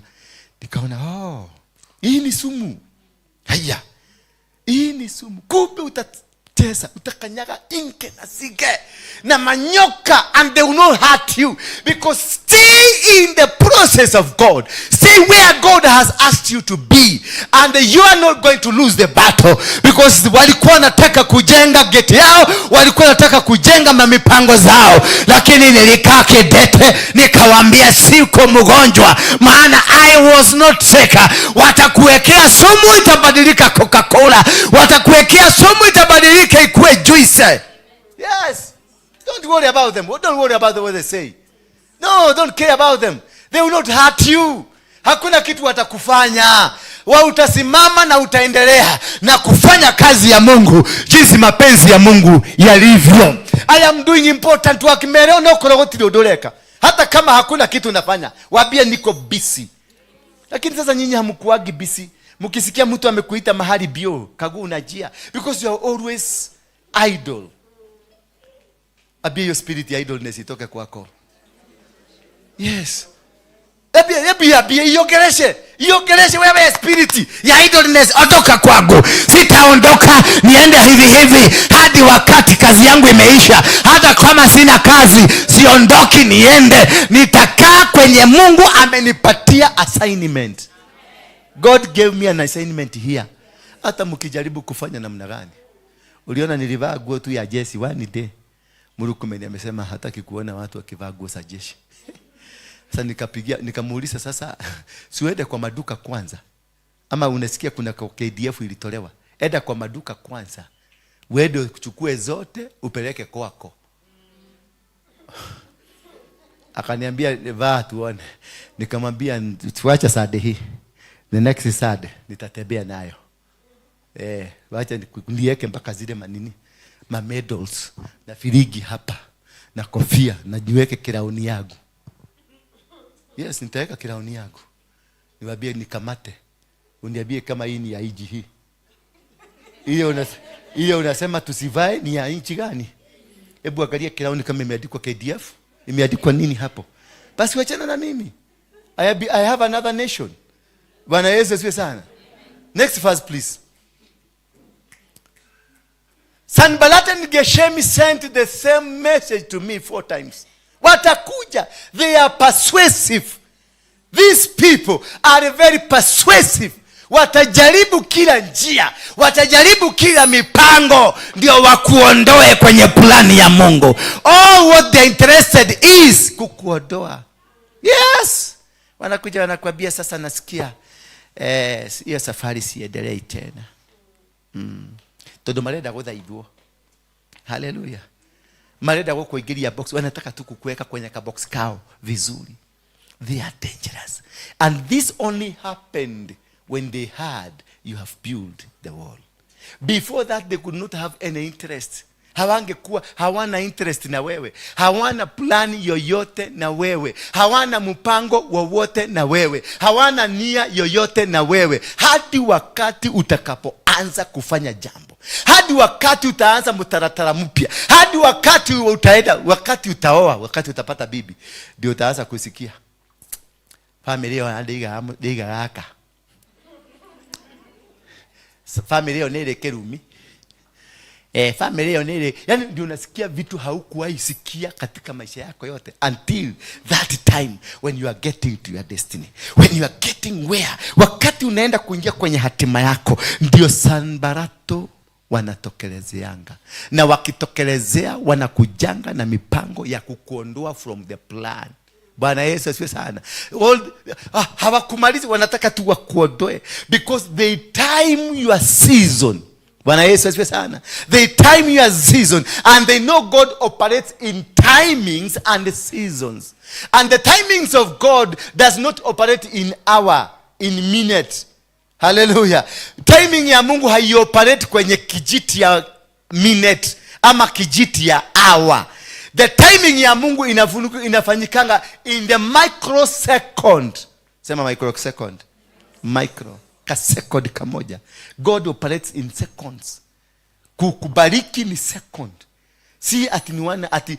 Nikaona, oh, hii ni sumu. Haya. Hii ni sumu. Kumbe utatesa, utakanyaga inke na sige na manyoka, and they will not hurt you, because stay in the process of God. Stay where God has asked you to be, and you are not going to lose the battle, because walikuwa wanataka kujenga gate yao, walikuwa wanataka kujenga mamipango zao, lakini nilikaa kidete nikawaambia siko mgonjwa, maana I was not sick. Watakuwekea sumu itabadilika Coca-Cola, watakuwekea sumu itabadilika ikuwe juice. Yes. Don't worry about them. Don't worry about what they say. No, don't care about them. They will not hurt you. Hakuna kitu watakufanya. Wa utasimama na utaendelea na kufanya kazi ya Mungu jinsi mapenzi ya Mungu yalivyo. I am doing important work. Mereo no korogoti dodoleka. Hata kama hakuna kitu nafanya, waambie niko busy. Lakini sasa nyinyi hamkuagi busy. Mkisikia mtu amekuita mahali bio, kaguu unajia, because you are always idle. Abia hiyo spirit ya idleness itoke kwako. Yes. Abia iongeleshe. Iongeleshe wewe spirit ya idleness, ondoka kwangu. Sitaondoka niende hivi hivi hadi wakati kazi yangu imeisha. Hata kama sina kazi, siondoki niende. Nitakaa kwenye Mungu amenipatia assignment. God gave me an assignment here. Hata mkijaribu kufanya namna gani. Uliona nilivaa nguo tu ya jeshi one day. Murkomen amesema hataki kuona watu wakivaa nguo za jeshi. Sasa nikamuuliza sasa, siuende kwa maduka kwanza? Ama unasikia kuna KDF ilitolewa. Enda kwa maduka kwanza. Uende uchukue zote upeleke kwako. Akaniambia vaa tuone. Nikamwambia tuacha Sunday hii. The next Sunday nitatembea nayo. Wacha niweke mpaka zile manini, ma medals na firigi hapa na kofia na niweke kirauni yangu. Yes, nitaweka kirauni yangu. Niwaambie nikamate. Uniambie kama hii ni ya nchi hii. Ile unasema tusivae ni ya nchi gani? Hebu angalia kirauni kama imeandikwa KDF, imeandikwa nini hapo? Basi wachana na mimi. I have another nation. Bwana Yesu asifiwe sana. Next verse please. Sanballat and Geshem sent the same message to me 4 times. Watakuja. They are persuasive. These people are very persuasive. Watajaribu kila njia, watajaribu kila mipango ndio wakuondoe kwenye plani ya Mungu. All what they're interested is kukuondoa. Yes. Wanakuja wanakuambia sasa nasikia hiyo safari siendelei tena. Tondu marenda guthaithwo. Hallelujah. Marenda gukuingiria box, wanataka tu kukuweka kwenye ka box kao vizuri. They are dangerous. And this only happened when they heard you have built the wall. Before that they could not have any interest. Hawangekuwa, hawana interest na wewe. Hawana plan yoyote na wewe. Hawana mpango wowote na wewe. Hawana nia yoyote na wewe. Hadi wakati utakapoanza kufanya jambo. Hadi wakati utaanza mtaratara mpya. Hadi wakati utaenda, wakati utaoa, wakati utapata bibi, ndio utaanza kusikia familia ya ndiga gaka. Familia ni ile kerumi. Familia ni ile, yani ndio unasikia vitu haukuwahi sikia katika maisha yako yote until that time when you are getting to your destiny. When you are getting where, wakati unaenda kuingia kwenye hatima yako, ndio Sanbarato wanatokelezeanga. Na wakitokelezea wanakujanga na mipango ya kukuondoa from the plan. Bwana Yesu asifiwe sana. Hawakumalizi, wanataka tu wakuondoe because they time your season. Bwana Yesu asifiwe sana. They time your season and they know God operates in timings and seasons. And the timings of God does not operate in hour, in minute. Hallelujah. Timing ya Mungu haioperate kwenye kijiti ya minute ama kijiti ya hour. The timing ya Mungu inafanyikanga in the microsecond. Sema microsecond. Micro. Ka second kamoja. God operates in seconds. Kukubariki ni second. Si ati ni wana ati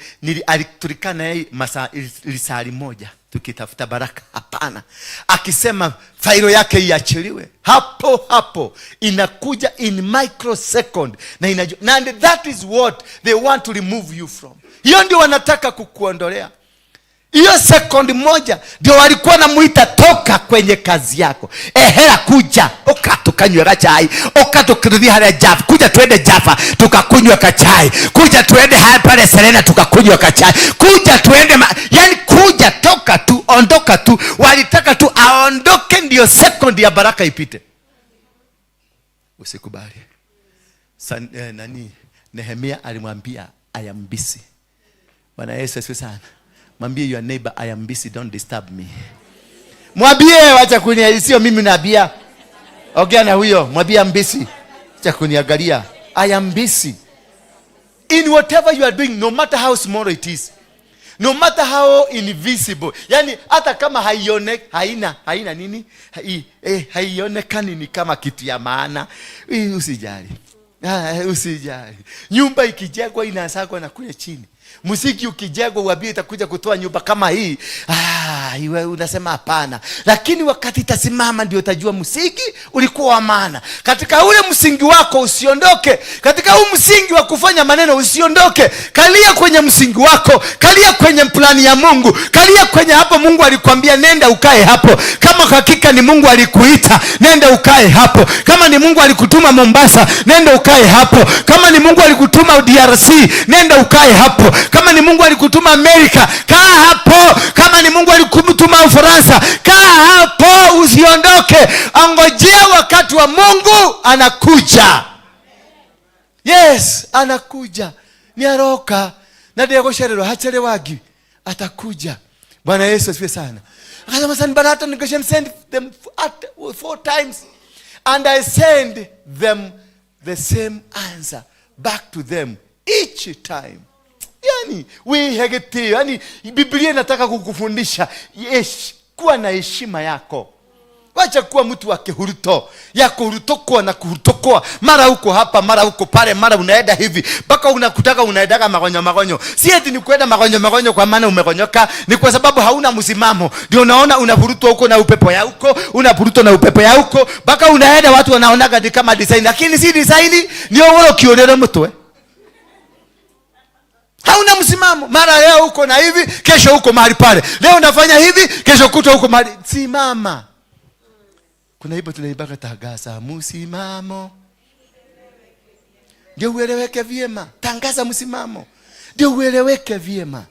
tulikaa na yeye masaa lisali moja tukitafuta baraka. Hapana. Akisema failo yake iachiliwe, hapo hapo inakuja in microsecond na inajua. And that is what they want to remove you from. Hiyo ndio wanataka kukuondolea. Hiyo sekondi moja ndio walikuwa namuita toka kwenye kazi yako. Ehera kuja, oka tukanywe kachai, oka tukirudi hali ya Jaffa, kuja tuende Jaffa tukakunywa kachai, kuja tuende haya pale Serena tukakunywa kachai, kuja tuende yani kuja, toka tu, ondoka tu. Walitaka tu aondoke ndio sekondi ya baraka ipite. Usikubali. Nehemia alimwambia I am busy. Bwana Yesu asifiwe sana. Mwambie your neighbor, I am busy, don't disturb me. Mwambie wacha kuniangalia, sio mimi naambia. Ongea na huyo, mwambie I'm busy. Acha kuniangalia. I am busy. In whatever you are doing, no matter how small it is, no matter how invisible, yani hata kama haione, haina, haina nini? Haionekani ni kama kitu ya maana. Usijali. Usijali. Nyumba ikijengwa inaanza na kule chini. Muziki ukijengwa uambie itakuja kutoa nyumba kama hii. Iwe unasema hapana. Lakini wakati itasimama ndio utajua muziki ulikuwa wa maana. Katika ule msingi wako usiondoke. Katika huu msingi wa kufanya maneno usiondoke. Kalia kwenye msingi wako, kalia kwenye plani ya Mungu, kalia kwenye hapo Mungu alikwambia nenda ukae hapo. Kama hakika ni Mungu alikuita, nenda ukae hapo. Kama ni Mungu alikutuma Mombasa, nenda ukae hapo. Kama ni Mungu alikutuma DRC, nenda ukae hapo. Kama ni Mungu alikutuma Amerika, kaa hapo. Kama ni Mungu alikutuma Ufaransa, kaa hapo, usiondoke. Angojea wakati wa Mungu anakuja. Yes, anakuja. Ni aroka na ndegũcererwo hacherewagi, atakuja. Bwana Yesu asifiwe sana. Akasema Sanballat and Geshem send them at 4 times and I send them the same answer back to them each time. Yani we hegete, yani Biblia inataka kukufundisha yes, kuwa na heshima yako. Wacha kuwa mtu wa kihuruto, ya kuhurutokwa na kuhurutokwa. Mara huko hapa, mara huko pale, mara unaenda hivi mpaka unakutaka unaendaga magonyo magonyo. Si eti ni kwenda magonyo magonyo kwa maana umegonyoka, ni kwa sababu hauna msimamo. Ndio unaona unavurutwa huko na upepo ya huko, unavurutwa na upepo ya huko, mpaka unaenda watu wanaonaga ni kama design, lakini si design, ni wewe ukionera mtwe. Hauna msimamo. Mara leo uko na hivi, kesho uko mahali pale. Leo unafanya hivi, kesho kutwa uko mahali. Simama. Kuna hivyo tunaibaka tangaza msimamo. Ndio ueleweke vyema. Tangaza msimamo. Ndio ueleweke vyema.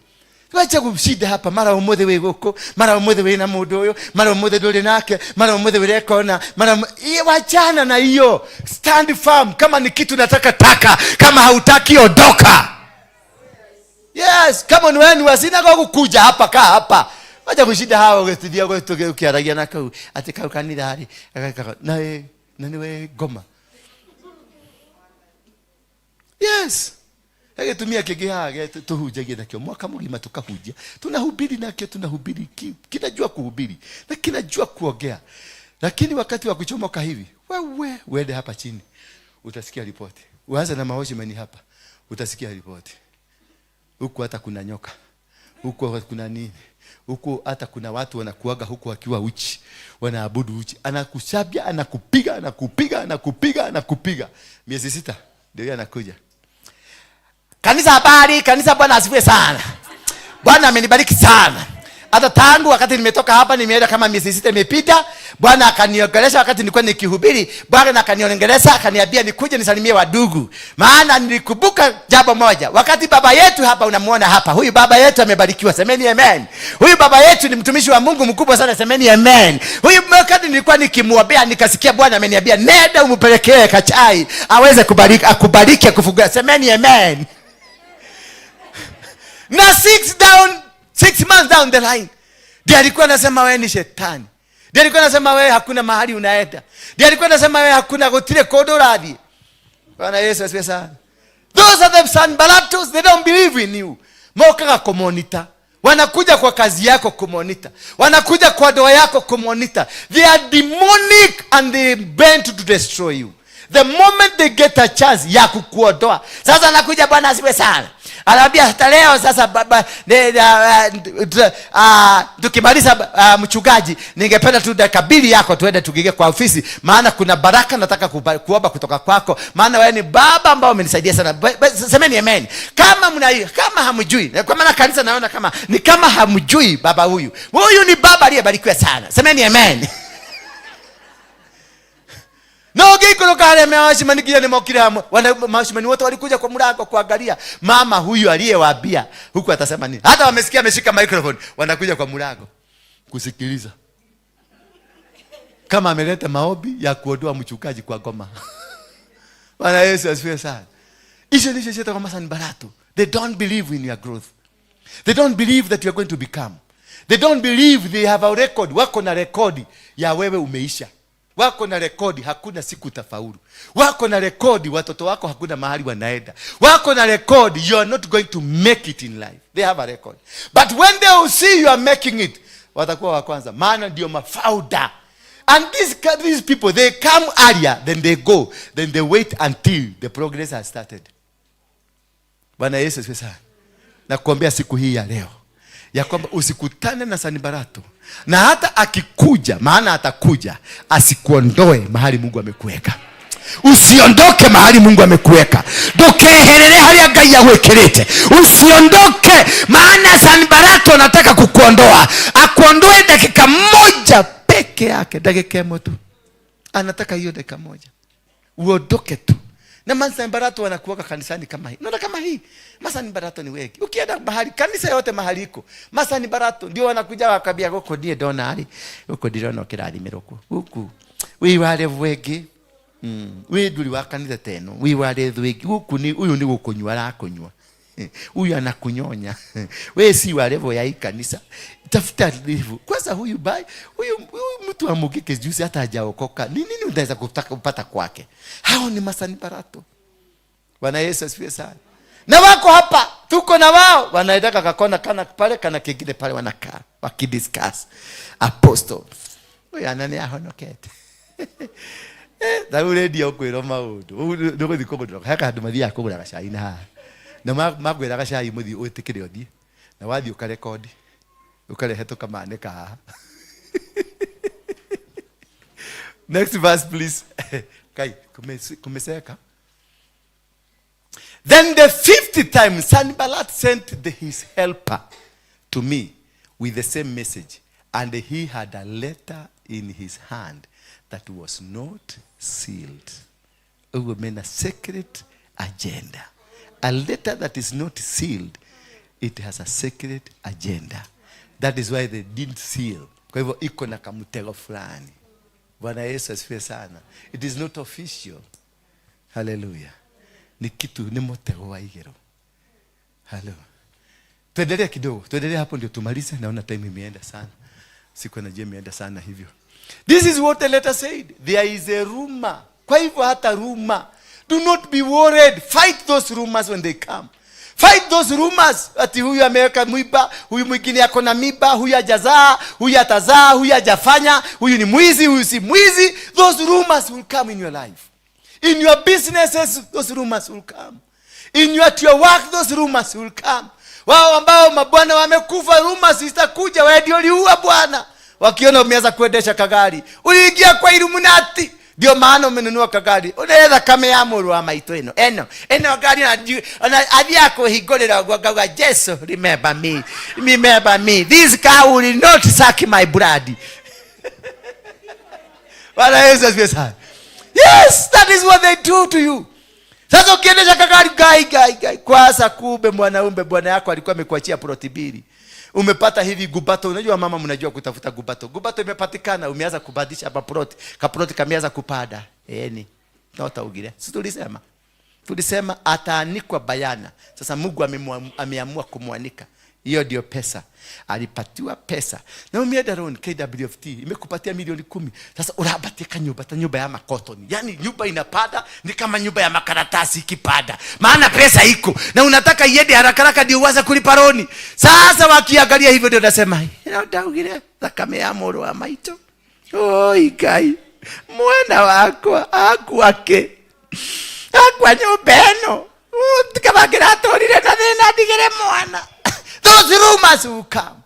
Wacha kushida hapa mara umothe we goko, mara umothe we na mundu uyu, mara umothe nduri nake, mara umothe we rekona, mara wachana na hiyo. Stand firm. Kama ni kitu nataka taka, kama hautaki ondoka. Yes, kama ni wewe wa sinagogu kuja hapa, kaa hapa. Wacha kushida hao gũtithia gũtũge ũkĩaragia na kau atĩ kau kanitha rĩ, na na nĩwe ngoma. Yes. Gĩtumia kĩngĩ haha tũhunjagia nakĩo mwaka mũgima tũkahunjia. Tunahubiri nakĩo, tunahubiri kinajua kuhubiri na kinajua kuongea. Lakini wakati wa kuchomoka hivi, wewe uende hapa chini utasikia ripoti. Uanze na maoshi hapa, utasikia ripoti. Huku hata kuna nyoka, huku kuna nini, huku hata kuna watu wanakuaga huku wakiwa uchi, wanaabudu uchi. Anakushabia, anakupiga, anakupiga, anakupiga, anakupiga. Miezi 6 ndio yeye anakuja. Kanisa habari, kanisa Bwana asifiwe sana. Bwana amenibariki sana. Hata tangu wakati nimetoka hapa nimeenda kama miezi 6 imepita, Bwana akaniongelesha wakati nilikuwa nikihubiri, Bwana akaniongelesha akaniambia nikuje nisalimie wadugu. Maana nilikumbuka jambo moja. Wakati baba yetu hapa unamuona hapa, huyu baba yetu amebarikiwa, semeni amen. Huyu baba yetu ni mtumishi wa Mungu mkubwa sana, semeni amen. Huyu wakati nilikuwa nikimwombea nikasikia Bwana ameniambia nenda umpelekee kachai aweze kubariki, akubariki akufungua, semeni amen. Na 6 months down the line, ndiye alikuwa anasema wewe ni shetani. Ndiye alikuwa anasema wewe hakuna mahali unaenda. Ndiye alikuwa anasema wewe hakuna gutire kundu urathie. Bwana Yesu asifiwe sana. Those are the Sanballatos, they don't believe in you. Mokaga kumonita. Wanakuja kwa kazi yako kumonita. Wanakuja kwa ndoa yako kumonita. They are demonic and they bent to destroy you. The moment they get a chance ya kukuondoa. Sasa anakuja, Bwana asifiwe sana. Anaambia hata leo sasa baba, tukimaliza mchungaji, ningependa tu dakika mbili yako tuende tukiingie kwa ofisi, maana kuna baraka nataka kuomba kutoka kwako, maana wewe ni baba ambao umenisaidia sana. Semeni amen. Kama hamjui, kwa maana kanisa naona kama ni kama hamjui baba huyu. Huyu ni baba aliyebarikiwa sana. Semeni amen. No gikuru kale mawashimani kia ni mokire hamwe. Wana mawashimani wote walikuja kwa mlango kuangalia mama huyu aliyewaambia. Huku atasema nini? Hata wamesikia ameshika microphone, wanakuja kwa mlango kusikiliza. Kama ameleta maombi ya kuondoa mchungaji kwa goma. Bwana Yesu asifiwe sana. Hicho ndicho chetu kama Sanbalato. They don't believe in your growth. They don't believe that you are going to become. They don't believe they have a record. Wako na rekodi ya wewe umeisha. Wako na rekodi hakuna siku utafaulu. Wako na rekodi watoto wako hakuna mahali wanaenda. Wako na rekodi you are not going to make it in life. They have a record. But when they will see you are making it, watakuwa wa kwanza. Maana ndio mafauda. And these people, they come earlier, then they go. Then they wait until the progress has started. Bwana Yesu asifiwe sana. Nakuambia siku hii ya leo ya kwamba usikutane na Sanbalato, na hata akikuja, maana atakuja, asikuondoe mahali Mungu amekuweka. Usiondoke mahali Mungu amekuweka. Ndukeherere haria Ngai agwikirite. Usiondoke, maana Sanbalato anataka kukuondoa. Akuondoe dakika moja peke yake, dakika moja tu. Anataka hiyo dakika moja. Uondoke tu. Na Masanbalato wanakuwaka kanisani kama hii. Unaona kama hii? Masanbalato ni wengi. Ukienda mahali, kanisa yote mahali iko. Masanbalato ndio wanakuja wakambia goko nie ndona ari. Goko ndirona kirathimĩrwo kuo. Guku. Wi wale wengi. Wi nduri wa kanitha teno. Wi wale wengi. Guku ni uyu ni gukunywa arakunywa. Huyu anakunyonya. We si wa level ya hii kanisa. Tafuta level. Kwanza huyu bai, huyu mtu wa mugike juzi hata hajaokoka. Ni nini unaweza kutaka kupata kwake? Hao ni Masanbalato. Bwana Yesu asifiwe sana. Na wako hapa, tuko na wao. Wanaendaka kakona kana pale kana kingine pale wanakaa wakidiscuss. Apostle. Huyu anani ahonokete. Tau radio kwĩrwo maũndũ. Ũguo ndũgũthiĩ kũgũrĩrwo. He handũ mathiaga kũgũra gacai na haha. Na makwĩra gacai mũthiĩ wĩtĩkĩre ũthiĩ. Na wathiĩ ũkarekodi. Ũkarehe tũkamanĩka haha. Next verse please. Kai, kumeseka. Then the 5th time Sanballat sent his helper to me with the same message, and he had a letter in his hand that was not sealed. It meant a secret agenda. A letter that is not sealed, it has a secret agenda. That is why they didn't seal. Kwa hivyo iko na kamtego fulani. Bwana Yesu asifiwe sana. It is not official. Hallelujah. Ni kitu, ni mtego wa igero. Hello. Tuendelee kidogo. Tuendelee hapo ndio tumalize. Naona time imeenda sana. Siku najua imeenda sana hivyo. This is what the letter said. There is a rumor. Kwa hivyo hata rumor. Do not be worried. Fight those rumors when they come. Fight those rumors. Ati huyu ameweka mwiba, huyu mwingine ako na miba, huyu hajazaa, huyu atazaa, huyu hajafanya, huyu ni mwizi, huyu si mwizi. Those rumors will come in your life. In your businesses, those rumors will come. In your work, those rumors will come. Wao ambao mabwana wamekufa, rumors zitakuja, wewe ndio uliua bwana. Wakiona umeanza kuendesha kagari, uliingia kwa Illuminati. Ndio maana umenunua kagari. Unaetha kame ya mũrũ wa maitũ ĩno. Eno, eno ngari na ona athiaga kũhingũrĩra ũguo ngauga, Jesu, remember me. Remember me. This car will not suck my blood. Bwana Yesu asifiwe sana. Yes, that is what they do to you. Sasa ukiendesha kagari, gai, gai, gai. Kwanza kumbe mwanaume bwana yako alikuwa amekuachia ploti mbili. Umepata hivi gubato. Unajua mama mnajua kutafuta gubato. Gubato imepatikana, umeanza kubadilisha hapa ploti. Kaploti kameanza kupanda. Eni. Na utaugire. Si tulisema. Tulisema ataanikwa bayana. Sasa Mungu ameamua kumwanika. Hiyo ndio pesa. Alipatiwa pesa. Na umeenda loan KWFT imekupatia milioni 10. Sasa unabatika nyumba, ta nyumba ya makotoni. Yaani nyumba inapanda ni kama nyumba ya makaratasi ikipanda. Maana pesa iko na unataka iende haraka haraka ndio uanze kulipa loan. Sasa wakiangalia hivyo ndio nasema, ndaugire thakame ya mũrũ wa maitũ. Oi Ngai, mwana wakwa akuake. Akwa nyumba ĩno. Kama kĩratũrire na thĩna ndigĩre mwana. Those rumors will come.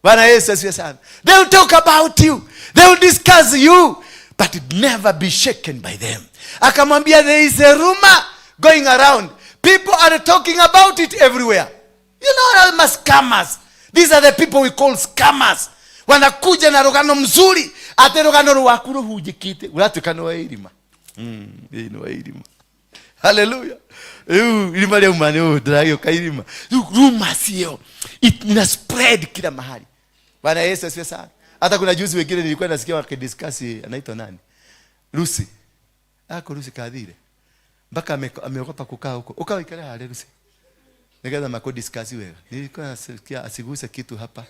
Bwana Yesu asifiwe sana. They will talk about you. They will discuss you, but never be shaken by them. Akamwambia, there is a rumor going around. People are talking about it everywhere. You know, scammers. These are the people we call scammers. Wanakuja na rugano mzuri, ate rugano rwaku ruhunjikite, uratuĩka nĩ wa irima. Nĩ wa irima. Hallelujah. Rĩu irima rĩauma nĩ ndĩragĩũka irima. Rĩu rumors hiyo ina spread kila mahali. Bwana Yesu asifiwe sana. Hata kuna juzi wengine nilikuwa nasikia wakidiscuss, anaitwa nani? Lucy. Ako Lucy kadhire. Mpaka ameogopa kukaa huko. Ukawa ikale hale Lucy. Nigetha mako discuss wega. Nilikuwa nasikia asiguse kitu hapa.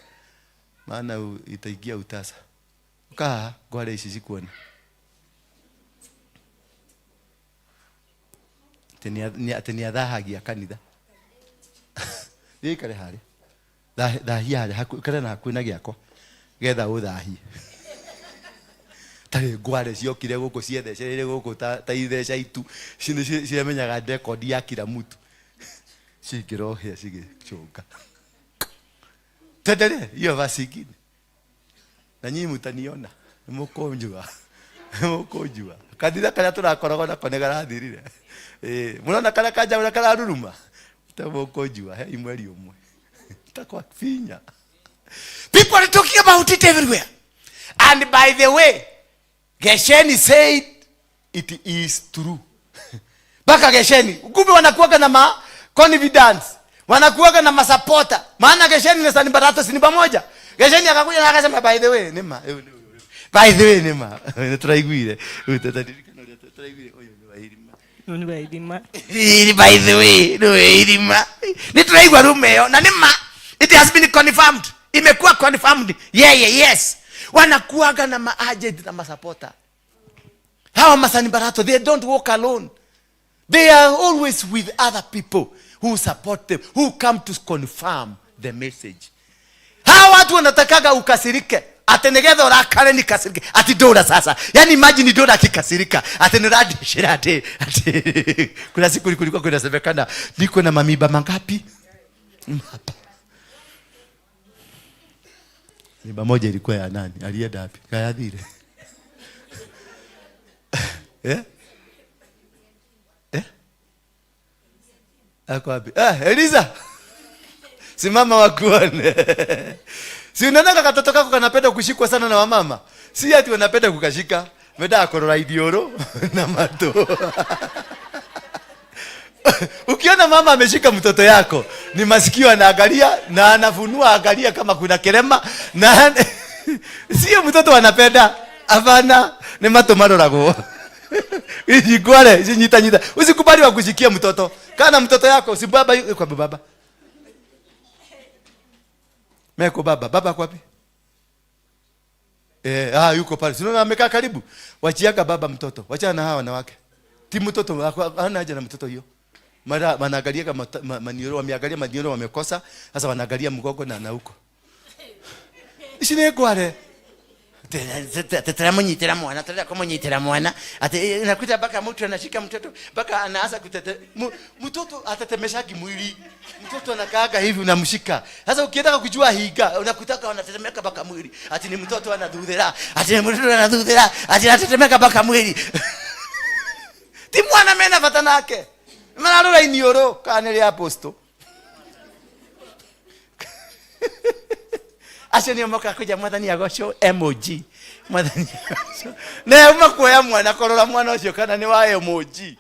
Maana itaingia utasa. Ukaa ngware ici cikuone. Ati ni athahagia kanitha. Ikare hale. Thahia hale, ikare na hakuhĩ na gĩakwa. Getha ũthahie. Tarĩ ngware ciokire gũkũ ciethecereire gũkũ ta itheca itu. Ciamenyaga rekondi ya kila mtu. Cingĩrohĩa cigĩcũnga. Tuendelee hiyo verse ingine. Na nyinyi mtaniona. Mũkũnjua. Mũkũnjua. Kanitha karĩa tũrakoragwo nako nĩ karathirire. Mũrona karĩa kanja ũrĩa kararuruma? Mũkũnjua, hei mweri ũmwe. Takwa finya. People are talking about it everywhere. And by the way, Gesheni said it is true. Baka Gesheni, kumbe wanakuwaga na ma confidence. Wanakuwaga na masupporter. Maana Gesheni na Sanibarato si ni pamoja. Gesheni akakuja na akasema by the way, nima. By the way, nima. Turaiguire. Turaiguire oyo ni wairima. Ni wairima. By the way, ni wairima. Ni turaigwa rume yo na nima. It has been confirmed. Imekuwa confirmed. Yeah, yeah, yes. Wanakuaga na maagent na masupporter. Hawa Masanibarato, they don't walk alone. They are always with other people who support them, who come to confirm the message. Hawa watu wanatakaga ukasirike. Ate nigetha urakare nikasirike. Ati Dora sasa. Yani imagine Dora akikasirika. Ate niradishira ate. Ate. Kuna siku kulikuwa kunasemekana niko na mamiba mangapi? Mapa. Mimba moja ilikuwa ya nani? Alienda wapi? Kayathire. Eh? Eh? Ako wapi? Eliza. Simama wakuone. Si unaona katoto kako kanapenda kushikwa sana na wamama? Si ati wanapenda kukashika. Meda akorora idioro na mato. Ukiona mama ameshika mtoto yako, ni masikio anaangalia na anafunua angalia kama kuna kelema na sio mtoto anapenda. Hapana, ni mato maroragwo. Ijigware, ijinyita nyita. Usikubali wa kushikia mtoto. Kana mtoto yako, usibaba kwa baba. Meko baba, baba kwa wapi? Yuko pale. Sio amekaa karibu. Wachiaga baba mtoto. Wachana na hawa wanawake. Ti mtoto hana haja na mtoto hiyo. Mara wanaangalia kama manioro, wameangalia manioro wamekosa, sasa wanaangalia mgongo na huko. Ishine kwale. Tetamunyitira mwana, tata kumunyitira mwana. Ati nakuta baka mtu anashika mtoto, baka anaanza kutete mtoto atatemesha kimwili. Mtoto anakaaga hivi unamshika. Sasa ukienda kujua higa, unakutaka anatetemeka baka mwili. Ati ni mtoto anadhudhera, ati ni mtoto anadhudhera, ati anatetemeka baka mwili. Ti mwana mena vatanake. Mararora inioro kana ria apostle. Acio nio moka kuja mwathani agoco emoji. Mwathani agoco. Ne uma kuoya mwana korora mwana ucio kana ni wa emoji.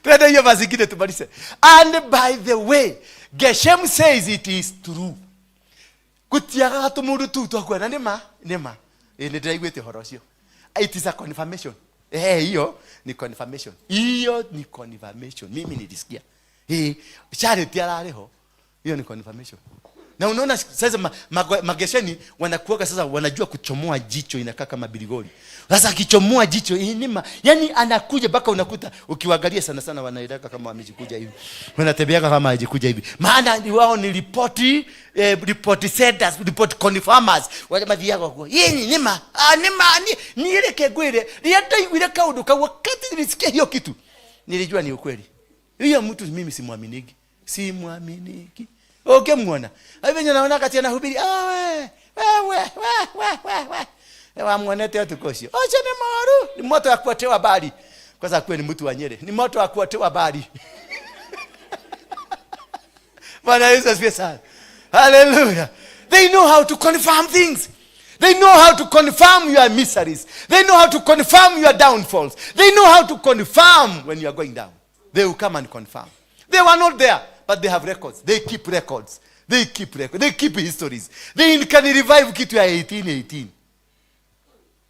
Twende hiyo verse ingine tumalize. And by the way, Geshem says it is true. Gutiagaga tumundu tu twakuona ni ma ni ma. Ni ndiraiguite horo ucio. It is a confirmation. Hiyo ni confirmation. Hiyo ni confirmation. Mimi nilisikia. Charity arariho. Hiyo ni confirmation. Na unaona sasa magesheni wanakuaga sasa wanajua kuchomoa jicho inakaa kama biligoli. Sasa akichomoa jicho inima, yani anakuja mpaka unakuta ukiwaangalia sana sana wanaeleka kama wamejikuja hivi. Wanatembeaga kama hajikuja hivi. Maana wao ni ripoti report senders, report confirmers wale mathiaga guo yini nima nima ni ile kegwire ria ndaiguire kaundu kau wakati nilisikia hiyo kitu nilijua ni ukweli. Hiyo mtu mimi simwaminiki, simwaminiki. Okay, muona hivi naona kati anahubiri we we we we we wamwonete utukosio ocho ni moru, ni moto wa kuotewa bali. Kwanza kuwe ni mtu wa Nyeri, ni moto wa kuotewa bali. Bwana Yesu asifiwe sana. Hallelujah. They know how to confirm things. They know how to confirm your miseries. They know how to confirm your downfalls. They know how to confirm when you are going down. They will come and confirm. They were not there, but they have records. They keep records. They keep records. They keep histories. They can revive kitu ya 1818.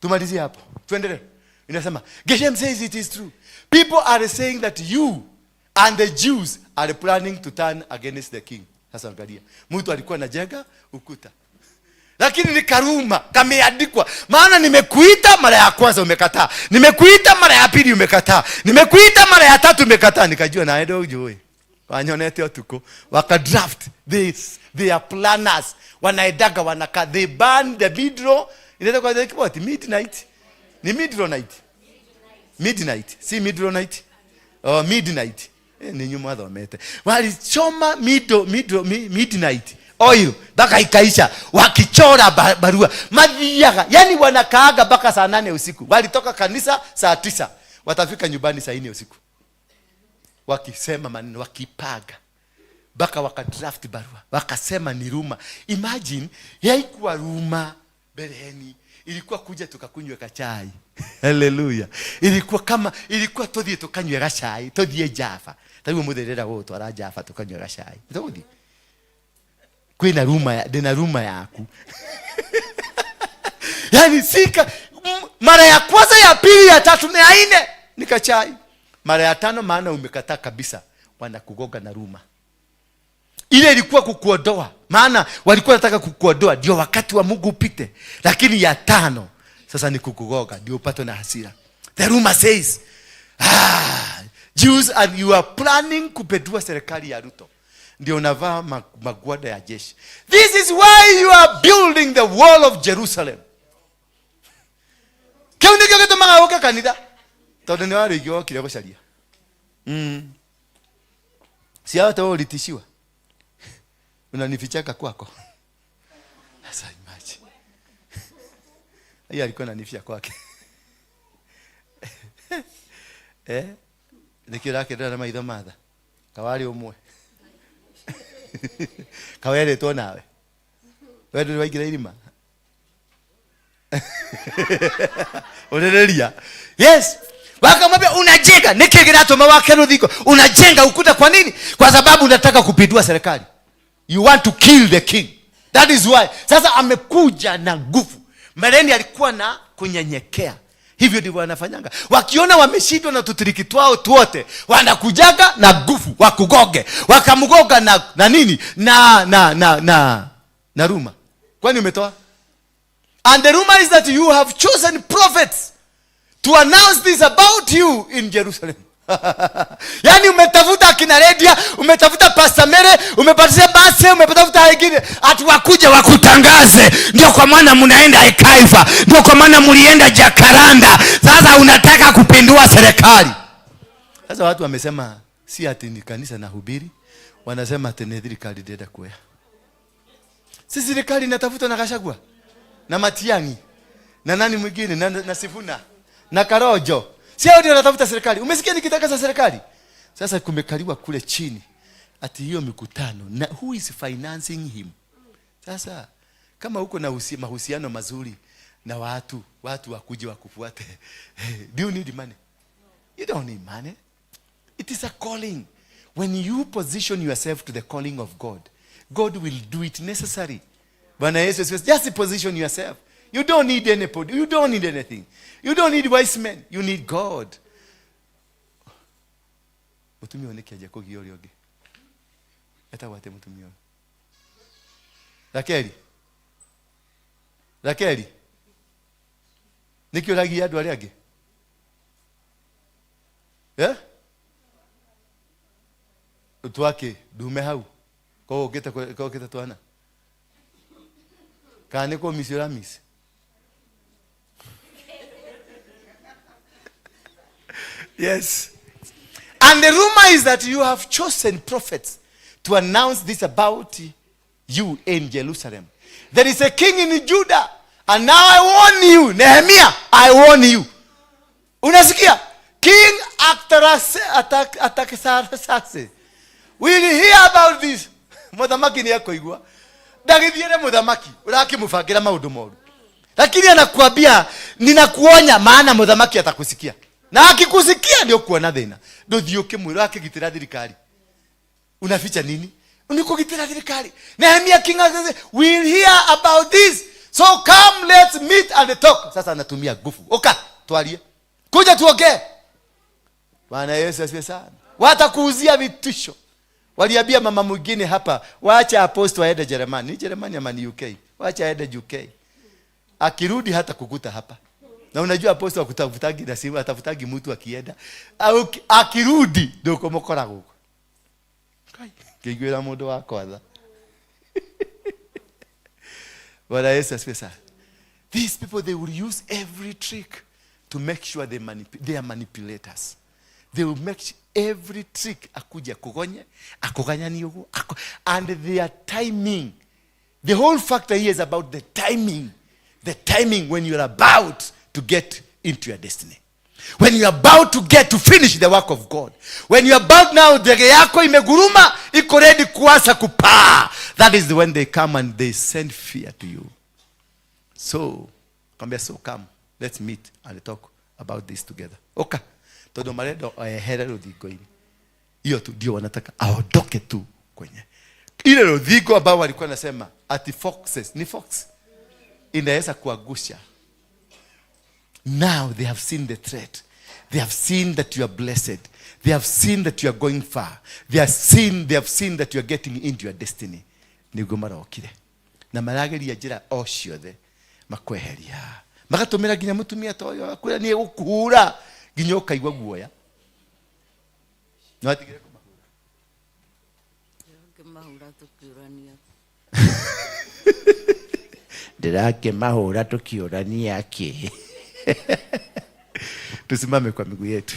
Tumalizie hapo. Tuendelee. Inasema, Geshem says it is true. People are saying that you and the Jews are planning to turn against the king. Sasa angalia. Mtu alikuwa anajenga ukuta. Lakini ni karuma kameandikwa. Maana nimekuita mara ya kwanza umekataa. Nimekuita mara ya pili umekataa. Nimekuita mara ya tatu umekataa. Nikajua na endo ujue. Wanyonete otuko. Waka draft this. They are planners. Wanaedaga wanaka. They burn the midro. Inaitwa kwa what? Midnight. Ni midro night. Midnight. Si midro night. Oh, midnight. Ni nyuma thomete. Walichoma midnight oil mpaka ikaisha, wakichora barua. Mathiaga, yani wanakaaga mpaka saa 8 usiku. Walitoka kanisa saa 9, watafika nyumbani saa 4 usiku. Wakisema maneno, wakipaga. Mpaka wakadraft barua, wakasema ni ruma. Imagine, haikuwa ruma beleni. Ilikuwa kuja tukakunywe kachai. Hallelujah. Ilikuwa kama ilikuwa tuthie tukanywe gacai, tuthie Java. Tariu mutherera gutwara Java tukanywe gacai. Tuguthi. Kwina ruma ya, ndina ruma yaku. Yani sika mara ya kwanza, ya pili, ya tatu na ya nne nikachai. Mara ya tano maana umekataa kabisa, wanakugoga na ruma. Ile ilikuwa kukuondoa, maana walikuwa wanataka kukuondoa ndio wakati wa Mungu upite. Lakini ya tano sasa ni kukugoga ndio upate na hasira. The rumor says, Jews and you are planning kupindua serikali ya Ruto. Ndio unavaa magwanda ya jeshi. This is why you are building the wall of Jerusalem. Kiu nikio gitumaga uke kanitha. Tondu ni warĩigio wokire gũcaria. Si hata wewe ulitishiwa. Unanifichaka kwako. Sasa imagine. Yeye alikuwa ananifia kwake. Nikio lake ndara maitho matha. Kawali umwe. Kaweretwo nawe. Wewe nduri waingira irima. Urereria. Yes. Wakamwambia unajenga, niki kiratuma wake ruthingo. Unajenga ukuta kwa nini? Kwa sababu unataka kupindua serikali. You want to kill the king. That is why. Sasa amekuja na nguvu. Mbeleni alikuwa na kunyenyekea. Hivyo ndivyo wanafanyanga. Wakiona wameshindwa na tutiriki twao tuote, wanakujaga na nguvu wakugoge. Wakamgoga na nini? Na ruma. Kwani umetoa? And the rumor is that you have chosen prophets to announce this about you in Jerusalem. Yani umetafuta akina Redia, umetafuta Pastor Mere, umepatisia basi, umetafuta wengine ati wakuje wakutangaze. Ndio kwa maana mnaenda Ekaifa, ndio kwa maana mlienda Jakaranda. Sasa unataka kupindua serikali. Sasa watu wamesema si ati ni kanisa na hubiri, wanasema ati ni serikali ndio kwea. Si serikali inatafuta na Gachagua na Matiang'i na nani mwingine na Sifuna na Karojo. Si hao ndio wanatafuta serikali. Umesikia nikitangaza serikali? Sasa kumekaliwa kule chini ati hiyo mikutano na who is financing him? Sasa kama uko na mahusiano mazuri na watu, watu wakuje wakufuate. Do you need money? You don't need money. It is a calling. When you position yourself to the calling of God, God will do it necessary. Bwana Yesu says, just position yourself. You don't need anybody. You don't need anything. You don't need wise men. You need God. Mutumia oneke aje kugio rioge. Eta wate mutumia. Rakeli. Rakeli. Nikio ragi andu aria angi? Eh? Twake ndume hau. Ko ngite twana. Kana nĩ kũ miss ũra miss? Yes. And the rumor is that you have chosen prophets to announce this about you in Jerusalem. There is a king in Judah. And now I warn you, Nehemiah, I warn you. Unasikia? King Artaxerxes will hear about this. Muthamaki ni akoigua. Ndagithiere muthamaki, urakimũbangĩra maũndũ moru. Lakini anakuambia, ninakuonya maana muthamaki atakusikia. Na akikusikia ndio kuona thĩna. Ndũthiĩ ũkĩmwĩra akĩgitĩra thirikari. Unaficha nini? Ni kugitĩra thirikari. Nehemia king Artaxerxes will hear about this. So come, let's meet and talk. Sasa anatumia nguvu. Oka, twarie. Kuja tuongee. Bwana Yesu asifiwe sana. Watakuuzia vitisho. Waliambia mama mwingine hapa, waacha apostle aende Jeremani. Ni Jeremani ama ni UK? Waacha aende UK. Akirudi hata kukuta hapa. Na unajua apostle akutafutagi na simu, atafutagi mtu akienda. Au akirudi ndio kumukora guko. Ngĩiguĩra mũndũ wa kwatha. Bwana Yesu asifiwe sana. These people, they will use every trick to make sure they are manipulators. They will make every trick akuja kugonye, akuganyani uguo, and their timing. The whole factor here is about the timing. The timing when you're about to get into your destiny. When you're about to get to finish the work of God. When you're about now, ndege yako imeguruma, iko ready kuanza kupaa. That is when they come and they send fear to you. So, kwambia, so come, let's meet and talk about this together. Okay. Tondu marenda ehere ruthingo-inĩ. Hiyo tu ndio wanataka aondoke tu kwenye ile ruthingo ambao walikuwa nasema ati foxes, ni fox inaweza kuangusha. Now they have seen the threat. They have seen that you are blessed. They have seen that you are going far. They have seen that you are getting into your destiny. Niguo marokire. Na marageria njĩra o ciothe makweheria. Magatũmĩra nginya mũtumia ta ũyũ akwĩra nĩ egũkũhũra nginya ũkaigua guoya. No atigire kũmahũra. Ngĩmahũra tũkĩũrania. Ndĩrakĩmahũra tũkĩũrania kĩ. Tusimame kwa miguu yetu.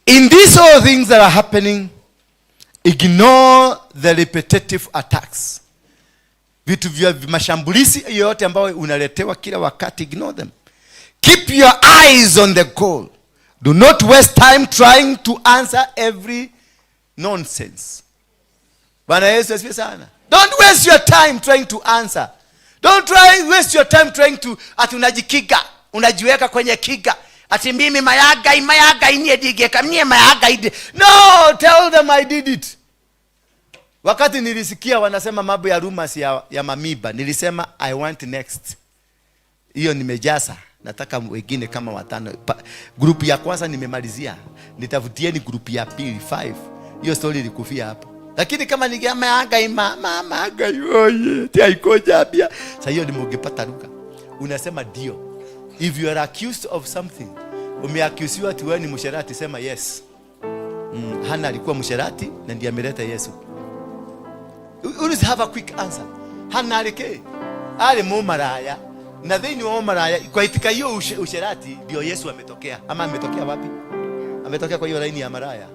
In these all things that are happening, ignore the repetitive attacks. Vitu vya mashambulizi yote ambayo unaletewa kila wakati, ignore them. Keep your eyes on the goal. Do not waste time trying to answer every nonsense. Bwana Yesu asifiwe sana. Don't waste your time trying to answer. Don't try waste your time trying to ati unajikiga, unajiweka kwenye kiga. Ati mimi mayaga, mayaga inie dige, mie mayaga ide. No, tell them I did it. Wakati nilisikia wanasema mambo ya rumors ya mamiba, nilisema I want next. Hiyo nimejaza. Nataka wengine kama watano. Group ya kwanza nimemalizia. Nitafutieni group ya pili 5. Hiyo story ilikufia hapo. Lakini kama ningeama anga ima mama anga yoye, tia ikoja pia. Sasa hiyo ni mungepata lugha. Unasema ndio. If you are accused of something, umeaccusiwa ati wewe ni msherati, sema yes. Hana alikuwa msherati na ndiye ameleta Yesu. You always have a quick answer. Hana alike ali mumaraya. Na thĩinĩ wa ũmaraya, kwa itika hiyo usherati ndio Yesu ametokea. Ama ametokea wapi? Ametokea kwa hiyo laini ya maraya.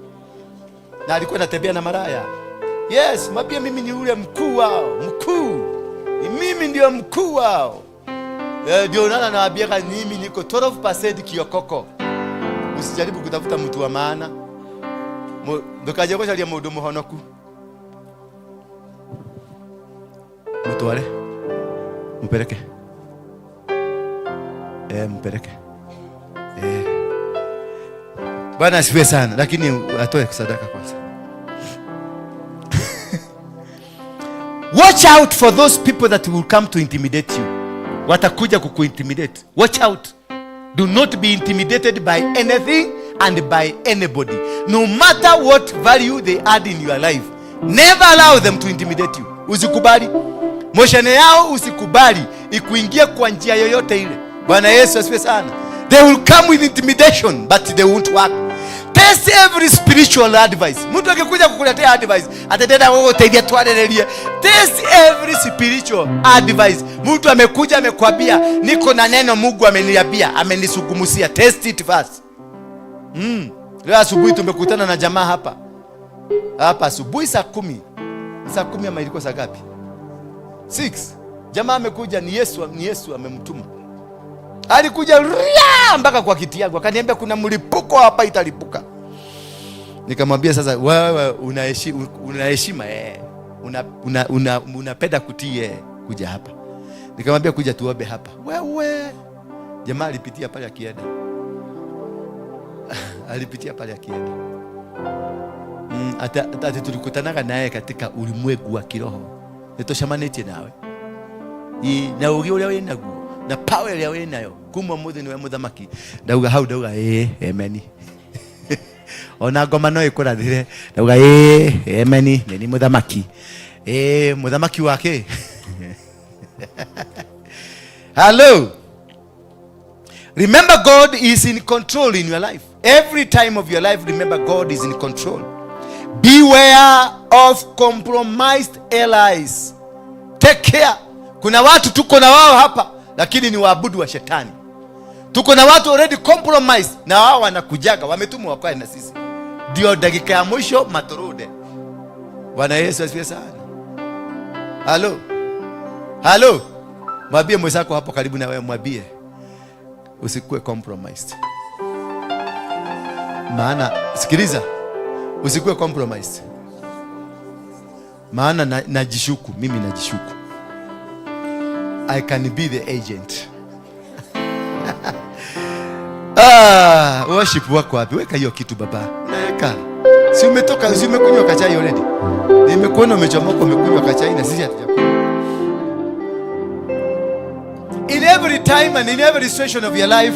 Na alikuwa anatembea na maraya. Yes, mwambie mimi ni yule mkuu wao, mkuu. Ni mimi ndio mkuu wao. Ndio nana nawaambia mimi niko 12% kiokoko. Usijaribu kutafuta mtu wa maana. Ndukaje gũcaria mũndũ mũhonoku. Mutware. Mupeleke. Mpeleke. Bwana asifiwe sana, lakini atoe sadaka kwanza. Watch out for those people that will come to intimidate you. Watakuja kukuintimidate. Watch out. Do not be intimidated by anything and by anybody. No matter what value they add in your life, never allow them to intimidate you. Usikubali. Moshene yao usikubali ikuingie kwa njia yoyote ile. Bwana Yesu asifiwe sana. They will come with intimidation, but they won't work. Test every spiritual advice. Mtu akikuja kukuletea advice, atatenda wewe uteithia twarĩrĩrie. Test every spiritual advice. Mtu amekuja amekwambia niko na neno Mungu ameniambia, amenisugumusia. Test it first. Leo asubuhi tumekutana na jamaa hapa. Hapa asubuhi saa 10. Saa 10 ama ilikuwa saa ngapi? 6. Jamaa amekuja, ni Yesu amemtuma. Alikuja ria mpaka kwa kiti yangu, akaniambia kuna mlipuko hapa italipuka. Nikamwambia sasa, wewe una heshima eh, unapenda kutii eh, kuja hapa. Nikamwambia kuja tuombe hapa. Wewe jamaa alipitia pale akienda, alipitia pale akienda. Ati tulikutanaga naye katika ulimwengu wa kiroho, nĩtũcemanĩtie nawe. Ĩ, na ũgĩ ũrĩa wĩ naguo na power ĩrĩa wĩ nayo kuma mũthĩ nĩwe mũthamaki. Ndauga hau, ndauga ĩĩ, ameni. Ona ngoma no ĩkũrathire. Ndauga ĩĩ, ameni, nĩ ni mũthamaki, ĩĩ, mũthamaki wake. Hello. Remember, God is in control in your life. Every time of your life, remember God is in control. Beware of compromised allies. Take care. Kuna watu tuko na wao hapa, lakini ni waabudu wa shetani. Tuko na watu already compromised, na wao wanakujaga, wametumwa wakae na sisi, ndio dakika ya mwisho maturude. Bwana Yesu asifiwe sana. Halo, halo, mwambie mwenzako hapo karibu na wewe, mwambie usikuwe compromised. Maana sikiliza, usikuwe compromised. Maana najishuku, mimi najishuku. I can be the agent. Ah, worship wako wapi? Weka hiyo kitu baba. Naweka. Si umetoka, si umekunywa kachai already? Nimekuona umechomoka, umekunywa kachai na sisi hatujakunywa. In every time and in every situation of your life,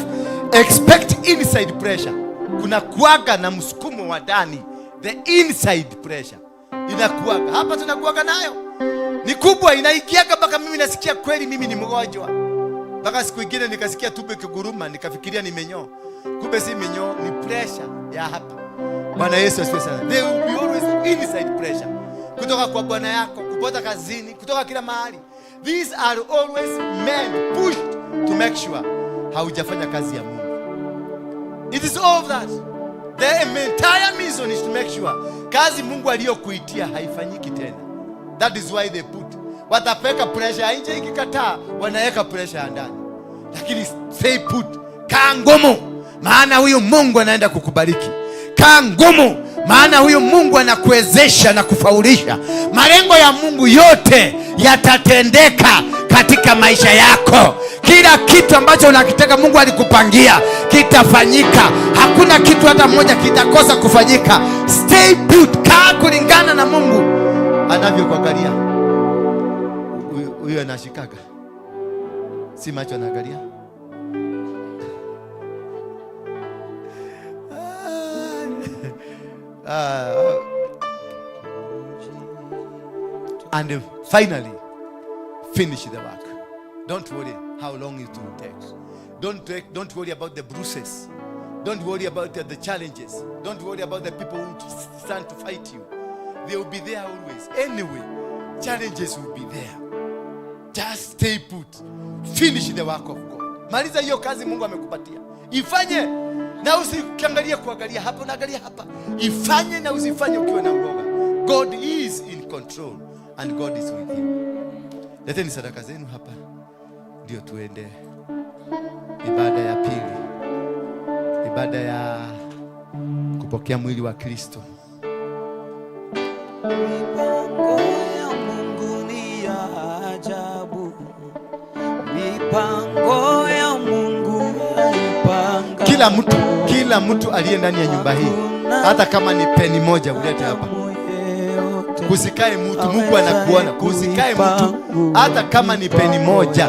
expect inside pressure. Kuna kuaga na msukumo wa ndani, the inside pressure inakuaga hapa, tunakuaga nayo ni kubwa, inaingiaga mpaka mimi nasikia kweli mimi ni mgonjwa. Mpaka siku ingine nikasikia tumbo ikiguruma, nikafikiria ni minyoo, kumbe si minyoo, ni pressure ya hapa. Bwana Yesu asifiwe sana. There will be always inside pressure kutoka kwa bwana yako, kutoka kazini, kutoka kila mahali. These are always men pushed to make sure haujafanya kazi ya Mungu. It is all that. The entire mission is to make sure kazi Mungu aliyokuitia haifanyiki tena. That is why they put. Watapeka pressure ya nje, ikikataa wanaweka pressure ya ndani. Lakini stay put. Kaa ngumu, maana huyu Mungu anaenda kukubariki. Kaa ngumu, maana huyu Mungu anakuwezesha na kufaulisha. Malengo ya Mungu yote yatatendeka katika maisha yako. Kila kitu ambacho unakitaka Mungu alikupangia kitafanyika. Hakuna kitu hata moja kitakosa kufanyika. Stay put, kaa kulingana na Mungu anavyokuangalia. Huyu anashikaga, si macho anaangalia. Ah, and finally, finish the work. Don't worry how long it will take. Don't worry about the bruises. Don't worry about the challenges. Don't worry about the people who stand to fight you. They will be there always. Anyway, challenges will be there. Just stay put. Finish the work of God. Maliza hiyo kazi Mungu amekupatia. Ifanye na usiangalie kuangalia hapa, unaangalia hapa. Ifanye na usifanye ukiwa na uoga. God is in control and God is with you. Leteni sadaka zenu hapa ndio tuende ibada ya pili, ibada ya kupokea mwili wa Kristo. Mipango ya Mungu ni ya ajabu. Mipango ya Mungu haipanga. Kila mtu aliye ndani ya nyumba hii, hata kama ni peni moja, ulete hapa. Kusikae mtu, Mungu anakuona. Kusikae mtu hata kama ni peni moja.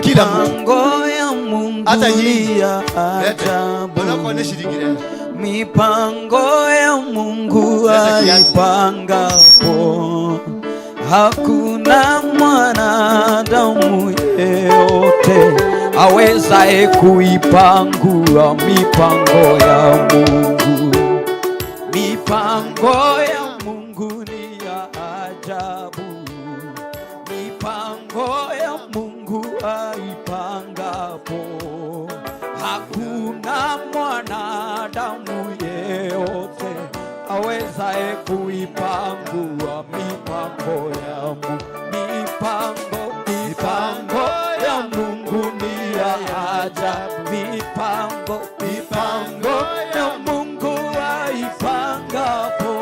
Kila mtu Mipango ya Mungu hata nyinyi ni ya lete. ajabu. Unakuwa shilingi leo. Mipango ya Mungu Leta kiatu. aipangapo, hakuna mwanadamu yeyote. awezaye kuipangua mipango ya Mungu. Mipango ya Mungu ni ya ajabu, mipango ya Mungu aipangapo, hakuna mwanadamu yeyote awezaye kuipangua mipango ya Mungu. Mipango, mipango ya Mungu ni ya ajabu, mipango, mipango ya Mungu aipangapo,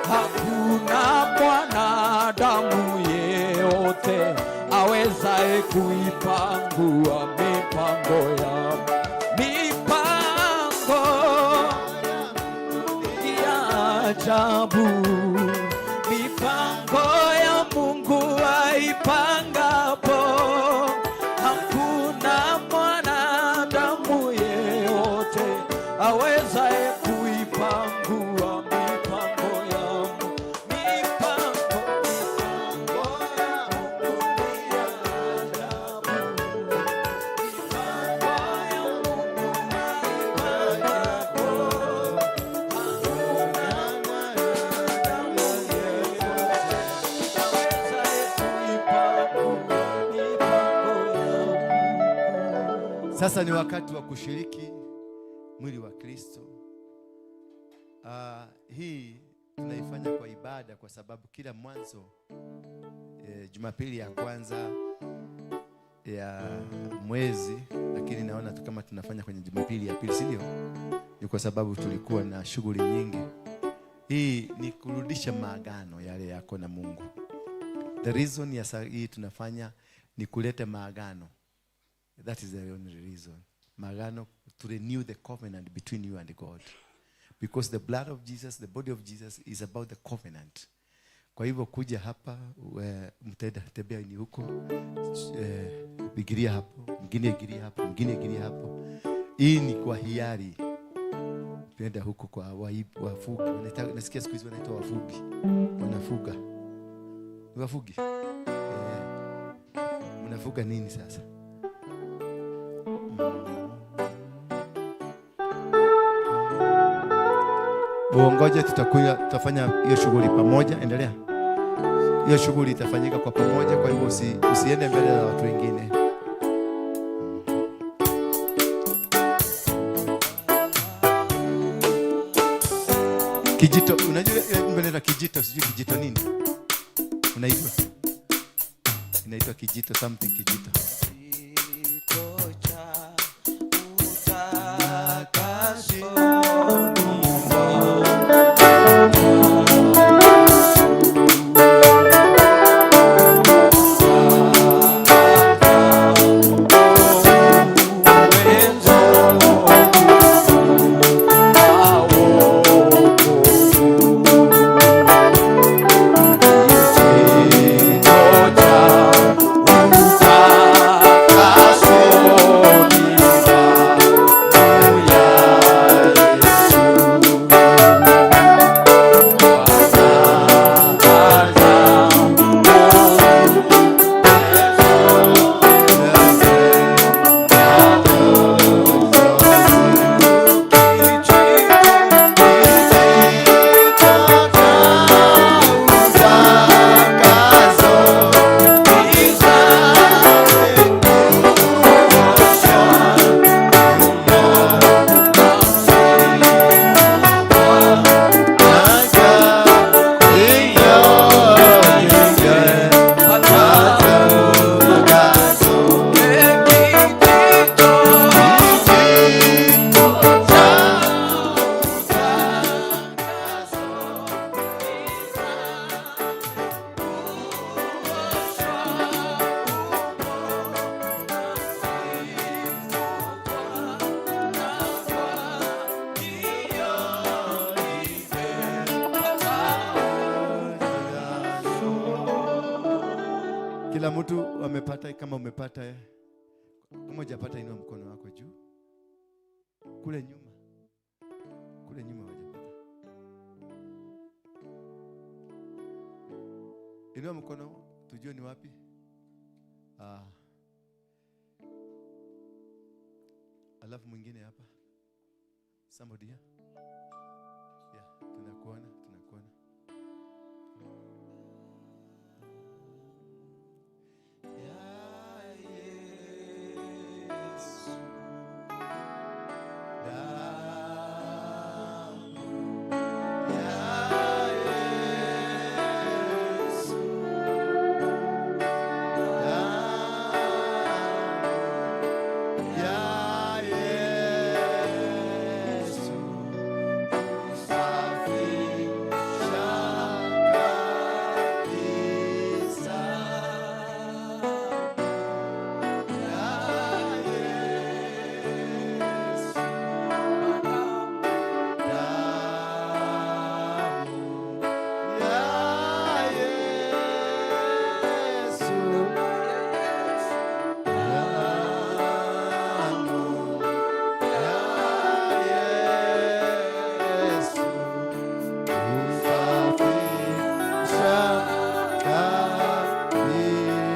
hakuna mwanadamu yeyote awezaye kuipangua mipango ya mipango ya ajabu, mipango ya Mungu aipangapo, hakuna mwanadamu yeyote awezaye kuipangua mipango ya Mungu. Mipango, mipango ya Mungu ni ya ajabu, mipango ya Mungu aipangapo, hakuna mwanadamu yeyote awezaye kuipangua mipango ya Mungu. Sasa ni wakati wa kushiriki mwili wa Kristo. Hii tunaifanya kwa ibada kwa sababu kila mwanzo Jumapili ya kwanza ya mwezi, lakini naona tu kama tunafanya kwenye Jumapili ya pili, si ndio? Ni kwa sababu tulikuwa na shughuli nyingi. Hii ni kurudisha maagano yale yako na Mungu. The reason ya hii tunafanya ni kuleta maagano. That is the only reason. Maagano, to renew the covenant between you and God. Because the blood of Jesus, the body of Jesus is about the covenant. Kwa hivyo kuja hapa, mtaenda tembea ni huko, bigiria hapo, mwingine giria hapo, mwingine giria hapo. Hii ni kwa hiari. Tunaenda huko kwa wafugi. Nasikia siku hizi wanaitwa wafugi. Wanafuga. Ni wafugi? Mnafuga nini sasa? Uongoje, tutafanya hiyo shughuli pamoja. Endelea. Hiyo shughuli itafanyika kwa pamoja, kwa hivyo usiende mbele za watu wengine. Kijito, unajua mbele za kijito, sijui kijito nini? Unaijua? Inaitwa kijito something kijito. Kila mtu amepata, kama umepata, kama hujapata inua mkono wako juu. Kule nyuma. Kule nyuma hujapata. Inua mkono tujue ni wapi. Alafu mwingine hapa. Somebody here? Yeah, tunakuona, tunakuona.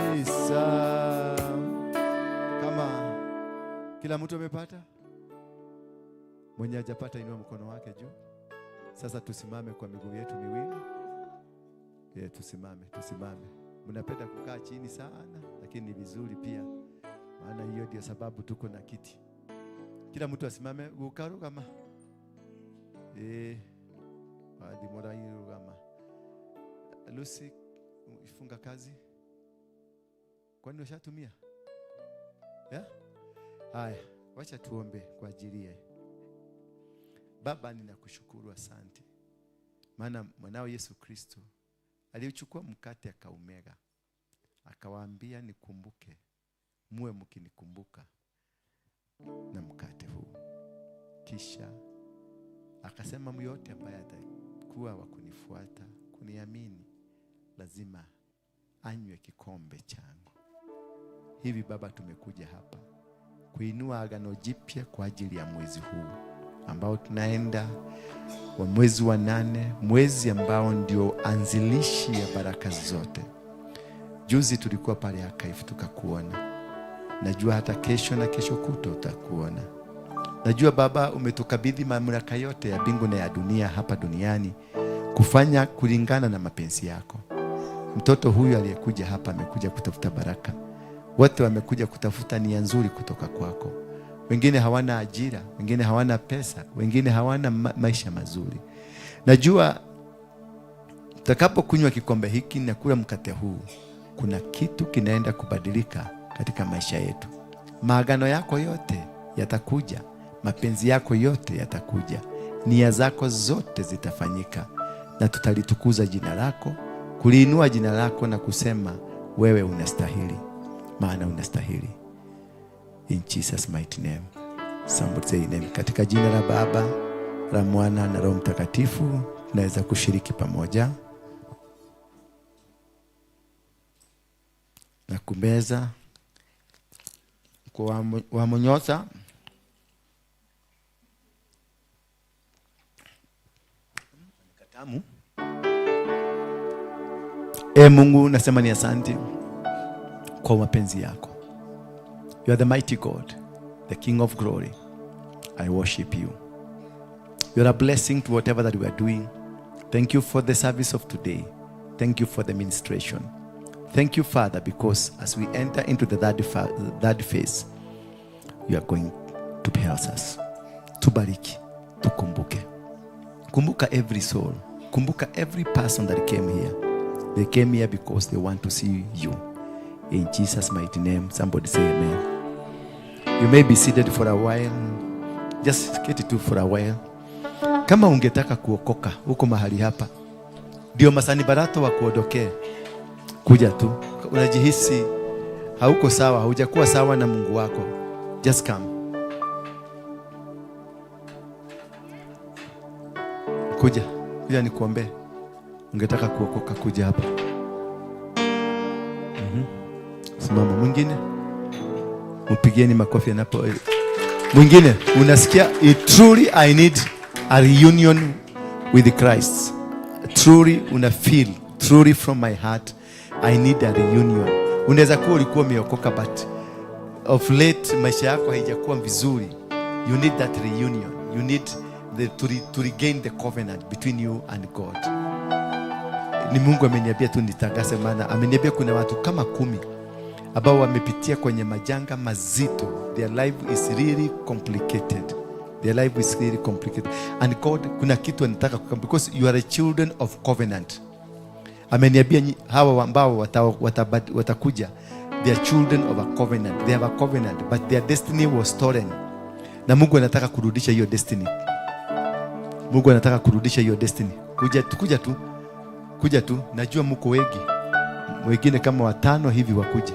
Kabisa. Kama kila mtu amepata, mwenye hajapata inua mkono wake juu. Sasa tusimame kwa miguu yetu miwili. Yeah, tusimame, tusimame. Mnapenda kukaa chini sana, lakini ni vizuri pia, maana hiyo ndio sababu tuko na kiti. Kila mtu asimame gukarugama. Hadi murairugama. Lucy, ifunga kazi. Kwani ushatumia? Yeah? Haya, wacha tuombe kwa ajili ya Baba, ninakushukuru, asante. Maana mwanao Yesu Kristo aliuchukua mkate akaumega, akawaambia nikumbuke, muwe mkinikumbuka na mkate huu. Kisha akasema myote ambaye atakuwa wa kunifuata, kuniamini, lazima anywe kikombe changu. Hivi Baba, tumekuja hapa kuinua agano jipya kwa ajili ya mwezi huu ambao tunaenda wa mwezi wa 8, mwezi ambao ndio anzilishi ya baraka zote. Juzi tulikuwa pale Archive tukakuona. Najua hata kesho na kesho kutwa utakuona. Najua Baba umetukabidhi mamlaka yote ya mbingu na ya dunia hapa duniani kufanya kulingana na mapenzi yako. Mtoto huyu aliyekuja hapa amekuja kutafuta baraka. Wote wamekuja kutafuta nia nzuri kutoka kwako. Wengine hawana ajira, wengine hawana pesa, wengine hawana maisha mazuri. Najua tutakapokunywa kikombe hiki na kula mkate huu, kuna kitu kinaenda kubadilika katika maisha yetu. Maagano yako yote yatakuja, mapenzi yako yote yatakuja, nia zako zote zitafanyika, na tutalitukuza jina lako, kuliinua jina lako na kusema wewe unastahili, maana unastahili. In Jesus mighty name. Somebody say amen. Katika jina la Baba, la Mwana na Roho Mtakatifu, tunaweza kushiriki pamoja na kumeza kwa wamonyosa. Katamu. Mungu, nasema ni asante kwa mapenzi yako. You are the mighty God, the King of glory. I worship you. You are a blessing to whatever that we are doing. Thank you for the service of today. Thank you for the ministration. Thank you, Father, because as we enter into the third phase, you are going to bless us. Tubariki, tukumbuke. Kumbuka every soul. Kumbuka every person that came here. They came here because they want to see you. In Jesus' mighty name, somebody say amen. You may be seated for a while. Just get it for a while. Kama ungetaka kuokoka huko mahali hapa, ndio masani barato wa kuondokee. Kuja tu. Unajihisi hauko sawa, haujakuwa sawa na Mungu wako. Just come. Kuja, kuja nikuombe. Ungetaka kuokoka, kuja hapa. Simama. Mwingine mpigieni makofi anapo. Mwingine unasikia, truly I need a reunion with Christ. Truly una feel, truly from my heart I need a reunion. Unaweza kuwa ulikuwa umeokoka but of late maisha yako haijakuwa vizuri. You need that reunion. You need to regain the covenant between you and God. Ni Mungu ameniambia tu nitangaze, maana ameniambia kuna watu kama 10 ambao wamepitia kwenye majanga mazito. Their life is really complicated. Their life is really complicated. And God, kuna kitu anataka kuka, because you are a children of covenant. Ameniambia hawa ambao watakuja, they are children of a covenant. They have a covenant, but their destiny was stolen. Na Mungu anataka kurudisha hiyo destiny. Mungu anataka kurudisha hiyo destiny. Kuja tu, kuja tu. Kuja tu. Najua mko wengi. Wengine kama 5 hivi wakuja.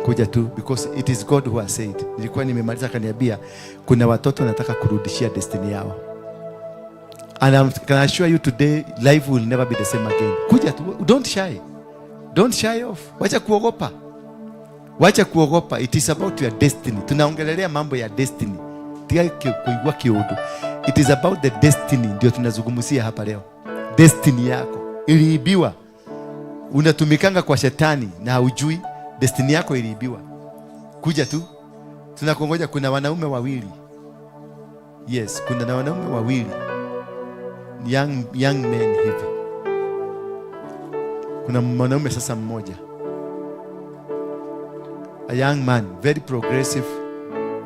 Kuja tu, because it is God who has said. Nilikuwa nimemaliza akaniambia kuna watoto nataka kurudishia destiny yao. And I can assure you today, life will never be the same again. Kuja tu, don't shy. Don't shy off. Wacha kuogopa. Wacha kuogopa. It is about your destiny. Tunaongelelea mambo ya destiny. Tiga kuigua kiudu. It is about the destiny. Ndio tunazungumzia hapa leo. Destiny yako iliibiwa. Unatumikanga kwa shetani na haujui destiny yako iliibiwa. Kuja tu. Tunakungoja. Kuna wanaume wawili. Yes, kuna na wanaume wawili. Young men hivi. Kuna mwanaume sasa mmoja. A young man, very progressive.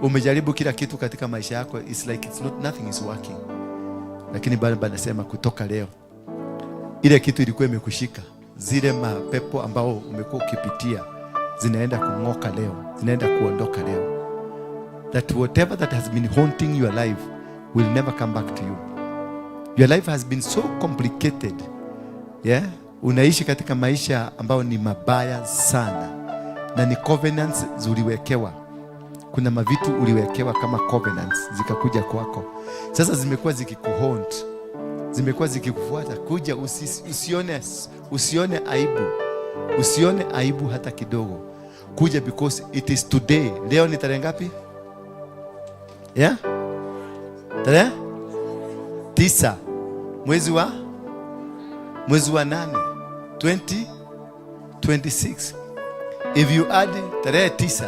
Umejaribu kila kitu katika maisha yako, it's like it's not, nothing is working. Lakini Baba anasema kutoka leo, ile kitu ilikuwa imekushika, zile mapepo ambao umekuwa ukipitia zinaenda kung'oka leo, zinaenda kuondoka leo. That whatever that has been haunting your life will never come back to you. Your life has been so complicated. Yeah? Unaishi katika maisha ambao ni mabaya sana. Na ni covenants ziliwekewa. Kuna mavitu uliwekewa kama covenants zikakuja kwako. Sasa zimekuwa zikikuhaunt. Zimekuwa zikikufuata. Kuja usione aibu. Usione aibu hata kidogo. Kuja because it is today. Leo ni tarehe ngapi? Yeah? Tarehe 9 mwezi wa 8 2026. If you add tarehe 9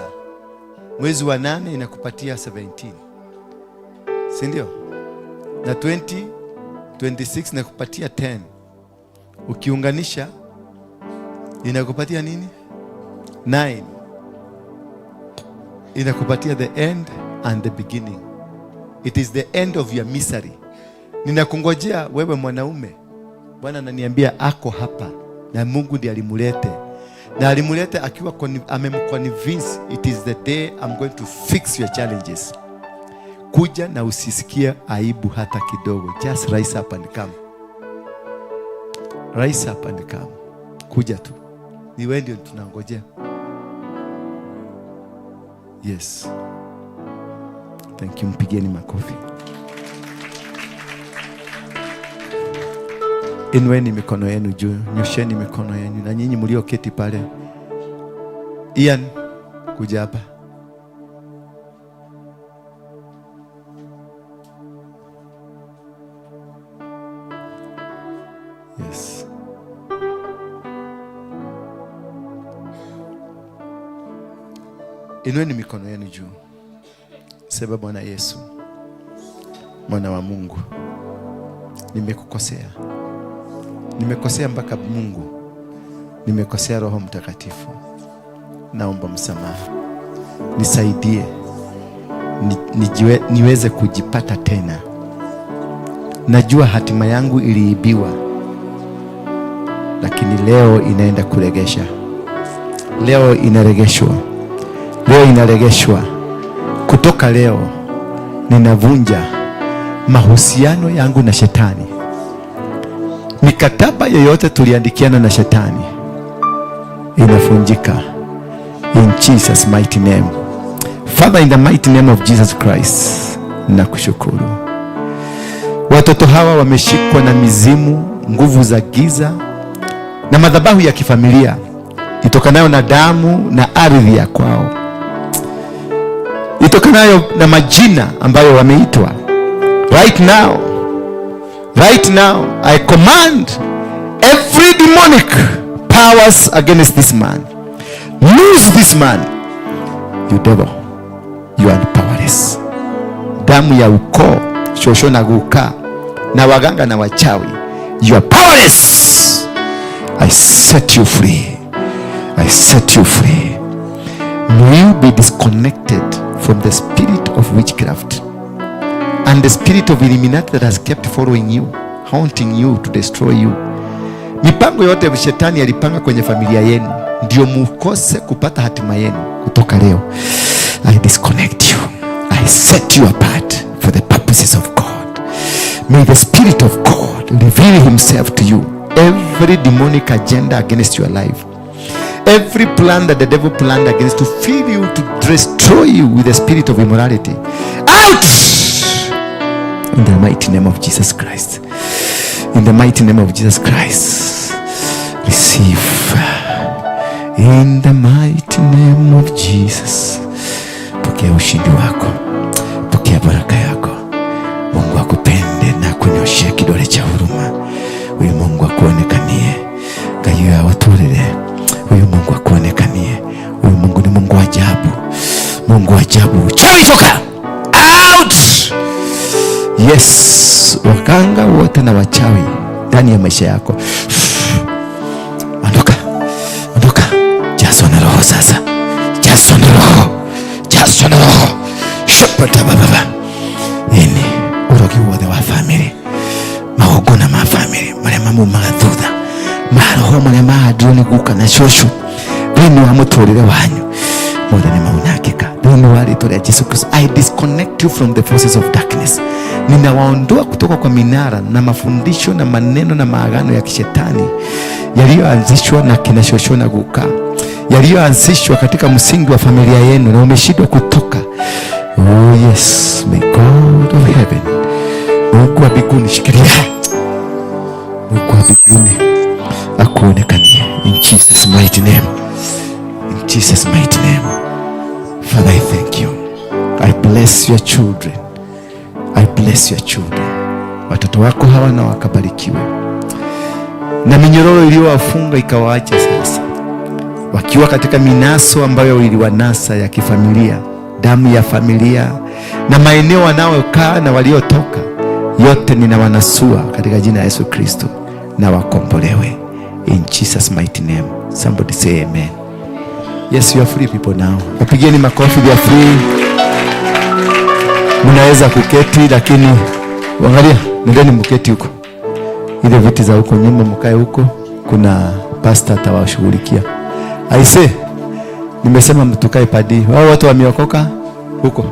mwezi wa 8 inakupatia 17. Si ndio? Na 2026 inakupatia 10. Ukiunganisha inakupatia nini? 9. Inakupatia the end and the beginning. It is the end of your misery. Ninakungojea wewe mwanaume. Bwana ananiambia ako hapa na Mungu ndiye alimulete. Na alimulete akiwa amemconvince it is the day I'm going to fix your challenges. Kuja na usisikie aibu hata kidogo. Just rise up and come. Rise up and come. Kuja tu. Ni wewe ndio tunangojea. Yes. Thank you. Mpigieni makofi. Inueni mikono yenu juu, nyosheni mikono yenu, na nyinyi mlioketi pale. Ian, kuja hapa. Yes. Inueni mikono yenu juu. Sema, Bwana Yesu, Mwana wa Mungu, nimekukosea. Nimekosea mpaka Mungu. Nimekosea Roho Mtakatifu. Naomba msamaha. Nisaidie. Niweze kujipata tena. Najua hatima yangu iliibiwa, lakini leo inaenda kuregesha. Leo inaregeshwa. Leo inaregeshwa. Kutoka leo ninavunja mahusiano yangu na shetani. Mikataba yoyote tuliandikiana na shetani inafunjika in Jesus mighty name. Father, in the mighty name of Jesus Christ, nakushukuru. Watoto hawa wameshikwa na mizimu, nguvu za giza na madhabahu ya kifamilia itokanayo na damu na ardhi ya kwao, itokanayo na majina ambayo wameitwa. Right now, right now, I command every demonic powers against this man. Lose this man. You devil, you are powerless. Damu ya ukoo, shosho na guka, na waganga na wachawi, you are powerless. I set you free. I set you free. May you be disconnected from the spirit of witchcraft and the spirit of Illuminati that has kept following you, haunting you to destroy you. Mipango yote shetani alipanga kwenye familia yenu ndio mukose kupata hatima yenu. Kutoka leo, I disconnect you. I set you apart for the purposes of God. May the Spirit of God reveal himself to you. Every demonic agenda against your life, every plan that the devil planned against to fill you, to destroy you with the spirit of immorality, out! In the mighty name of Jesus Christ. In the mighty name of Jesus Christ. Receive. In the mighty name of Jesus. Pokea ushindi wako. Pokea baraka yako. Mungu akupende na kunyoshea kidole cha huruma. Huyu Mungu akuonekanie. Ngai awaturire. Huyu Mungu akuonekanie. Huyu Mungu ni Mungu wa ajabu. Mungu wa ajabu. Chawi toka! Out! Yes, waganga wote na wachawi ndani ya maisha yako, ondoka, ondoka. Jazwa na roho sasa, jazwa na roho, jazwa na roho. Shapata baba, ini urogi wothe wa family, magongona ma family maria mamumaga thutha, maroho maria mahandirwo ni guka na cũcũ thĩinĩ wa mũtũrĩre wanyu, mothe nĩ maunangĩka thĩinĩ wa rĩtwa rĩa Yesu Kristo. I disconnect you from the forces of darkness. Ninawaondoa kutoka kwa minara na mafundisho na maneno na maagano ya kishetani yaliyoanzishwa na kina shosho na guka, yaliyoanzishwa katika msingi wa familia yenu na umeshindwa kutoka. Oh yes, may God of heaven, Mungu wa mbinguni, shikilia, Mungu wa mbinguni akuonekanie in Jesus mighty name. In Jesus mighty name. Father, I thank you. I bless your children. I bless your children. Watoto wako hawa na wakabarikiwe, na minyororo iliyowafunga ikawaacha sasa, wakiwa katika minaso ambayo iliwanasa ya kifamilia, damu ya familia na maeneo wanaokaa na waliotoka, yote ninawanasua katika jina la Yesu Kristo, na wakombolewe in Jesus mighty name. Somebody say amen. Yes, you are free people now. Wapigeni makofi, you are free. Mnaweza kuketi, lakini angalia, nendeni mketi huko. Ile viti za huko nyuma mkae huko, kuna pastor atawashughulikia. Aise, nimesema mtukae padi. Wao watu wameokoka huko.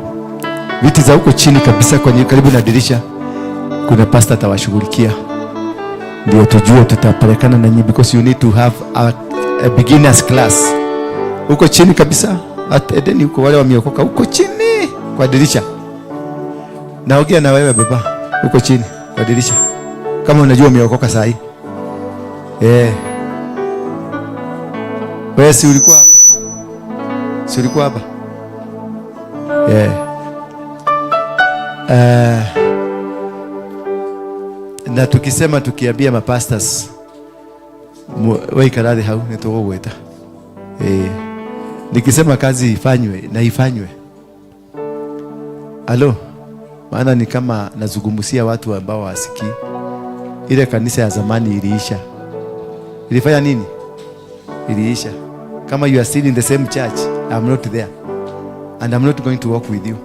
Viti za huko chini kabisa kwenye karibu na dirisha, kuna pastor atawashughulikia. Ndio tujue tutapelekana na nyinyi, because you need to have a beginners class. Huko chini kabisa, at Edeni huko, wale wameokoka huko chini kwa dirisha. Naongea na wewe baba, huko chini kwa dirisha. Kama unajua umeokoka saa hii. Wewe si ulikuwa hapa? Si ulikuwa hapa? Na tukisema tukiambia mapastors wewe ikaradhi hau nitugugwita. Nikisema kazi ifanywe na ifanywe. Alo, maana ni kama nazungumzia watu ambao hawasikii. Ile kanisa ya zamani iliisha. Ilifanya nini? Iliisha. Kama you are still in the same church, I'm not there. And I'm not going to work with you.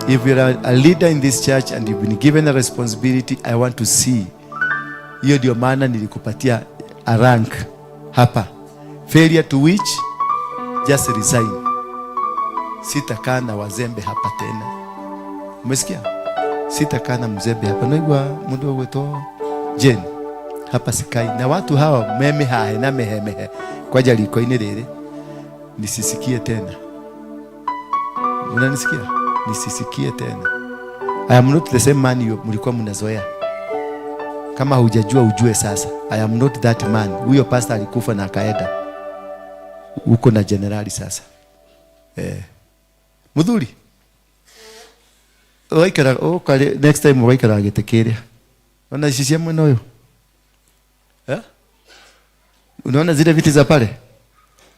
If you are a leader in this church and you've been given a responsibility, I want to see. Hiyo ndio maana nilikupatia a rank hapa. Failure to which, just resign. Sitakaa na wazembe hapa tena. Umesikia? Sitakaa na mzembe hapa. Naigua mundu wetu Jane. Hapa sikai. Na watu hawa meme hae na mehemehe. Kwa jaliko ine rere. Nisisikie tena. Unanisikia? Nisisikie tena. I am not the same man you mlikuwa mnazoea. Kama hujajua ujue sasa. I am not that man. Huyo pastor alikufa na akaenda. Uko na generali sasa. Mudhuri. Waikara, next time waikara gitekiria. Ona sisi mwena huyo. Eh? Unaona zile viti za pale?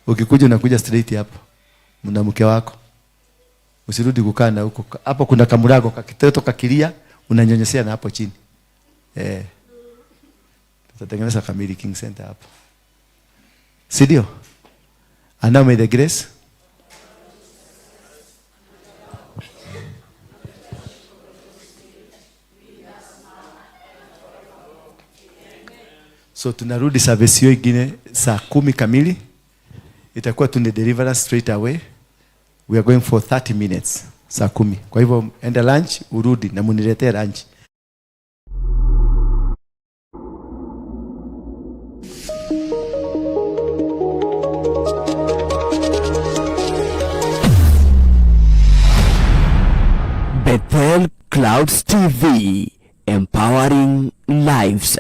Ukikuja unakuja straight hapo. Mna mke wako. Usirudi kukaa na huko. Hapo kuna kamurago kakitoto kakilia, unanyonyesea na hapo chini. Tutatengeneza Kamili King Center hapo. Si ndio? And now may the grace So tunarudi service hiyo ingine saa 10 kamili. Itakuwa tu ni deliverance straight away. We are going for 30 minutes saa 10. Kwa hivyo enda lunch urudi na muniletee lunch. Bethel Clouds TV, empowering lives.